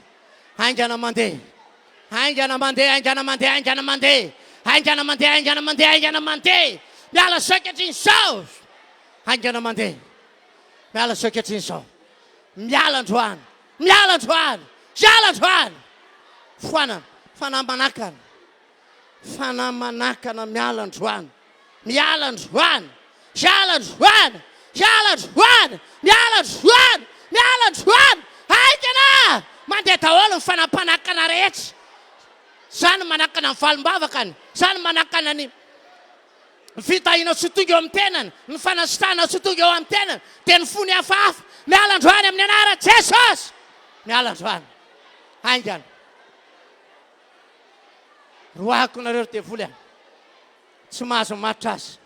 Haingana mandeha. Haingana mandeha, haingana mandeha, haingana mandeha. Haingana mandeha, haingana mandeha, haingana mandeha. Miala sokatra izao. Haingana mandeha. Miala sokatra izao. Miala androany. Miala androany. Miala androany. Foanana. Fanahy manakana. Fanahy manakana miala androany. Miala androany. Miala androany. Miala androany. Miala androany. Miala androany. Haingana! Mandeha daholo ny fanahy mpanakana rehetra. Izany manakana ny valim-bavakany. Izany manakana ny fitahiana tsy ho tonga eo amin'ny tenany, ny fanasitrahana tsy ho tonga eo amin'ny tenany, dia ny fony hafahafa. Miala androany amin'ny anaran'i Jesosy! Miala androany. Haingana. Roahiko nareo ry devoly a! Tsy mahazo matotra azy.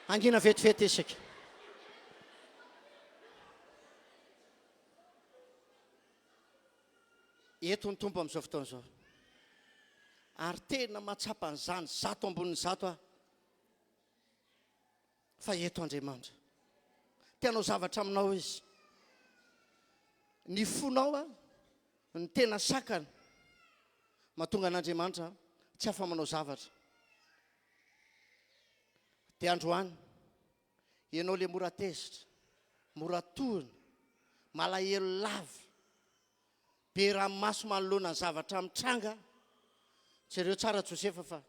Hangina vetivety isika. Eto ny Tompo amin'izao fotoana izao. Ary tena mahatsapa an'izany zato ambonin'ny zato aho. Fa eto Andriamanitra. Te hanao zavatra aminao Izy. Ny fonao a, ny tena sakana mahatonga an'Andriamanitra tsy afa-manao zavatra. Dia androany, ianao le mora tezitra, mora tohina, malahelo lava, be ranomaso manoloana ny zavatra mitranga, jereo tsara Josefa fa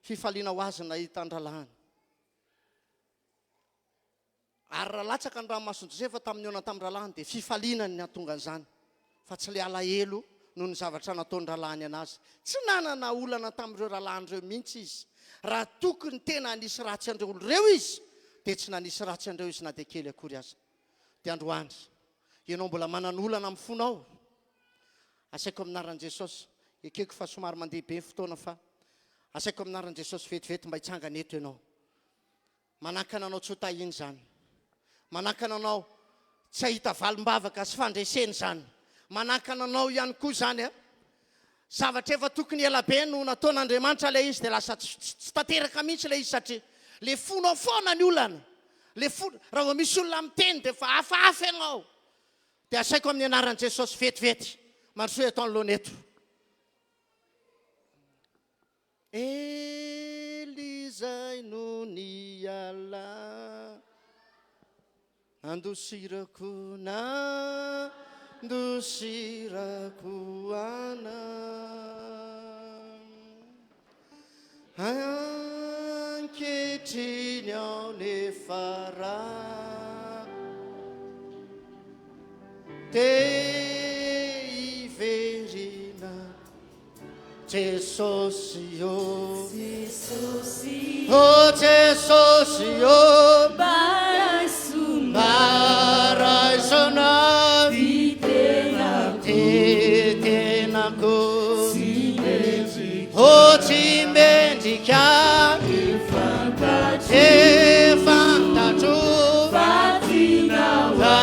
fifaliana ho azy ny nahita ny rahalahiny. Ary raha latsaka ny ranomason'i Josefa tamin'ny nihaonany tamin'ny rahalahiny dia fifaliana ny nahatonga an'izany fa tsy ilay alahelo noho ny zavatra nataon'ny rahalahiny an'azy. Tsy nanana olana tamin'ireo rahalahiny ireo mihitsy izy. Raha tokony tena hanisy ratsy an'ireo olona ireo izy dia tsy nanisy ratsy an'ireo izy na dia kely akory aza. Dia androany, ianao mbola manana olana amin'ny fonao? Asaiko amin'ny anaran'i Jesosy, ekeko fa somary mandeha be ny fotoana fa asaiko amin'ny anaran'i Jesosy vetivety mba hitsangana eto ianao. Manakana anao tsy ho tahiana izany. Manakana anao tsy hahita valim-bavaka sy fandresena izany. Manakana anao ihany koa izany a. Zavatra efa tokony ela be no nataon'Andriamanitra ilay izy dia lasa tsy tanteraka mihitsy ilay izy satria le fonao foana ny olana. Le fo, raha vao misy olona miteny dia efa hafahafa ianao. Dia asaiko amin'ny anaran'i Jesosy vetivety mandrosoa eto anoloana eto. Ely izay no niala Nandosirako nandosirako anao Ankehitriny aho nefa raha Te hiverina Jesosy ô Jesosy ô Jesosy ô Mba raiso Mba raiso Ty tenako Ty tenako Tsy mendrika Ô tsy mendrika Fantatro E fantatro Fa tianao Fa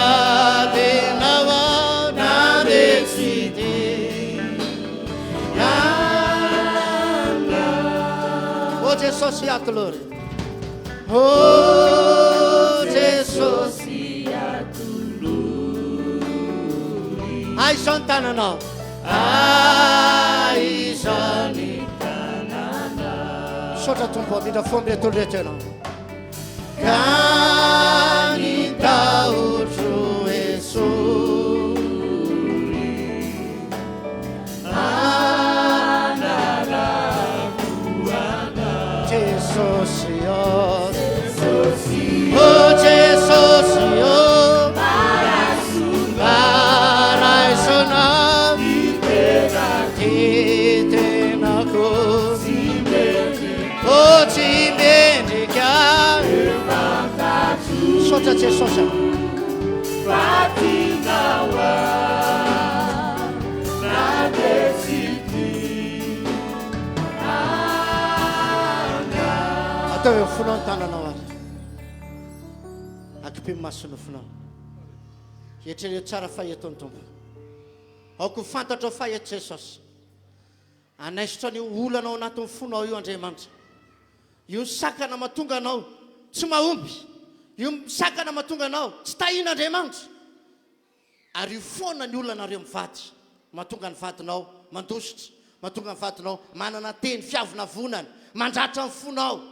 tianao aho na dia tsy Oh Jesosy atolory Oh Jesosy Aizao ny tananao Aizao ny tananao Misaotra Tompo amindra fo amin'ireto olona ireto ianao Ka ny tahotro esory Hanarako anao Jesosy ô Jesosy ô Jesosy ô Mba raisonao Ty tenako Oh tsy mendrika Misaotra Jesosy a. Fa tianao aho na dia tsy tianao. Ataovy amin'ny fonao ny tananao ary. Akipio ny mason'ny nofonao. Eritrereto tsara fa eto ny Tompo. Aoka ho fantatrao fa eto Jesosy. Hanaisotra an'io olana ao anatin'ny fonao io Andriamanitra. Io ny sakana mahatonga anao tsy mahomby. Io ny sakana mahatonga anao tsy tahian'Andriamanitra. Ary io foana ny olanareo mivady. Mahatonga ny vadinao mandositra, mahatonga ny vadinao manana teny fiavonavonana, mandratra ny fonao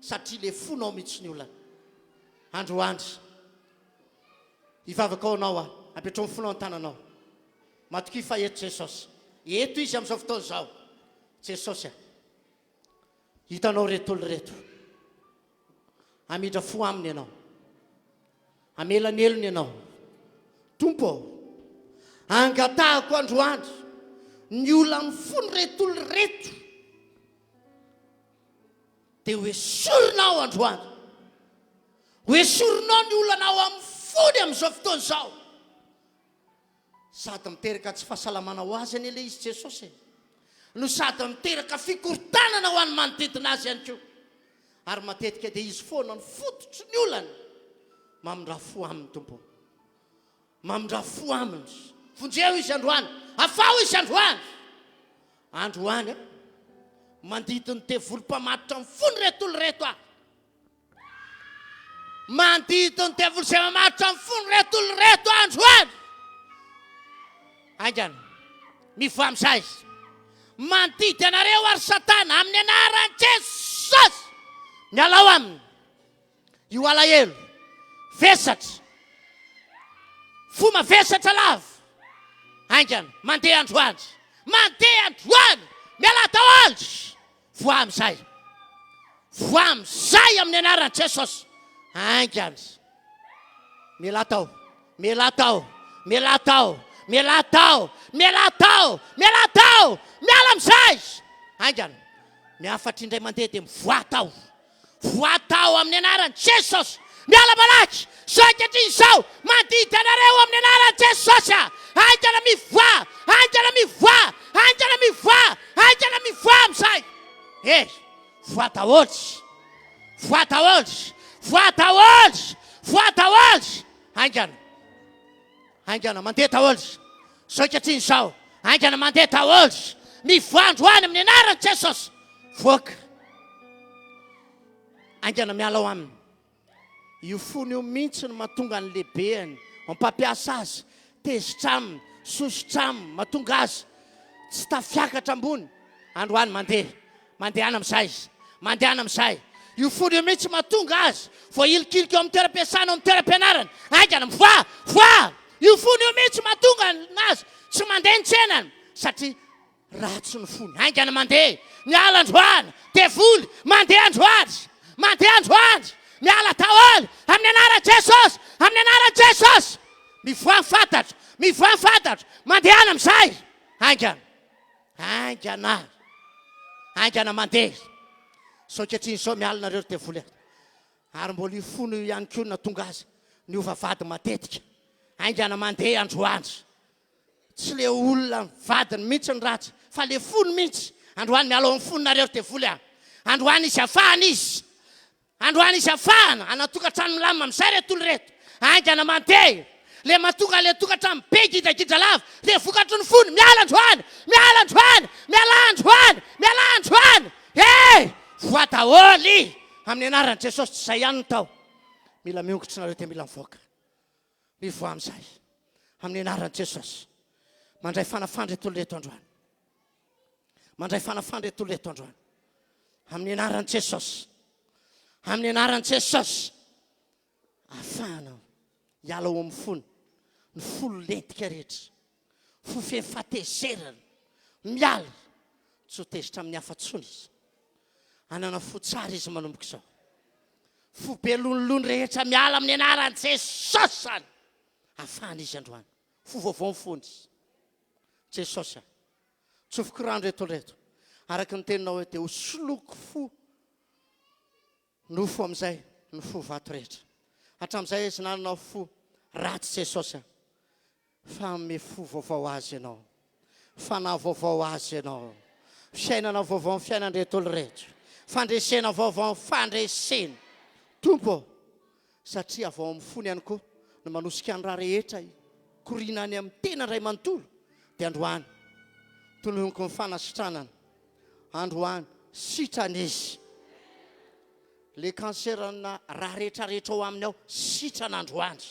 satria le fonao mihitsy ny olana. Androany, hivavaka ho anao aho. Apetraho ny fonao an-tananao. Matokia fa eto Jesosy. Eto Izy amin'izao fotoana izao. Jesosy a. Hitanao ireto olona ireto. Hamindra fo aminy Ianao. Hamela ny helony Ianao. Tompo ô, angatahako androany ny olan'ny fon'ireto olona ireto dia ho esorinao androany. Ho esorinao ny olana ao amin'ny fony amin'izao fotoana izao. Sady miteraka tsy fahasalamana ho azy anie ilay izy Jesosy e! No sady miteraka fikorontanana ho an'ny manodidina azy ihany koa. Ary matetika dia izy foana no fototry ny olana. Mamindrà fo aminy Tompo ô. Mamindrà fo aminy. Vonjeo izy androany. Afaho izy androany. Androany a. Mandidy ny devoly mpamatotra ny fony ireto olona ireto aho. Mandidy ny devoly izay mamaritra ny fony ireto olona ireto androany. Haingana, mivoaha amin'izay. Mandidy anareo ary Satana amin'ny anaran'i Jesosy. Mialao aminy. Io alahelo, vesatra, fo mavesatra lava. Haingana, mandeha androany. Mandeha androany. Mialà daholo. Voa amin'izay. Voa amin'izay amin'ny anaran'i Jesosy. Haingana. Mialà tao. Mialà tao. Mialà tao. Mialà tao. Mialà tao. Mialà tao. Miala amin'izay. Haingana. Miafatra indray mandeha dia mivoaha tao. Voa tao amin'ny anaran'i Jesosy. Miala malaky! Zao ankehitriny izao, mandidy anareo amin'ny anaran'i Jesosy aho. Haingana mivoaha! Haingana mivoaha! Haingana mivoaha! Haingana mivoaha amin'izay! Hery! Voa daholo! Voa daholo! Voa daholo! Voa daholo! Haingana! Haingana mandeha daholo! Zao ankehitriny izao, haingana mandeha daholo! Mivoaha androany amin'ny anaran'i Jesosy! Voaka! Haingana miala ao aminy. Io fony io mihitsy no mahatonga ny lehibehany, mpampiasa azy, tezitra aminy, sosotra aminy, mahatonga azy tsy tafiakatra ambony. Androany mandeha. Mandehana amin'izay. Mandehana amin'izay. Io fony io mihitsy mahatonga azy voahilikilika eo amin'ny toeram-piasana, eo amin'ny toeram-pianarana. Haingana, mivoaha! Voaha! Io fony io mihitsy mahatonga azy tsy mandeha ny tsenany satria ratsy ny fony. Haingana mandeha. Miala androany. Devoly, mandeha androany. Mandeha androany. Miala daholo. Amin'ny anaran'i Jesosy. Amin'ny anaran'i Jesosy. Mivoaha ny fantatro. Mivoaha ny fantatro. Mandehana amin'izay. Haingana. Haingana. Haingana mandeha. Sao ankehitriny izao miala nareo ry devoly a. Ary mbola io fony io ihany koa no nahatonga azy niova vady matetika. Haingana mandeha androany. Tsy le olona ny vadiny mihitsy no ratsy fa le fony mihitsy. Androany miala ao amin'ny fony nareo ry devoly a. Androany izy afahana izy. Androany izy afahana hanana tokantrano milamina amin'izay reto olona ireto. Haingana mandeha. Le mahatonga le tokantrano be gidragidra lava dia vokatry ny fony. Miala androany! Miala androany! Mialà androany! Mialà androany! He! Voa daholo! Amin'ny anaran'i Jesosy tsy izay ihany no tao. Mila miongotra nareo dia mila mivoaka. Mivoaha amin'izay. Amin'ny anaran'i Jesosy. Mandray fanafandry eto olona eto androany. Mandray fanafandry eto olona eto androany. Amin'ny anaran'i Jesosy. Amin'ny anaran'i Jesosy. Afahana hiala ao amin'ny fony ny fo lentika rehetra. Fo feno fahatezerana. Miala. Tsy ho tezitra amin'ny hafa intsony izy. Hanana fo tsara izy manomboka izao. Fo be lonilony rehetra miala amin'ny anaran'i Jesosy izany. Afahana izy androany. Fo vaovao ny fony. Jesosy a. Tsofiko rano reto reto. Araka ny teninao hoe dia ho soloko fo nofo amin'izay ny fo vato rehetra. Hatramin'izay izy nanana fo ratsy Jesosy a. Fa hanome fo vaovao azy Ianao. Fanahy vaovao azy Ianao. Fiainana vaovao ny fiainan'ireto olona ireto. Fandresena vaovao ny fandreseny. Tompo ô, Satria avy ao amin'ny fony ihany koa no manosika ny ra rehetra hikoriana any amin'ny tena iray manontolo, dia androany toloniko ny fanasitranana, androany sitrana izy. Le cancer na ra rehetra rehetra ao aminy ao sitrana androany.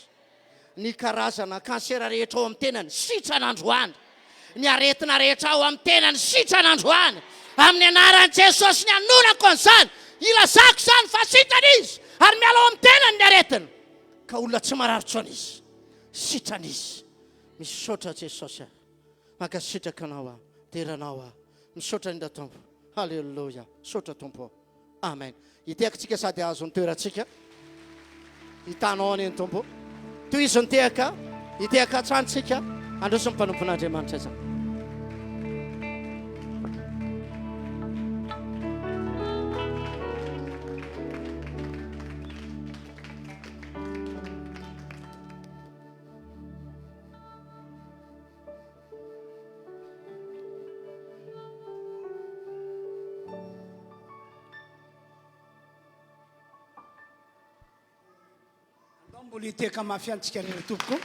Ny karazana cancer rehetra ao amin'ny tenany sitrana androany. Ny aretina rehetra ao amin'ny tenany sitrana androany. Amin'ny anaran'i Jesosy ny anonako an'izany, ilazako izany fa sitrana izy ary miala ao amin'ny tenany ny aretina. Ka olona tsy marary intsony izy. Sitrana izy. Misaotra Jesosy a. Mankasitraka anao aho. Dera anao aho. Misaotra indrindra Tompo. Haleloia. Misaotra Tompo ô. Amen. Hitehaka tsika sady hahazo ny toerantsika. Hitanao anie ny Tompo. Tohizo ny tehaka, hitehaka hatrany tsika. Handroso ny mpanompon'Andriamanitra izany. Andao mbola hitehaka mafy ihany tsika rehetra tompoko.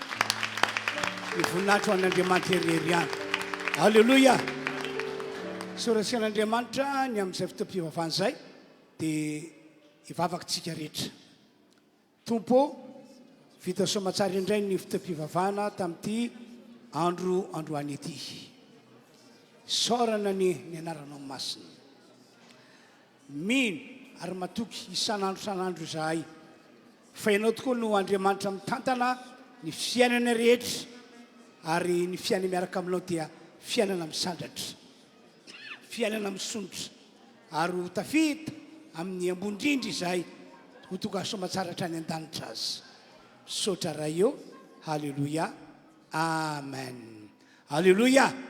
Ny voninahitra ho an'Andriamanitra irery ihany. Alléluia. Isaorantsika an'Andriamanitra ny amin'izay fotoam-pivavahana izay dia hivavaka tsika rehetra. Tompo ô, vita soamatsara indray ny fotoam-pivavahana tamin'ity andro androany ity. Isaorana anie ny anaranao masina. Mino ary matoky isan'andro isan'andro izahay fa Ianao tokoa no Andriamanitra mitantana ny fiainana rehetra ary ny fiainana miaraka aminao dia fiainana misandratra. Fiainana misondrotra ary ho tafita amin'ny ambony indrindra izahay ho tonga soamatsara hatrany an-danitra aza. Misaotra Ray ô. Haleloia. Amen. Aleloia.